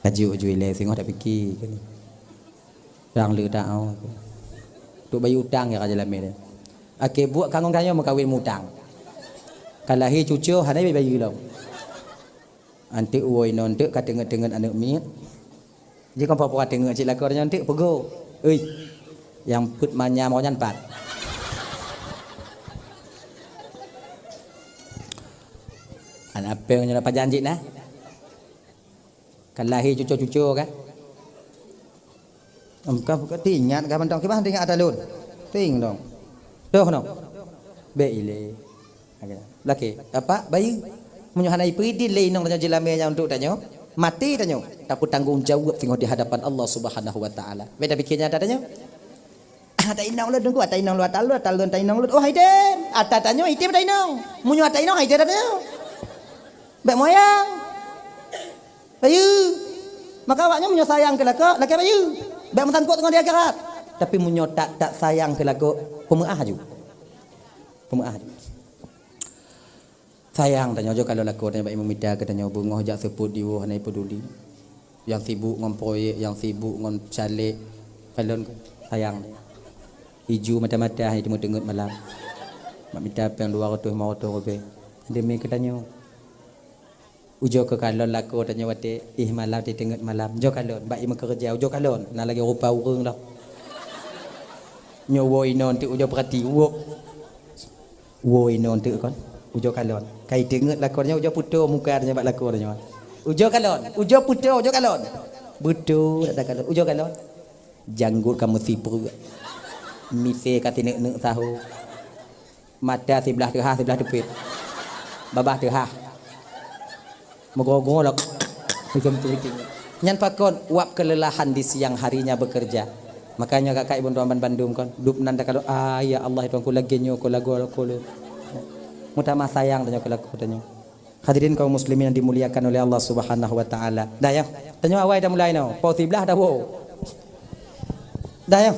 Laju-laju ilèe singoh dak pike kon. Dang le dak au. Tuk bayeue utang ya raja lamé dia. Akhé buet kangong tanyoe meukawen mutang. Ka lahé cucoe hana bayeue lom. Anteuk woe inoe anteuk ka teungeut-teungeut aneuk miet. Jikon pura-pura teungeut cit lakoe nyan teuk peugo. Ui. Nyang peuet manyam awak nyan pat. Aneuk apèng nyoe pajan cit na. Ka lahé cucoe-cucoe kan. Em, ka, ka teuingat ka mantong. Kiban teuingat ata lôn. Teuing dong. Toh dong. Bèk ilèe. Lakèe, "Apak, bayeue, meunyoe hana ipeudin lé inong tanyoe jeulamé nyan untuk tanyoe, maté tanyoe, tapeutanggong jaweueb singoh di hadapan Allah Subhanahu wa Taala." Beda pikir nyan ata tanyoe. Ata inong lôn tunggu, ata inong lôn, ata lôn, ata lôn, ata inong lôn. Oh, hai dem, ata tanyoe item ata inong. Meunyoe ata inong, hai dem ata tanyoe. Bèk moyang. Bayeue. Maka awak nyoe meunyoe sayang keu lakoe, lakèe bayeue. Bèk meusangkot ngon di akhirat. Tapi meunyoe tak, tak sayang keu lakoe, peumeu'ah aju. Peumeu'ah aju. Sayang tanyoe jok kalau lakoe tanyoe bak imum mita keu tanyoe beungoh jak seupôt diwoe hana peduli. Nyang sibuk ngon proyek, nyang sibuk ngon caleg, kalon sayang. Iju mata-mata hai teungeut-teungeut malam. Mak mita péng dua ratus lima ratus ribèe. Demi keu tanyoe. Ujoe keu kalon lakoe tanyoe watèe éh malam, teungeut malam. Ujoe kalon, bak ie meukeureuja, ujoe kalon. Na lagèe rupa ureueng dah. Nyoe woe inoe teuk ujoe peurati, woe. Woe inoe teuk kon, ujoe kalon. Kai teungeut lakoe tanyoe, ujoe putôh muka tanyoe bak lakoe tanyoe. Ujoe kalon, ujoe putôh, ujoe kalon. Beutôi dak kalon, ujoe kalon. Janggot ka meusipreuk. Misé ka sineuk-neuk saho. Mata siblah teuhah, siblah teupet. Babah teuhah. Meugoe-goe lom. Nyan pakon, wab kelelahan di siang harinya bekerja. Makanya kakak ibu tuan bandum kon, dub nan takalon, "Ah, ya Allah, ya Tuhanku, lagèe nyoe ko lagoe ko lôn." Meutamah sayang tanyoe keu lakoe tanyoe. Hadirin kaum muslimin yang dimuliakan oleh Allah Subhanahu wa taala. Dah ya. Tanyoe awai dah mulai noh. Pukul siblah dah woe. Dah ya.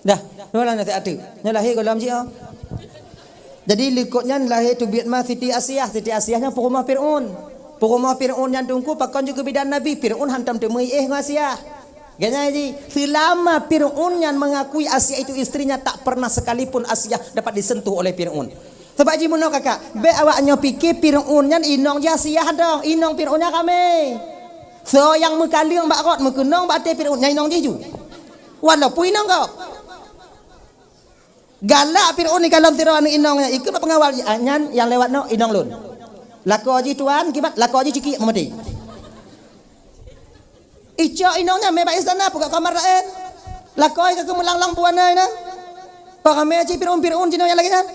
Dah, dua lah nasib atu. Nyoe lahé gohlom jih, oh. Jadi likot nyan lahé teubiet ma Siti Asiah. Siti Asiah nyan peurumoh Firaun. Peurumoh Firaun nyan teungku pakon jeuet keu bidan Nabi. Firaun hantom teumeuiéh ngon Asiah. Ganya ji, selama Firaun nyan mengakui Asiah itu istrinya, tak pernah sekalipun Asiah dapat disentuh oleh Firaun. Sebab ji meunoe kakak, bèk awak nyoe pike Firaun nyan inong jih Asiah dah, inong Firaun nyan ramé. Soe nyang meukaleueng bak rot meukeunong bak até Firaun nyan inong jih ju. Walaupun inong gob. Galak Firaun ikalon sidroe aneuk inong nyan, ikheun bak peungawal, "Ah, nyan nyang lewat nyoe inong lôn." Lakoe jih tuan, kiban lakoe jih cikiek meumaté. Icok inong nyan mé bak istana, peugah kamar laén. Lakoe ka keumeulanglang buana inan. Pak ramé cit Firaun-Firaun jinoe nyang lagèe nyan.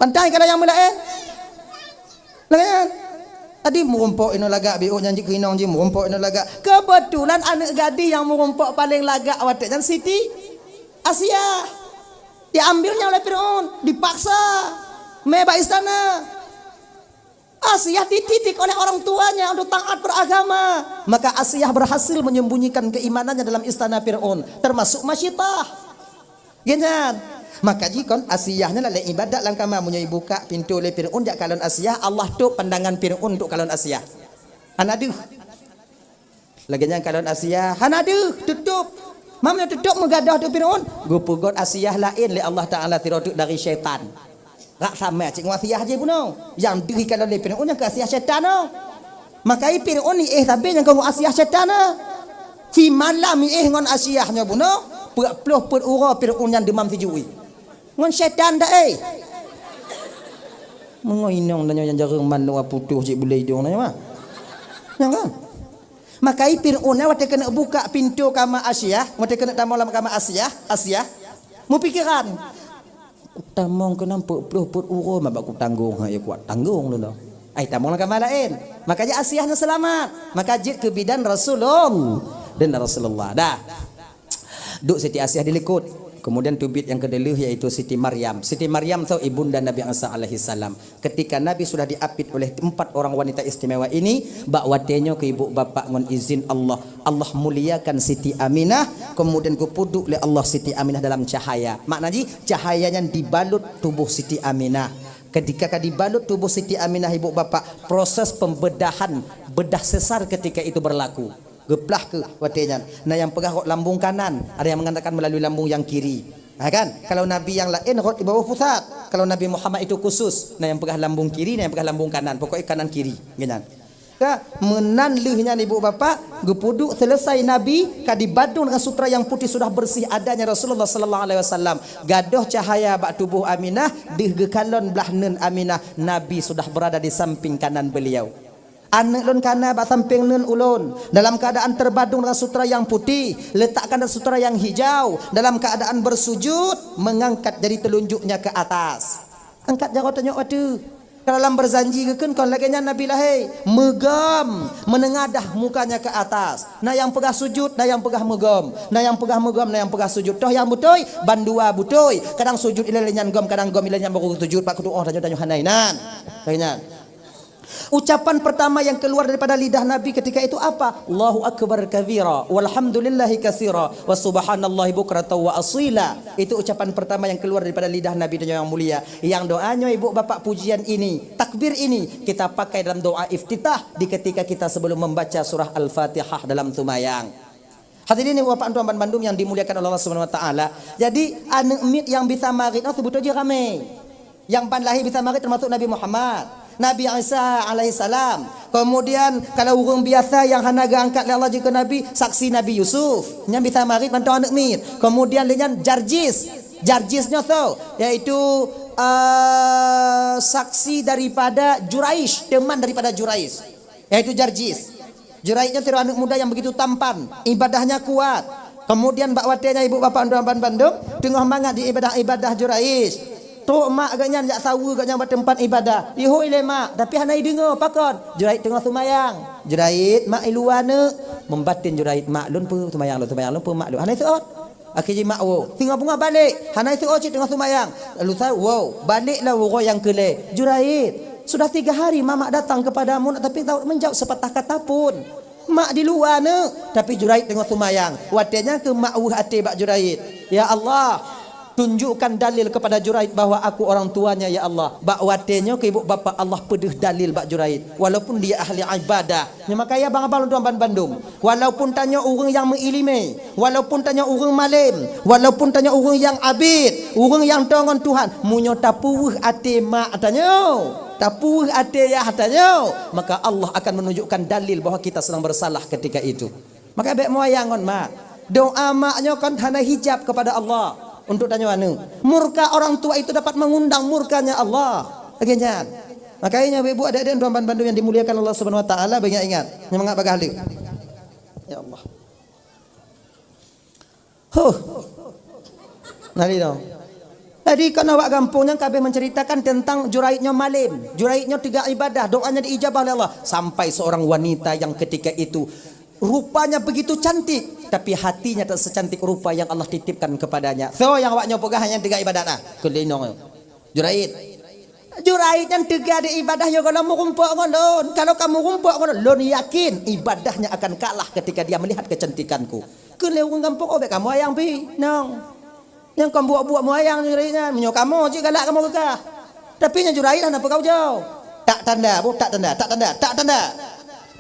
Pantai kalau nyang meulaén. Lagèe nyan. Tadi meurumpok inoe lagak, biôh nyan jih keu inong jih meurumpok inoe lagak. Keubeutulan aneuk gadih nyang meurumpok paleng lagak watèe nyan Siti Asiah. Diambilnya oleh Firaun, dipaksa. Mé bak istana. Asiah dididik oleh orang tuanya untuk taat beragama. Maka Asiah berhasil menyembunyikan keimanannya dalam istana Firaun, termasuk Masyitah. Geuh nyan. Maka jikon Asiah nyan lalé ibadat lam kama, meunyoe ibuka pintoe lé Firaun jak kalon Asiah, Allah tôp pandangan Firaun untuk kalon Asiah. Hana deuh. Lagèe nyan kalon Asiah, hana deuh, tutôp. Meunyoe tutôp meugadôh teuk Firaun, geupeugot Asiah laén lé Allah Taala sidroe teuk dari syaitan. Rak sama cit ngon Asiah jih bunoe. Nyang deuh ikalon lé Firaun nyang keu Asiah syaitan nyoe. Maka i Firaun iéh sabe nyang keu Asiah syaitan nyoe. Simalam iéh ngon Asiah nyoe bunoe, peuet ploh peuet uroe Firaun nyan deumam sijuek. Ngon syaitan dak, eh? Meungoe inong tanyoe nyang jareueng manok putôh cit bulèe idong tanyoe mah. Nyang kan? Maka i Firaun nyan watèe keuneuk buka pintoe kama Asiah, watèe keuneuk tamong lam kama Asiah, Asiah, meupikeran. Kutamong keunan peuet ploh peuet uroe ma bak kutanggong, ha, ya kuat tanggong lôn. Ai tamong lam kama laén. Maka jih Asiah nyan seulamat. Maka jeuet keu bidan Rasulul-, dan Rasulullah. Dah. Duek Siti Asiah di likot. Kemudian teubiet nyang keudeuh yaitu Siti Maryam. Siti Maryam tu ibunda Nabi Isa alaihi salam. Ketika Nabi sudah diapit oleh empat orang wanita istimewa ini, bak watèe nyoe keu ibu bapak ngon izin Allah, Allah muliakan Siti Aminah, kemudian geupeuduek lé Allah Siti Aminah dalam cahaya. Makna jih, cahaya nyan dibalut tuboh Siti Aminah. Ketika ka dibalut tuboh Siti Aminah ibu bapak, proses pembedahan, bedah sesar ketika itu berlaku. Geuplah keu watèe nyan. Na nyang peugah rot lambung kanan, ada yang mengatakan melalui lambung yang kiri. Ha kan? Kalau nabi yang laén rot di bawah pusat. Kalau Nabi Muhammad itu khusus, na nyang peugah lambung kiri, na nyang peugah lambung kanan. Pokoknya kanan kiri, gitu. Ka, meunan lheueh nyan ibu bapak, geupeuduek selesai Nabi, ka dibadong dengan sutra yang putih sudah bersih adanya Rasulullah sallallahu alaihi wasallam. Gadôh cahaya bak tuboh Aminah, deuh geukalon blah neun Aminah, Nabi sudah berada di samping kanan beliau. Aneuk lôn kana bak sampéng neun ulôn, dalam keadaan terbadong dengan sutra yang putih, letakkan dalam sutra yang hijau, dalam keadaan bersujud, mengangkat jari telunjuknya ke atas. Angkat jaroe tanyok ateueh. Kalau lam berjanji geukheun kon lagèe nyan Nabi lahé, meugom, meunengadah mukanya ke atas. Na nyang peugah sujud, na nyang peugah meugom. Na nyang peugah meugom, na nyang peugah sujud. Toh nyang beutôi, bandua beutôi. Kadang sujud ilèe nyan gom, kadang gom ilèe nyan baru sujud. Bak kutu'oh tanyoe-tanyoe hana inan. Lagèe nyan. Ucapan pertama yang keluar daripada lidah Nabi ketika itu apa? "Allahu Akbar kabira, walhamdulillahi katsira, wa subhanallahi bukratan wa asila." Itu ucapan pertama yang keluar daripada lidah Nabi dan yang mulia. Yang doanya ibu bapak pujian ini, takbir ini, kita pakai dalam doa iftitah di ketika kita sebelum membaca surah Al-Fatihah dalam sumayang. Hadirin ibu bapak tuan bandum yang dimuliakan oleh Allah Subhanahu wa taala. Jadi aneuk miet nyang bisa marit nyoe seubeutôi jih ramé. Nyang ban lahé bisa marit teumasuk Nabi Muhammad, Nabi Isa alaihissalam. Kemudian kalau ureuëng biasa nyang hana geuangkat lé Allah jeuet keu nabi, saksi Nabi Yusuf. Nyan bisa marit mantong aneuk miet. Kemudian lé nyan Jarjis. Jarjis nyoe soe? Yaitu eh, saksi daripada Juraij, teman daripada Juraij. Yaitu Jarjis. Juraij nyan sidroe aneuk muda nyang begitu tampan, ibadahnya kuat. Kemudian bak watée nyan ibu bapak tuan bandum teungoh mangat di ibadah-ibadah Juraij. Trok mak geuhnyan jak saweue geuhnyan bak teumpat ibadah. Ihôi lé mak, tapi hana ideungoe pakon. Juraij teungoh seumayang. Juraij, mak i luwa neuk. Meumbaten Juraij, mak lôn peue seumayang lôn, seumayang lôn peue mak lôn. Hana iseuôt. Akhé jih mak woe. Singoh beungoh balek. Hana iseuôt cit teungoh seumayang. Lalu sa-, woe. Balek lah uroe nyang keulhèe. Juraij, sudah tiga hari mamak datang kepadamu, tapi tak menjawab sepatah kata pun. Mak di luwa neuk, tapi Juraij teungoh seumayang. Watée nyan keuh mak weueh até bak Juraij. Ya Allah, tunjukkan dalil kepada Juraij bahwa aku orang tuanya, ya Allah. Bak watée nyoe keu ibu bapak Allah peudeuh dalil bak Juraij. Walaupun dia ahli ibadah. Nyoe makajih abang-abang lôn tuan bandum. Walaupun tanyoe ureuëng nyang meuileumé, walaupun tanyoe ureuëng malém, walaupun tanyoe ureuëng nyang abit, ureuëng nyang toe ngon Tuhan, meunyoe tapeuweueh até mak tanyoe, tapeuweueh até yah tanyoe, maka Allah akan menunjukkan dalil bahwa kita sedang bersalah ketika itu. Maka bék meuayang ngon mak. Doa mak nyoe kan hana hijab kepada Allah untuk tanyoe aneuk. Murka orang tua itu dapat mengundang murkanya Allah. Lagée nyan. Makajih nyoe ibu-ibu adik-adik tuan bandum yang dimuliakan Allah Subhanahu wa taala, beuingat-ingat. Nyoe mangat bagah lé. Ya Allah. Huh. Nari dong. Jadi kan awak gampông nyan kabeh menceritakan tentang Juraij nyoe malém. Juraij nyoe teuga ibadah, doanya diijabah oleh Allah. Sampai seorang wanita yang ketika itu rupanya begitu cantik, tapi hatinya tak secantik rupa yang Allah titipkan kepadanya. So yang awak nyoe peugah nyang teuga ibadah nah. Keu lé inong nyoe. Juraij. Juraij nyan teuga di ibadah nyoe gohlom meurumpok ngon lôn. Kalau kamu rumpok ngon lôn, lôn yakin ibadahnya akan kalah ketika dia melihat kecantikanku. Keu lé ureuëng gampông, oh bék kamoe ayang pi, nong. Nyang kon buet-buet moyang jih nyan, meunyoe kamoe cit galak kamoe keukah. Tapi nyan Juraij hana peugah ujoe. Tak tanda, boh tak tanda, tak tanda, tak tanda.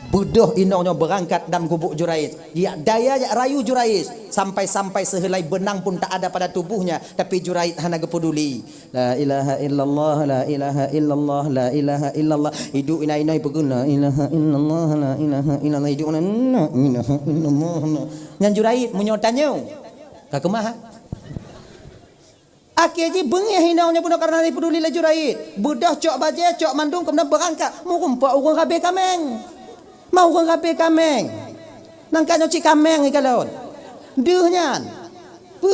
Beudôh inong nyoe beurangkat dan gubuk Juraij. Yak daya yak rayu Juraij. Sampai-sampai sehelai benang pun tak ada pada tubuhnya. Tapi Juraij hana geupeduli. La ilaha illallah, la ilaha illallah, la ilaha illallah. Idup inai-inai peuguna. La ilaha illallah, la ilaha illallah. Idup inai, la ilaha illallah. Nyan Juraij meunyoe tanyoe. Ka keumah, ha? Akhé jih beungéh inong nyoe bunoe kareuna jipeuduli lé Juraij. Beudôh cok bajée, cok mandum, keumudian beurangkat. Meurumpok ureuëng rabe kaméng. Ma ureuëng rabe kaméng. Nangka nyoe cit kaméng ikalon. Deuh nyan. Peu?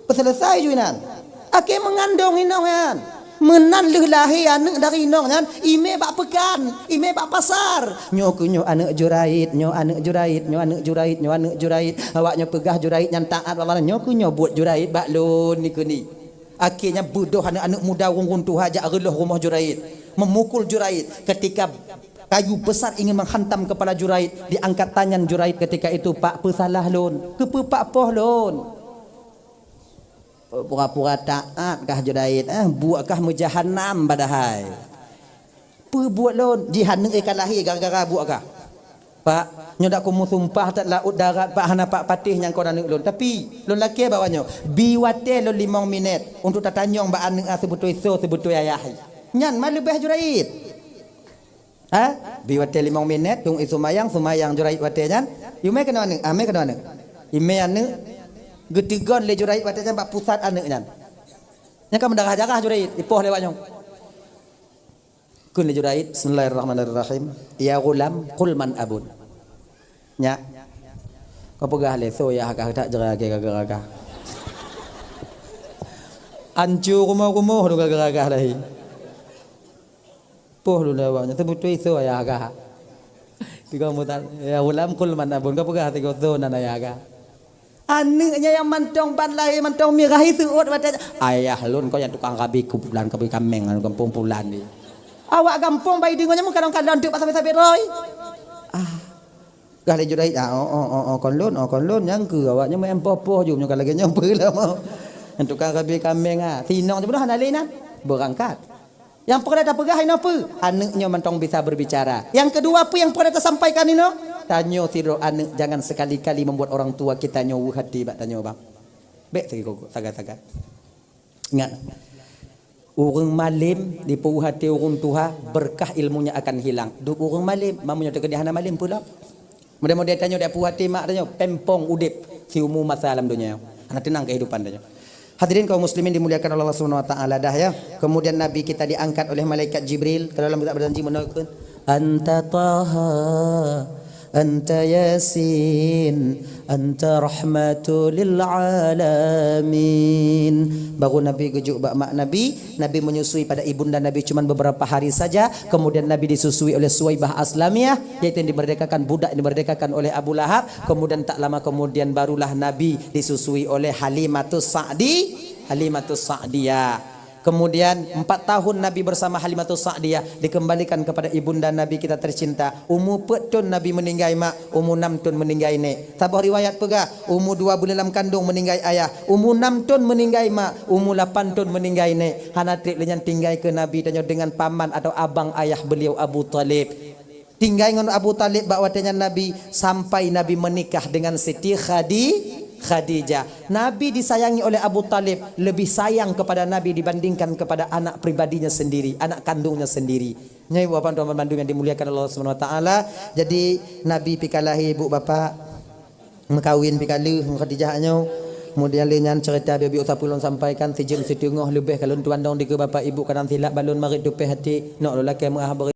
Peuseuleusai ju inan. Akhé meungandong inong nyan. Meunan lheueh lahé aneuk dari inong nyan, imé bak peukan, imé bak pasar. Nyoe keuh nyoe aneuk Juraij, nyoe aneuk Juraij, nyoe aneuk Juraij, nyoe aneuk Juraij. Awak nyoe peugah Juraij nyan taat bak Allah, nyoe keuh nyoe buet Juraij bak lôn nikeue ni. Akhé nyan beudôh aneuk-aneuk muda ureuëng-ureuëng tuha jak reuloh rumoh Juraij, memukul Juraij. Ketika kayu besar ingin menghantam kepala Juraij, diangkat tangan Juraij ketika itu, "Pak, peusalah lôn, keupeue Pak poh lôn?" Pura-pura taat kah Juraij, eh, buet kah meujahanam padahai. Peue buet lôn? Jih aneuk ka lahé gara-gara buet kah? Pak, nyoe dak kumeusumpah that laôt darat, Pak, hana Pak patéh nyang kon aneuk lôn. Tapi lôn lakée bak awak nyoe, bi watée lôn limong minét untuk tatanyong bak aneuk, ah, seubeutôi soe seubeutôi ayah. Nyan ma leubeh Juraij. Ha? Bi watée limong minét, dong i seumayang, seumayang Juraij watée nyan. Yue mé keunoe aneuk, ah, mé keunoe aneuk. Imé aneuk geuteugon lé Juraij watée nyan bak pusat aneuk nyan. Nyan ka meudarah-darah Juraij, ipoh lé awak nyoe. Kheun lé Juraij, "Bismillahirrahmanirrahim. Ya ghulam, qul man abun." Nyak, kapeugah lé soe yah kah, dak jeuet lagée gara-gara kah. Ancu rumoh-rumoh lôn gara-gara kah lahé. Poh lôn lé awak nyan, teubeutôi soe ayah kah. Tiga mutan, "Ya ghulam, qul man abun." Kapeugah tiga soe nan ayah kah. Aneuk nyan nyang mantong ban lahé, mantong mirah, iseuôt watée, "Ayah lôn kon nyang tukang rabe kuburan, rabe kaméng gampông pulan nyoe." Awak gampông bak ideungoe nyan meukalon-kalon teuk bak sabe-sabe roi. Ah. Gah lé Juraij, "Ah, oh, oh, oh, oh, kon lôn, oh, kon lôn." Nyang keu awak nyan meu'en poh-poh ju, nyoe ka lagée nyoe peue lom. Nyang tukang rabe kaméng, ah. Sinong ju bunoe hana lé nan. Beurangkat. Nyang peureulée tapeugah inoe peue? Aneuk nyoe mantong bisa berbicara. Nyang keudua peue nyang peureulée tasampaikan inoe? Tanyoe sidroe aneuk, jangan sekali-kali membuat orang tua kita nyoe weuh até bak tanyoe, bang. Bék sagai-sagai. Ingat, ureuëng malém dipeuweuh até ureuëng tuha, berkah ilmunya akan hilang. Dup ureuëng malém, meunyoe teukeudi hana malém pula. Mudah-mudahan tanyoe dipeuweuh até mak tanyoe, pempong udép siumu masa lam donya. Hana teunang kehidupan tanyoe. Hadirin kaum muslimin dimuliakan Allah Subhanahu wa taala, dah ya. Kemudian Nabi kita diangkat oleh malaikat Jibril ke dalam kitab berjanji menurunkan, "Anta Taha, anta Yasin, anta rahmatu lil alamin." Baru Nabi geujok bak mak Nabi, Nabi menyusui pada ibunda Nabi cuma beberapa hari saja, kemudian Nabi disusui oleh Suwaibah Aslamiyah, yaitu yang dimerdekakan, budak yang dimerdekakan oleh Abu Lahab. Kemudian tak lama kemudian barulah Nabi disusui oleh Halimatus Sa'di, Halimatus Sa'diyah. Kemudian empat tahun Nabi bersama Halimatus Sa'diyah, dikembalikan kepada ibunda Nabi kita tercinta. Umu peuet thon Nabi meninggai mak, umu nam thon meninggai nék. Saboh riwayat peugah, umu dua buleuen lam kandong meninggai ayah, umu nam thon meninggai mak, umu lapan thon meninggai nék. Hana treb lé nyan tinggai keu Nabi tanyoe dengan paman atau abang ayah beliau Abu Thalib. Tinggai ngon Abu Thalib bak watée nyan Nabi, sampai Nabi menikah dengan Siti Khadi-, Khadijah. Nabi disayangi oleh Abu Thalib, lebih sayang kepada Nabi dibandingkan kepada anak pribadinya sendiri, anak kandungnya sendiri. Nyoe Bapak Tuan bandum yang dimuliakan Allah Subhanahu wa taala. Jadi Nabi pih ka lahé ibu bapak, meukawen pih ka lheueh ngon Khadijah nyoe. Kemudian lé nyan cerita biôh-biôh sapeue lôn sampaikan, sijeuem siteungoh leubeh ka lôn tuan dong dikeue bapak ibu kadang silap balon marit tupeh até, nok lôn lakée meuah beri